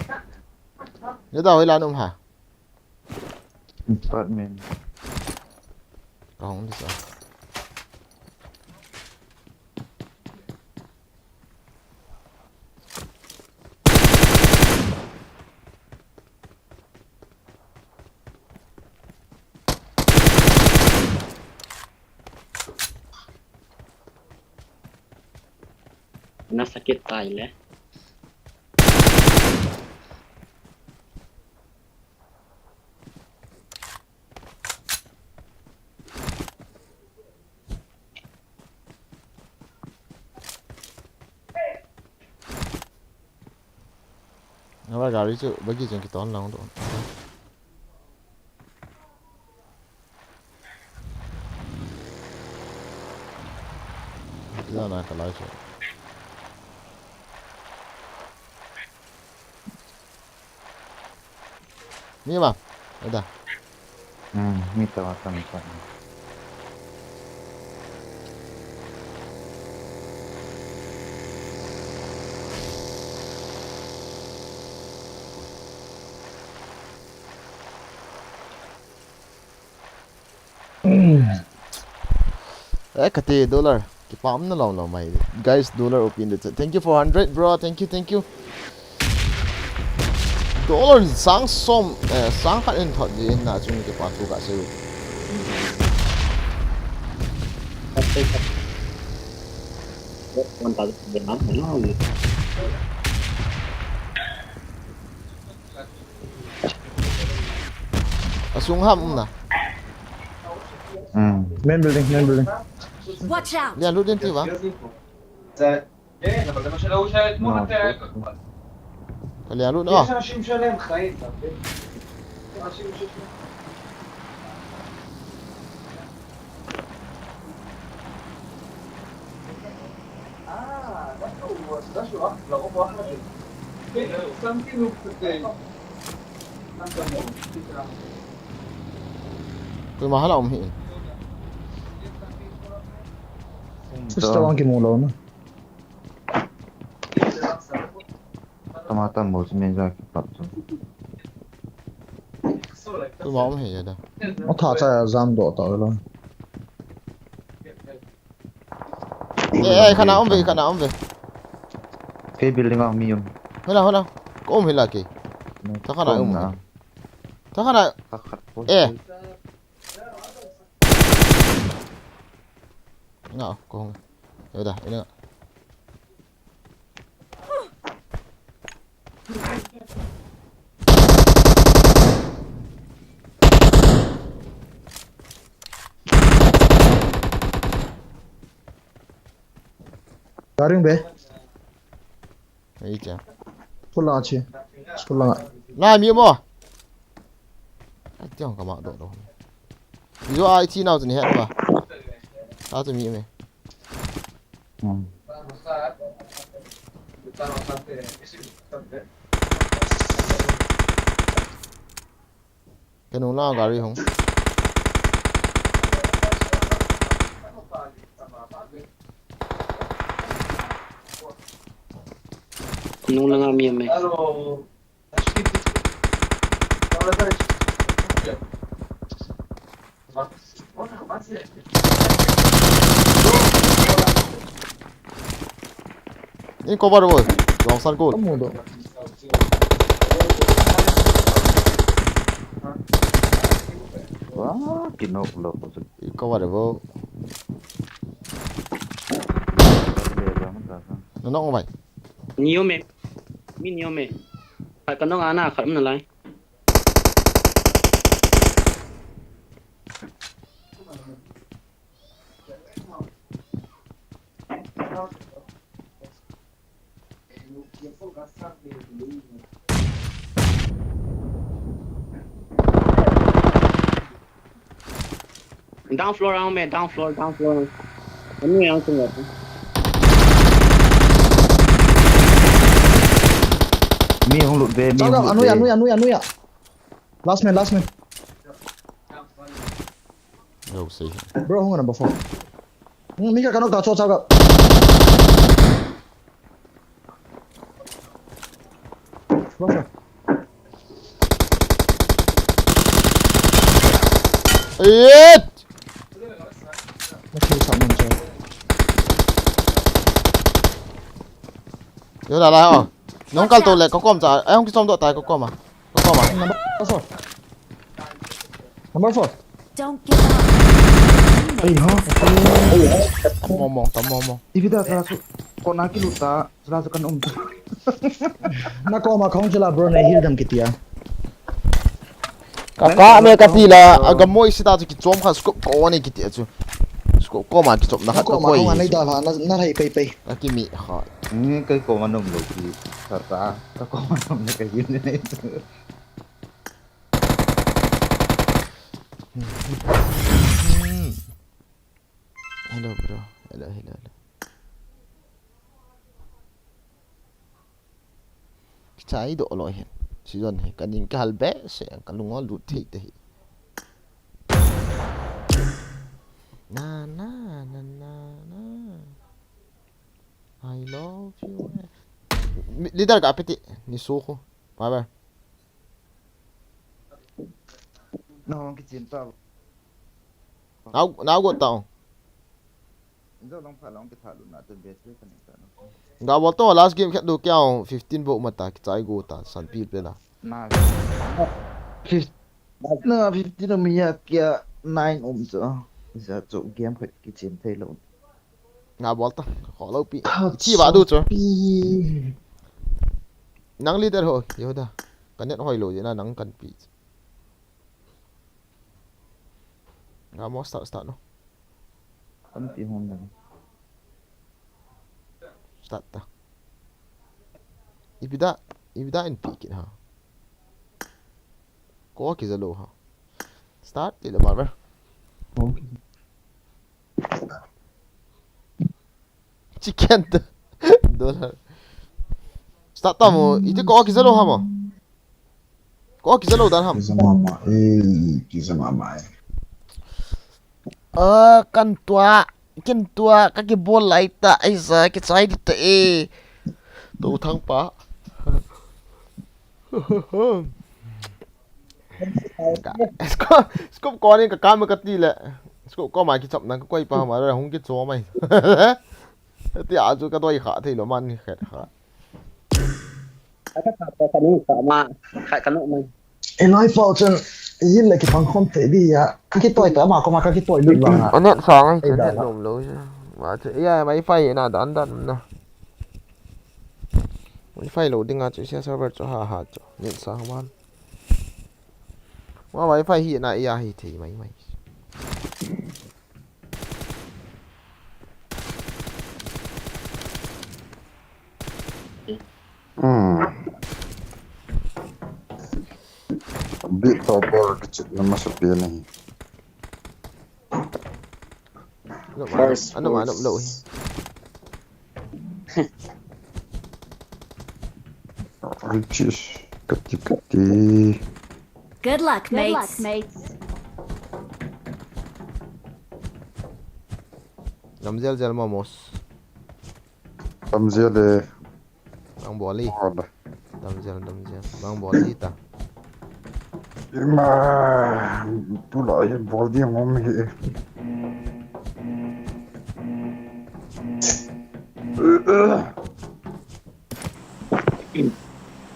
Ye da hoi la num ha. Department. Kahung disa. Nasakit tayo le. Aba gari chu bagi jeng kiton lang do. Ila na kalai chu. Mi ma, ada. Hmm, mi tawa tang pa. Eh, kati dollar. Kipam na lom lom mai. Guys, dollar opin de. Thank you for hundred, bro. Thank you, thank you. Dollar sang som, eh, sang khat in thot di na chung kipa thu ka se. One thousand. Asung ham um na. Hmm. Main building, main building. Watch out! Lia lut din ti ba? No. Ka lia lut na. Koima hala um hi. Sister vang kimu lou na. Tama tam bo chu main ja ki pat chu. Tu ma um he ya da. O tha cha ya jam do ta lo. Eh, eh, khana um ve, khana um ve. Kei building a mi um. Hona, hona. Ko um hila ke. Tha khana um. Tha khana. Kha khat ko. Eh. Nga, ko hong. Yo da, ina. Garing be. Ei cha. School langa che. School langa. Nai mi mo. Ai tiang kama do do. Yo ai chi nau chu ni het ba. Ta chu mi me. Hmm. Ka nung langa gari hung. Nung langa mi me. In cover bo, Jongsan ko. Kamu do. Wah, kinok lo ko. In cover bo. Nanok mo bai. Ni um e. Mi ni um e. Khat ka nung ana khat um nalai. Down floor ang me, down floor, down floor. Ano yang tinggal? Mi hung lut be, mi hung lut be. Anuya, anuya, anuya, anuya. Last man, last man. Yo, see. Bro, hung number four. Hmm, Mika kanok ta cho cha ga. Bro, sir. Eight. Na kill sa man cha. Yo da la oh. Nong kal to le ko kom cha. Ai hung kichom do tai ko kom a. Ko kom a. Number four. Number four. Don't give up. Ei ho. Mo mo ta mo mo. Ipi da sa su. Ko na kilu ta. Sala sa kan um ta. Na ko ma khong chila bro ne heal dam kitia. Ka ka me ka ti la, a ga moi sita chu kichom kha scope ko ni kiti chu. Scope ko ma kichom na kha ko ko ni. Na dal ha, na, na hai pei pei. Ka ki mi kha. Ni kai ko ma nom lo ki sa ta. Ka ko ma nom ni ka yin ni. Hello bro. Hello, hello, hello. Kichai do lo hi. Season hi ka ning ka hal be se ka lung ol lut thei te hi. Na, na, na, na, na. I love you. Mi-, leader ka apiti ni su khu. Bye bye. No, kichim ta. Nau, nau go tao. Injo long pha long kitha lu na te best way ka ni ta no. Ga bol to last game khat du kya fifteen bo mata kichai go ta san pil pe la. Na. Fif-, na fifteen mi ya kya nine um cho. Isa cho game khat kichim thei lo. Nga bol ta, kho lo pi. Chi ba du chu. Nang leader ho, yo da. Ka net hoi lo je na nang kan pi. Nga mo start, start no. Kan pi hon na. Start ta. Ipi da, ipi da in pi kin ha. Ko ki za lo ha. Start ti le mar. Okay. Chicken te. Dollar. Start ta mo. Iti ko ki za lo ha mo. Ko ki za lo dan ham. Ki za mama. Eh, ki za mama eh. Ah, kan tua. Kin tua. Ka ki bol lai ta. Ai za ki chai di ta eh. To thang pa. Scope, scope konin kakam kati le. Scope koma kichop nang kakoi pa ma hung kichom mai. Ti a chu kadoi kha thei lou man ni khat kha. Ka ka ka ka ni ka ma ka ka no mai. E noi pau chun, i le kipang khom thei di ya. Ka kitoi ta ma koma ka kitoi lut vang a. Anet sang ai, ei, da, da. Nom lou. Ma chu, ya, wifi na dan dan na. Wifi lou ding a chu, sia server chu ha ha chu. Net sang man. Ma wifi hi na ya hi thei mai mai. Hmm. Bit topper kichit na masa pi ni. Ano ma, first ano ma, ano floor. Lo hi. Riches, kati kati. Good luck, mates. Good luck, mates. Lam zel zel momos. Lam zel le. Bang bol i. Bol. Damsel, damsel. Bang bol di ta. Ima, tu la ye bol di ngom hi.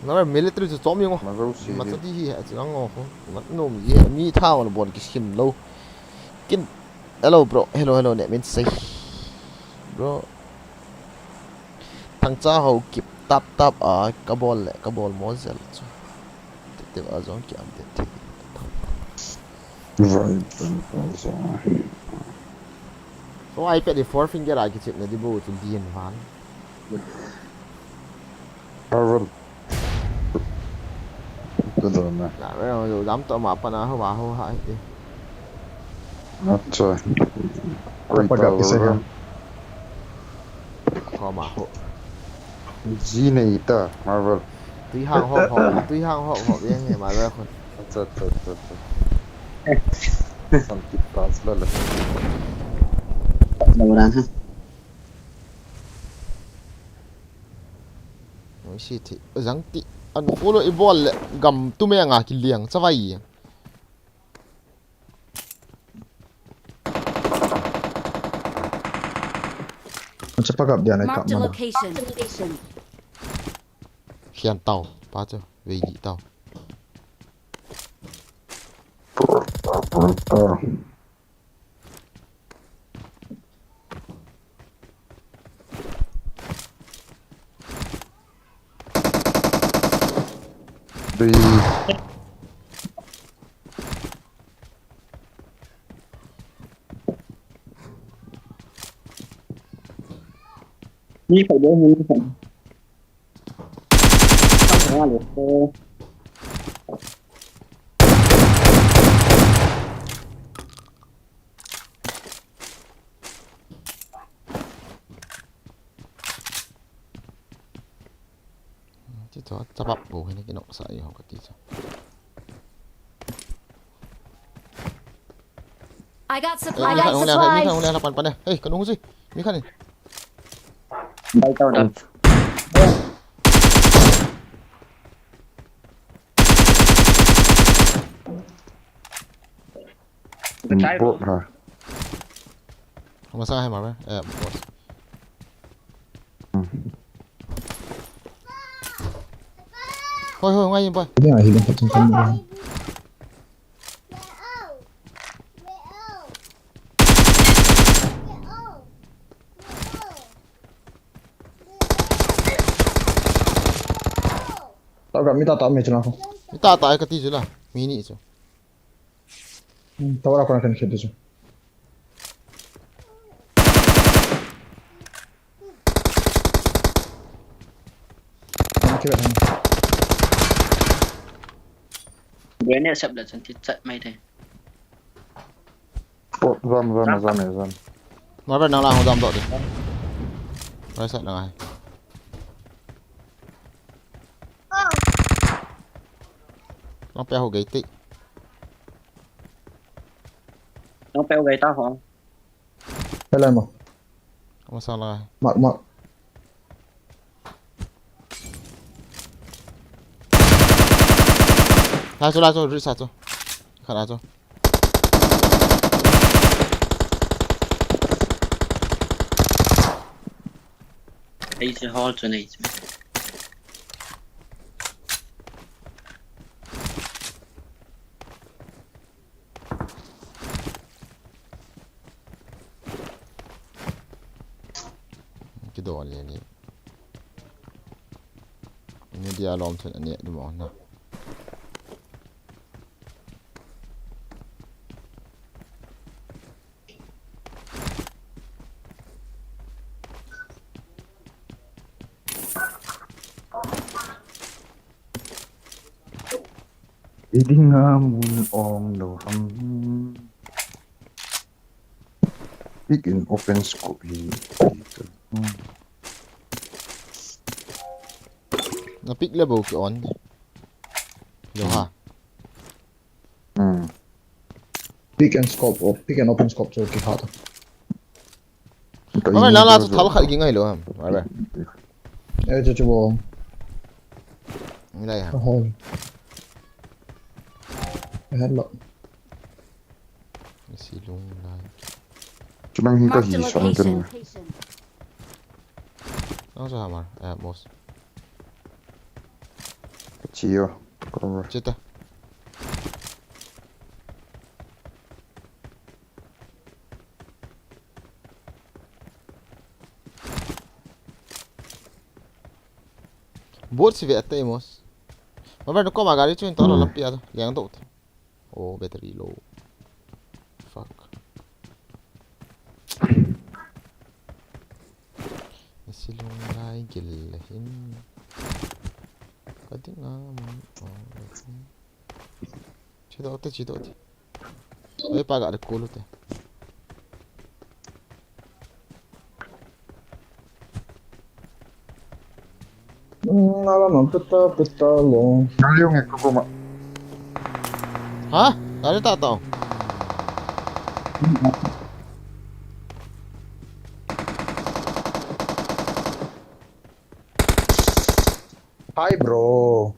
Na military chu chom yong. Ma ro si. Ma di hi ha chi lang ngo ko. Ma nom ye mi tha wal bol ki sim lo. Kin. Hello bro. Hello, hello, ne min sei. Bro. Thangcha ho kip tap tap a ka bol le, ka bol mo zel chu. Tip tip a jong ki update thei. Vai pen pa jong. O iPad i four finger a kichip na di bo chu din van. Marvel. Ito daw na. Na, pero, dam to, mapa na, ho, ho, ha, ito. Acha. Koi pa gap tao isa ram. Koma ho. Ji nei ta, Marvel. Tui hang ho, ho, tui hang ho, ho, yang ni, Marvel khun. Acha, acha, acha, acha. Sam kit pas la la. Laboran ha. Oi, si thi. Jang ti. An follow i bol le gam tu me nga ki liang chavai. Acha pakap dia na. Mark the location. Hian tau, pa chu, vei di tau. Three. Ni khat bou, ni khat. Khat bou le. Ti to, tabap bou hini kinok sa iyo kati to. I got supply. Eh, I got supply. Hung le, hung le, hung le, hung le, pan, pan, eh. Hey, kanung si. Mi kani. Bai tau na. Bot ha. Masa hai mar, eh, bot. Hoi, hoi, ngai, boy. Dia, hilang kacang kami. Tao ka, mi ta ta, mi chuna ko. Mi ta ta, ka ti chuna. Mi ni chu. Hmm, tao ra ko na kan khe chu. Kan khe ba. Grenade sap la chan ti chat mai the. Oh, jam, jam, jam, jam. Marvel nang lang jam doh di. Right side lang ai. Nang pe ho gei ti. Nang pe ho gei ta ho. Pe lai mo. Masala. Mark, mark. Lai chu, lai chu, risk a chu. Khat a chu. Ei chu hol chu nei chu. Kidon le ni. Media lom thun ani du mo na. Idinga mun ong lo ham. Pick and open scope hi. Na pick le bou ki on. Lo ha. Hmm. Pick and scope, oh, pick and open scope chu ki kha ta. Ka Mama, la la chu thal khat ki ngai lo ham. Mama. Eh, chu chu bo. Ngai ha. Ka hol. Ka het lo. Si lung lai. Chu nang hi ka hi song ten. Nang sa hamar, eh, boss. Chi yo. Cover. Chita. Bot si ve ate mos. Mama, no koma gari chu in to lo lampi a to. Liang do. Oh, battery low. Fuck. Silung lai gil hin. Ka ding a mun. Chi do te, chi do te. Oi pa ga le kulu te. Nala no peta peta lo. Naliu nge ko ma. Ha? Gari ta tao. Hi bro.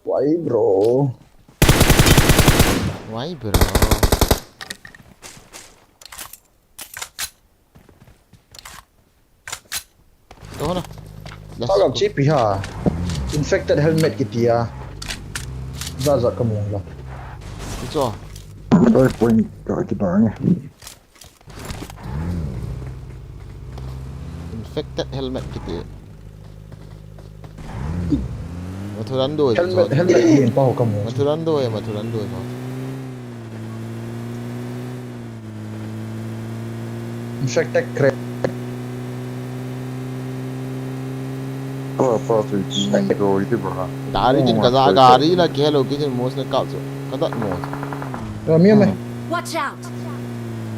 Why bro? Why bro? Toh na. Let's go. Agam chipi ha. Infected helmet kitia. Za za kamu la. Ito. Five point ka kita ni. Infected helmet kiti. Mathuran doi. Helmet, helmet ni pa ho kamu. Mathuran doi, mathuran doi pa. Infected crate. Pa pa tu ji do iti ba. Gari jin kaza, gari la kihelo kijin mos na kap jo. Kada mos. Ramiya me. Watch out.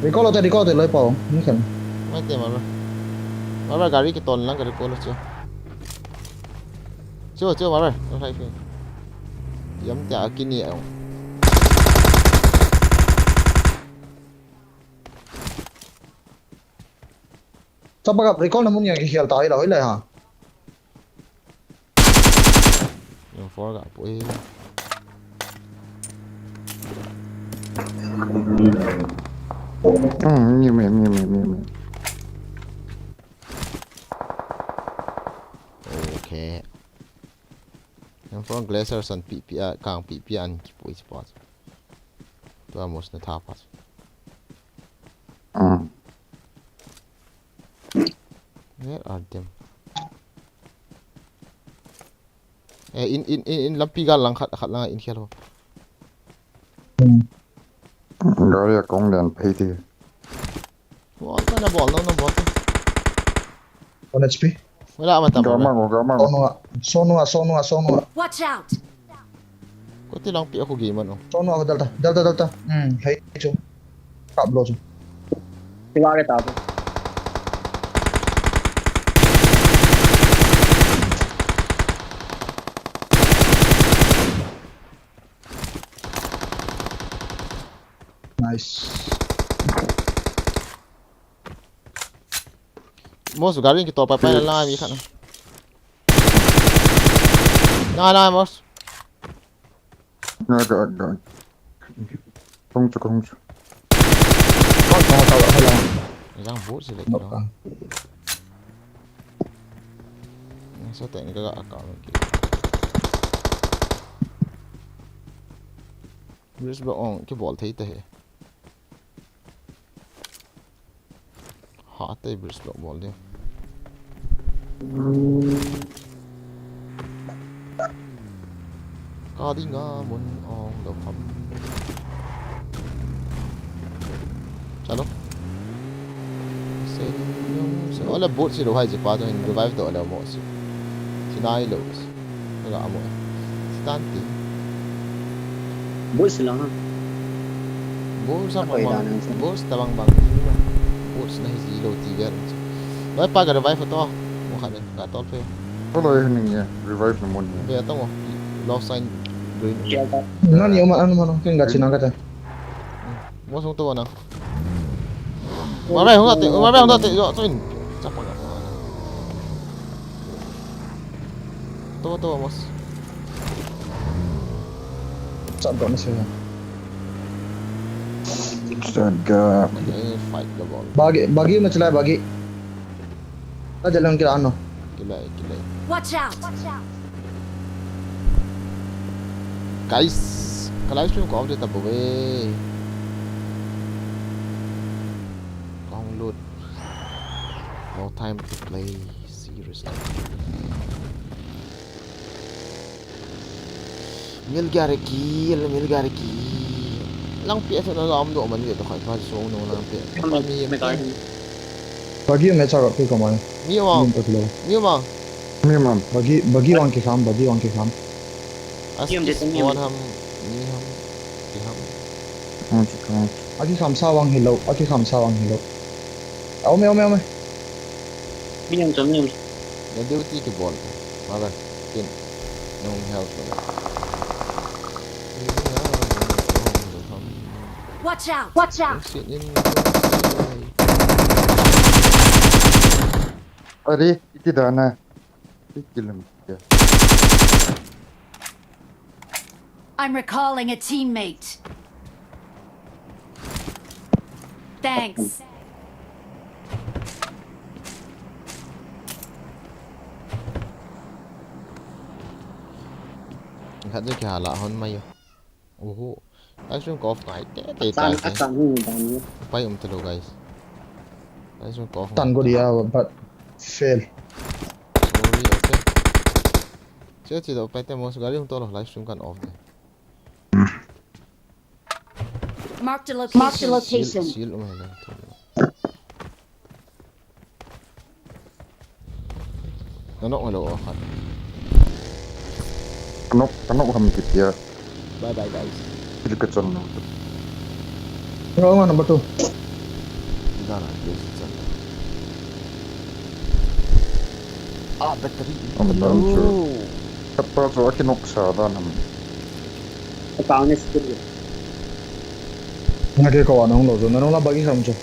Recall hote, recall hote, loi pao. Ni khan. Mai te mara. Mara gari ke ton lang ka recall chu. Chu chu mara. Loi phai phai. Yam te akini a. Chapa ka recall na mun ya ki hial ta ila hoila ha. Yung four ka pui. Hmm, ni me, ni me, ni me. Okay. Yung four glacier san pi pi a, kang pi pi an ki pui spot. Tua mos na tha pas. Hmm. Where are them? Eh, in, in, in, in lampi gal lang khat, khat lang in khel ho. Gari a kong den phei ti. Bol ta na bol, no, no, bol ta. One H P. Wala mata. Gamang, gamang. Sonunga, sonunga, sonunga, sonunga. Watch out! Koti lang pi ako game ano. Sonunga ako delta, delta, delta. Hmm, hey, cho. Kap lo cho. Tiwa kita tu. Nice. Mos gari ki to pa pa la mi khat na. Na na mos. Nga ga ga. Kong chu, kong chu. Kong chu, kong chu. Jang bu si le. Nok ka. Sa te ni ka ga ka ki. Bridge block ong kibol thei te he. Ha te bridge block bol ding. Ka ding a mun ong lo kham. Chalo. Se, se, ola boat si lo hai je pa to in revive to ola mo si. Si nai lo. Ka ga mo. Stand ti. Boat si lo ha. Boat sa Akoy bang, da nang sa. Boat ta bang bang. Boat na hi ji lo ti ver. Noi pa ga revive to. Mo khat le ga tol phe. Tol lo hi ning ye. Revive na mon ye. Ve to mo. Love sign green. Kia ta. Nani o ma anu ma no. Ken ga chi nang ka ta. Mo sung to na. Wa ve hung te. Wa ve hung te. Yo to in. Chapa ga. To to mo. Chap doh na se. Chap doh. Ai, fight ka bol. Bagi, bagi ma chalai bagi. Ka jalan kila ano. Kila, kila. Watch out! Guys, ka live stream ko update ta bo ve. Kong load. No time to play. Seriously. मिल गया रे किल, मिल गया रे किल. Lang pi asa na lam do man ve to khai pa song no lang pi. Pa mi, mi kai. Bagi me cha pi ko man. Mi wa. Mi to lo. Mi wa. Mi man. Bagi, bagi wang ki kham, bagi wang ki kham. As ki spawn ham, mi ham, ki ham. Wang ki kham. Aki kham sa wang hilo, aki kham sa wang hilo. Au me, au me, au me. Mi ham chom, mi ham. Na duty ki bol. Mother, kin. Nung help mo. Watch out! Watch out! Are, iti dana. Iti kilim. I'm recalling a teammate. Thanks. Khat je kya la hon mai yo. Oho. Live stream ko off ngai te te ta. Pai um te lo guys. Live stream ko off. Tan ko dia but fail. Sorry, okay. Che che do pai te mo gari hung to lo live stream kan off de. Marked a location. Marked a location. Shield, shield um hai na. Nanok ngalo o khat. Kanok, kanok ham kitia. Bye bye guys. Kili ka chon no. Wrong one, number two. Dana, please, chon. Ah, battery. Ang dam chu. Kapa chu akinok sa dan ham. Ka ne skill. Nake ko anong lo chu, nanong la bagi sam chu.